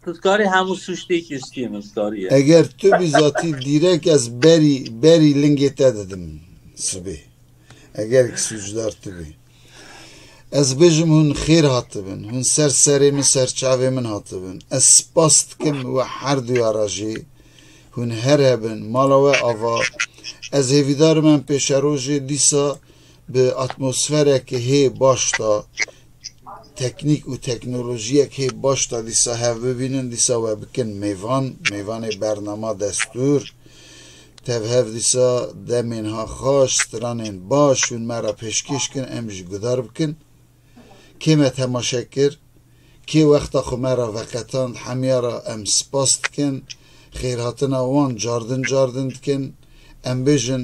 tu dikarî hemû suç têkî stî min dikarî ye. Eger tu bî zatî dîrek ez berî, berî lingê te didim sibê. Eger ki sûcdar tu bî. Ez bêjim hûn xêr hatibin, hûn ser serê min, ser çavê min hatibin. Ez spas dikim we her duya re jî. Hûn her hebin, mala we ava. Ez hêvîdar im em pêşerojê dîsa bi atmosfereke hê baş da, teknîk û teknolojiyek hê baş da dîsa hev bibînin, dîsa we bikin mêvan, mêvanê bernama destûr. Tev hev dîsa demên ha xaş, stranên baş hûn me re pêşkêş kin, em jî guhdar bikin. Kê me temaşe kir, kê wexta xwe me re veqetand, hemiya re em spas dikin. Xêrhatina wan cardin cardin dikin. Em bêjin,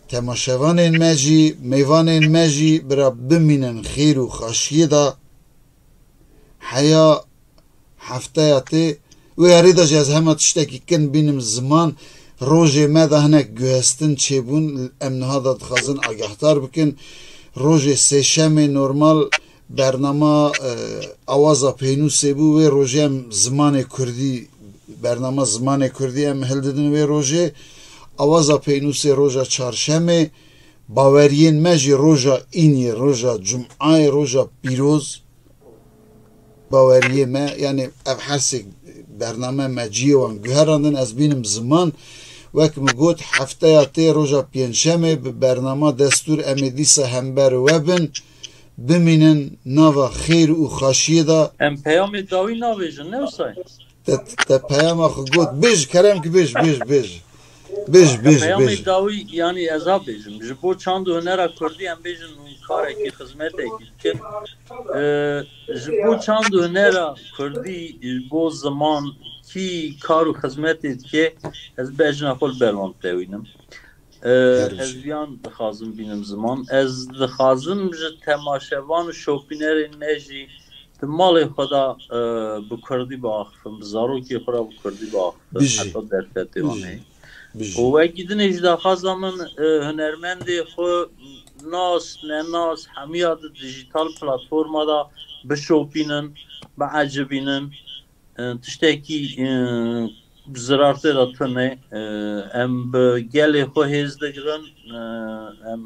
temaşevanên me jî, mêvanên me jî bira bimînin xêr û xaşiyê de. Heya hefteya tê. Wê herî de jî ez hema tiştekî kin bînim ziman. Rojê me de hinek guhestin çêbûn. Em niha de dixwazin agahdar bikin. Rojê sêşemê normal bernama, e, awaza pênûsê bû. Wê rojê em zimanê kurdî, bernama zimanê kurdî em hildidin wê rojê. Awaza pênûsê roja çarşemê. Baweriyên me jî roja îniyê, roja cum'ayê, roja pîroz. Baweriyê me, yanî ev her sê bername me cihê wan guherandin, ez bînim ziman. Wek min got, hefteya tê roja pêncşemê bi bernama destûr em ê dîsa hember we bin, bimînin nava xêr û xaşiyê de. Em peyamê dawî nabêjin, ne wisa ye? Te, te peyama xwe got, bêj, kerem ki bêj, bêj, bêj. Bêj, bêj, Peyamê bêj. Dawî, yanî ez ha bêjim. Ji bo çand û hunera kurdî em bêjin hûn karekî, xizmetekî dikin. Ee, ji bo çand û hunera kurdî, ji bo ziman kî kar û xizmetê dike, ez bejna xwe li ber wan tewînim. Ee, Her ez bijî. Viyan dixwazim bînim ziman. Ez dixwazim ji temaşevan û şopînerên me jî di malê xwe de, e, bi kurdî biaxifin, bi zarokê xwe re bi kurdî biaxifin, Bijî. Heta derfetê wan Bijî. Heye. Bijî. Û wekî dinê jî daxwaza min, e, hunermendê xwe nas, nenas, hemiya di dijîtal platforma de bişopînin, biecibînin. E, tiştekî, e, bi zirartê de tune. E, em bi gelê xwe hêz digirin, e, em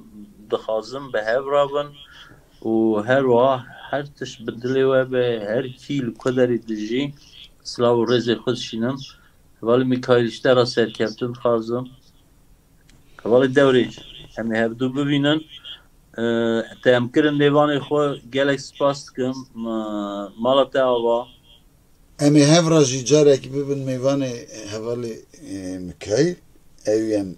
dixwazin bi hev re bin û her wiha her tişt bi dilê we be, her kî li ku derê dijî, silav û rêzê xwe dişînim. Hevalî Mîkaîl, ji te re serkeftin dixwazim. Hevalê Dewrêj, em ê hevdu bibînin. E, te em kirin mêvanê xwe, gelek spas dikim. E, mala te ava. Em ê hev re jî carekî bibin mêvanê hevalê, e, Mikaîl. Ew em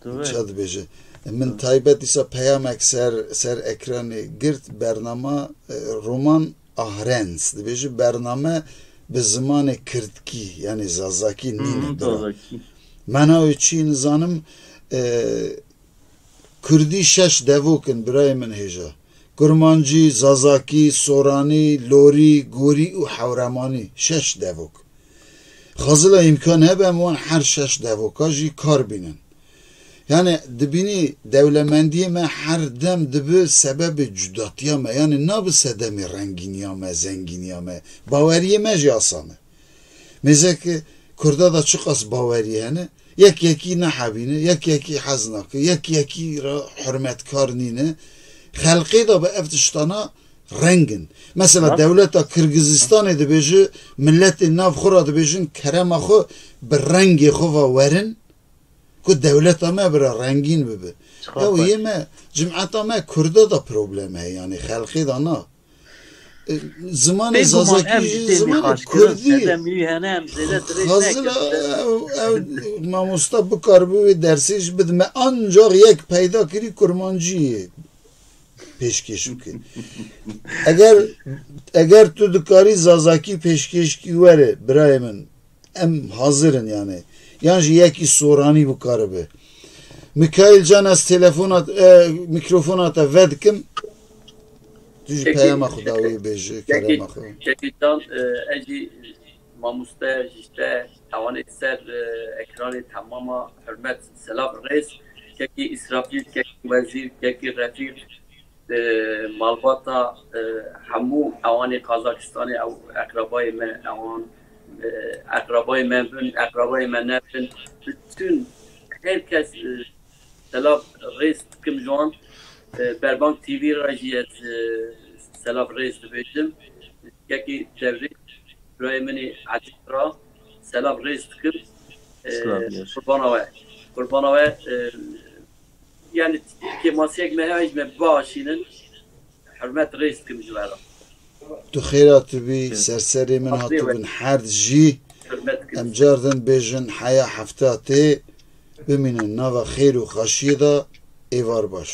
Tabii. Ça dibêje. Min taybet dîsa peyamek ser, ser ekranê girt, bernama, e, Roman Ahrens dibêje, bername bi zimanê kirdkî, yanî zazakî nîne, Hmm, bira. Zazakî. Mena wê çi nizanim, e, Kurdî şeş devok in, birayê min hêja. Kurmancî, Zazakî, Soranî, Lorî, Gorî û Hewremanî. Şeş devok. Xazila îmkan hebe em wan her şeş devoka jî kar bînin. Yani dibînî dewlemendiyê me her dem dibi sebebê cudatiya me. Yani nabi sedemê rengîniya me, zengîniya me. Baweriyê me jî asan e. Mêze ki Kurda da çiqas bawerî hene, yek yekî nehebîne, yek yekî hez nake, yek yekî re hurmetkar nîne. Xelqê de bi ev tiştana reng in. Mesela Bak. Dewleta Kirgizistanê dibêje, miletê nav xwe re dibêjin, kerema xwe bi rengê xwe ve werin, ku dewleta me bira rengîn bibe. Çiqa Ew xweş. Yê me, cimeta me Kurda da problem heye, yani xelqê da na. E, zimanê Bêguman Zazakî ev jî tê zimanê nîqaşkirin, Kurdî ye. Sedemî hene em zêde dirêj Xazila nekin. Ew, ew mamosta bikaribe wê dersê jî bide me. Ancak yek peyda kirî Kurmancî yê pêşkêş bike. Eger, eger tu dikarî Zazakî pêşkêş kî were, birayê min, em hazir in yani. Yan jî yekî Soranî bikaribe. Mikaîl can, ez telefona, e, mîkrofona te vedikim. Tu jî Kekî, peyama xwe dawî bêje, Kekî, kerema xwe. Kekî can, e, ez jî mamoste, jî te, ewanê ser, e, ekranê temama hurmet, selav, rêz. Kekî Îsrafîl, Kekî Wezîr, Kekî Refîq, e, malbata, e, hemû ewanê Qazaxistanê, ew eqrebayê me, ewan, e, eqrebayê me bin, eqrebayê me nebin, bütün her kes, e, selav rêz dikim ji wan. E, Berbang T V re jî ez, e, selav rêz dibêjim. Kekî Tevrî, birayê min ê ezîz ra selav rêz dikim. E, Silav, yaş. Qurbana we. Qurbana we, e, Yani kêmasiyek me heye, me biaşînin. Hurmet rêz dikim ji we re. Tu xêra tu bî, Hı. Ser serê min Aslê hatibin we. Her jî. Hurmet dikim. Em cardin bêjin heya hefta tê. Bimînin nava xêr û xweşiyê de. Êvar baş.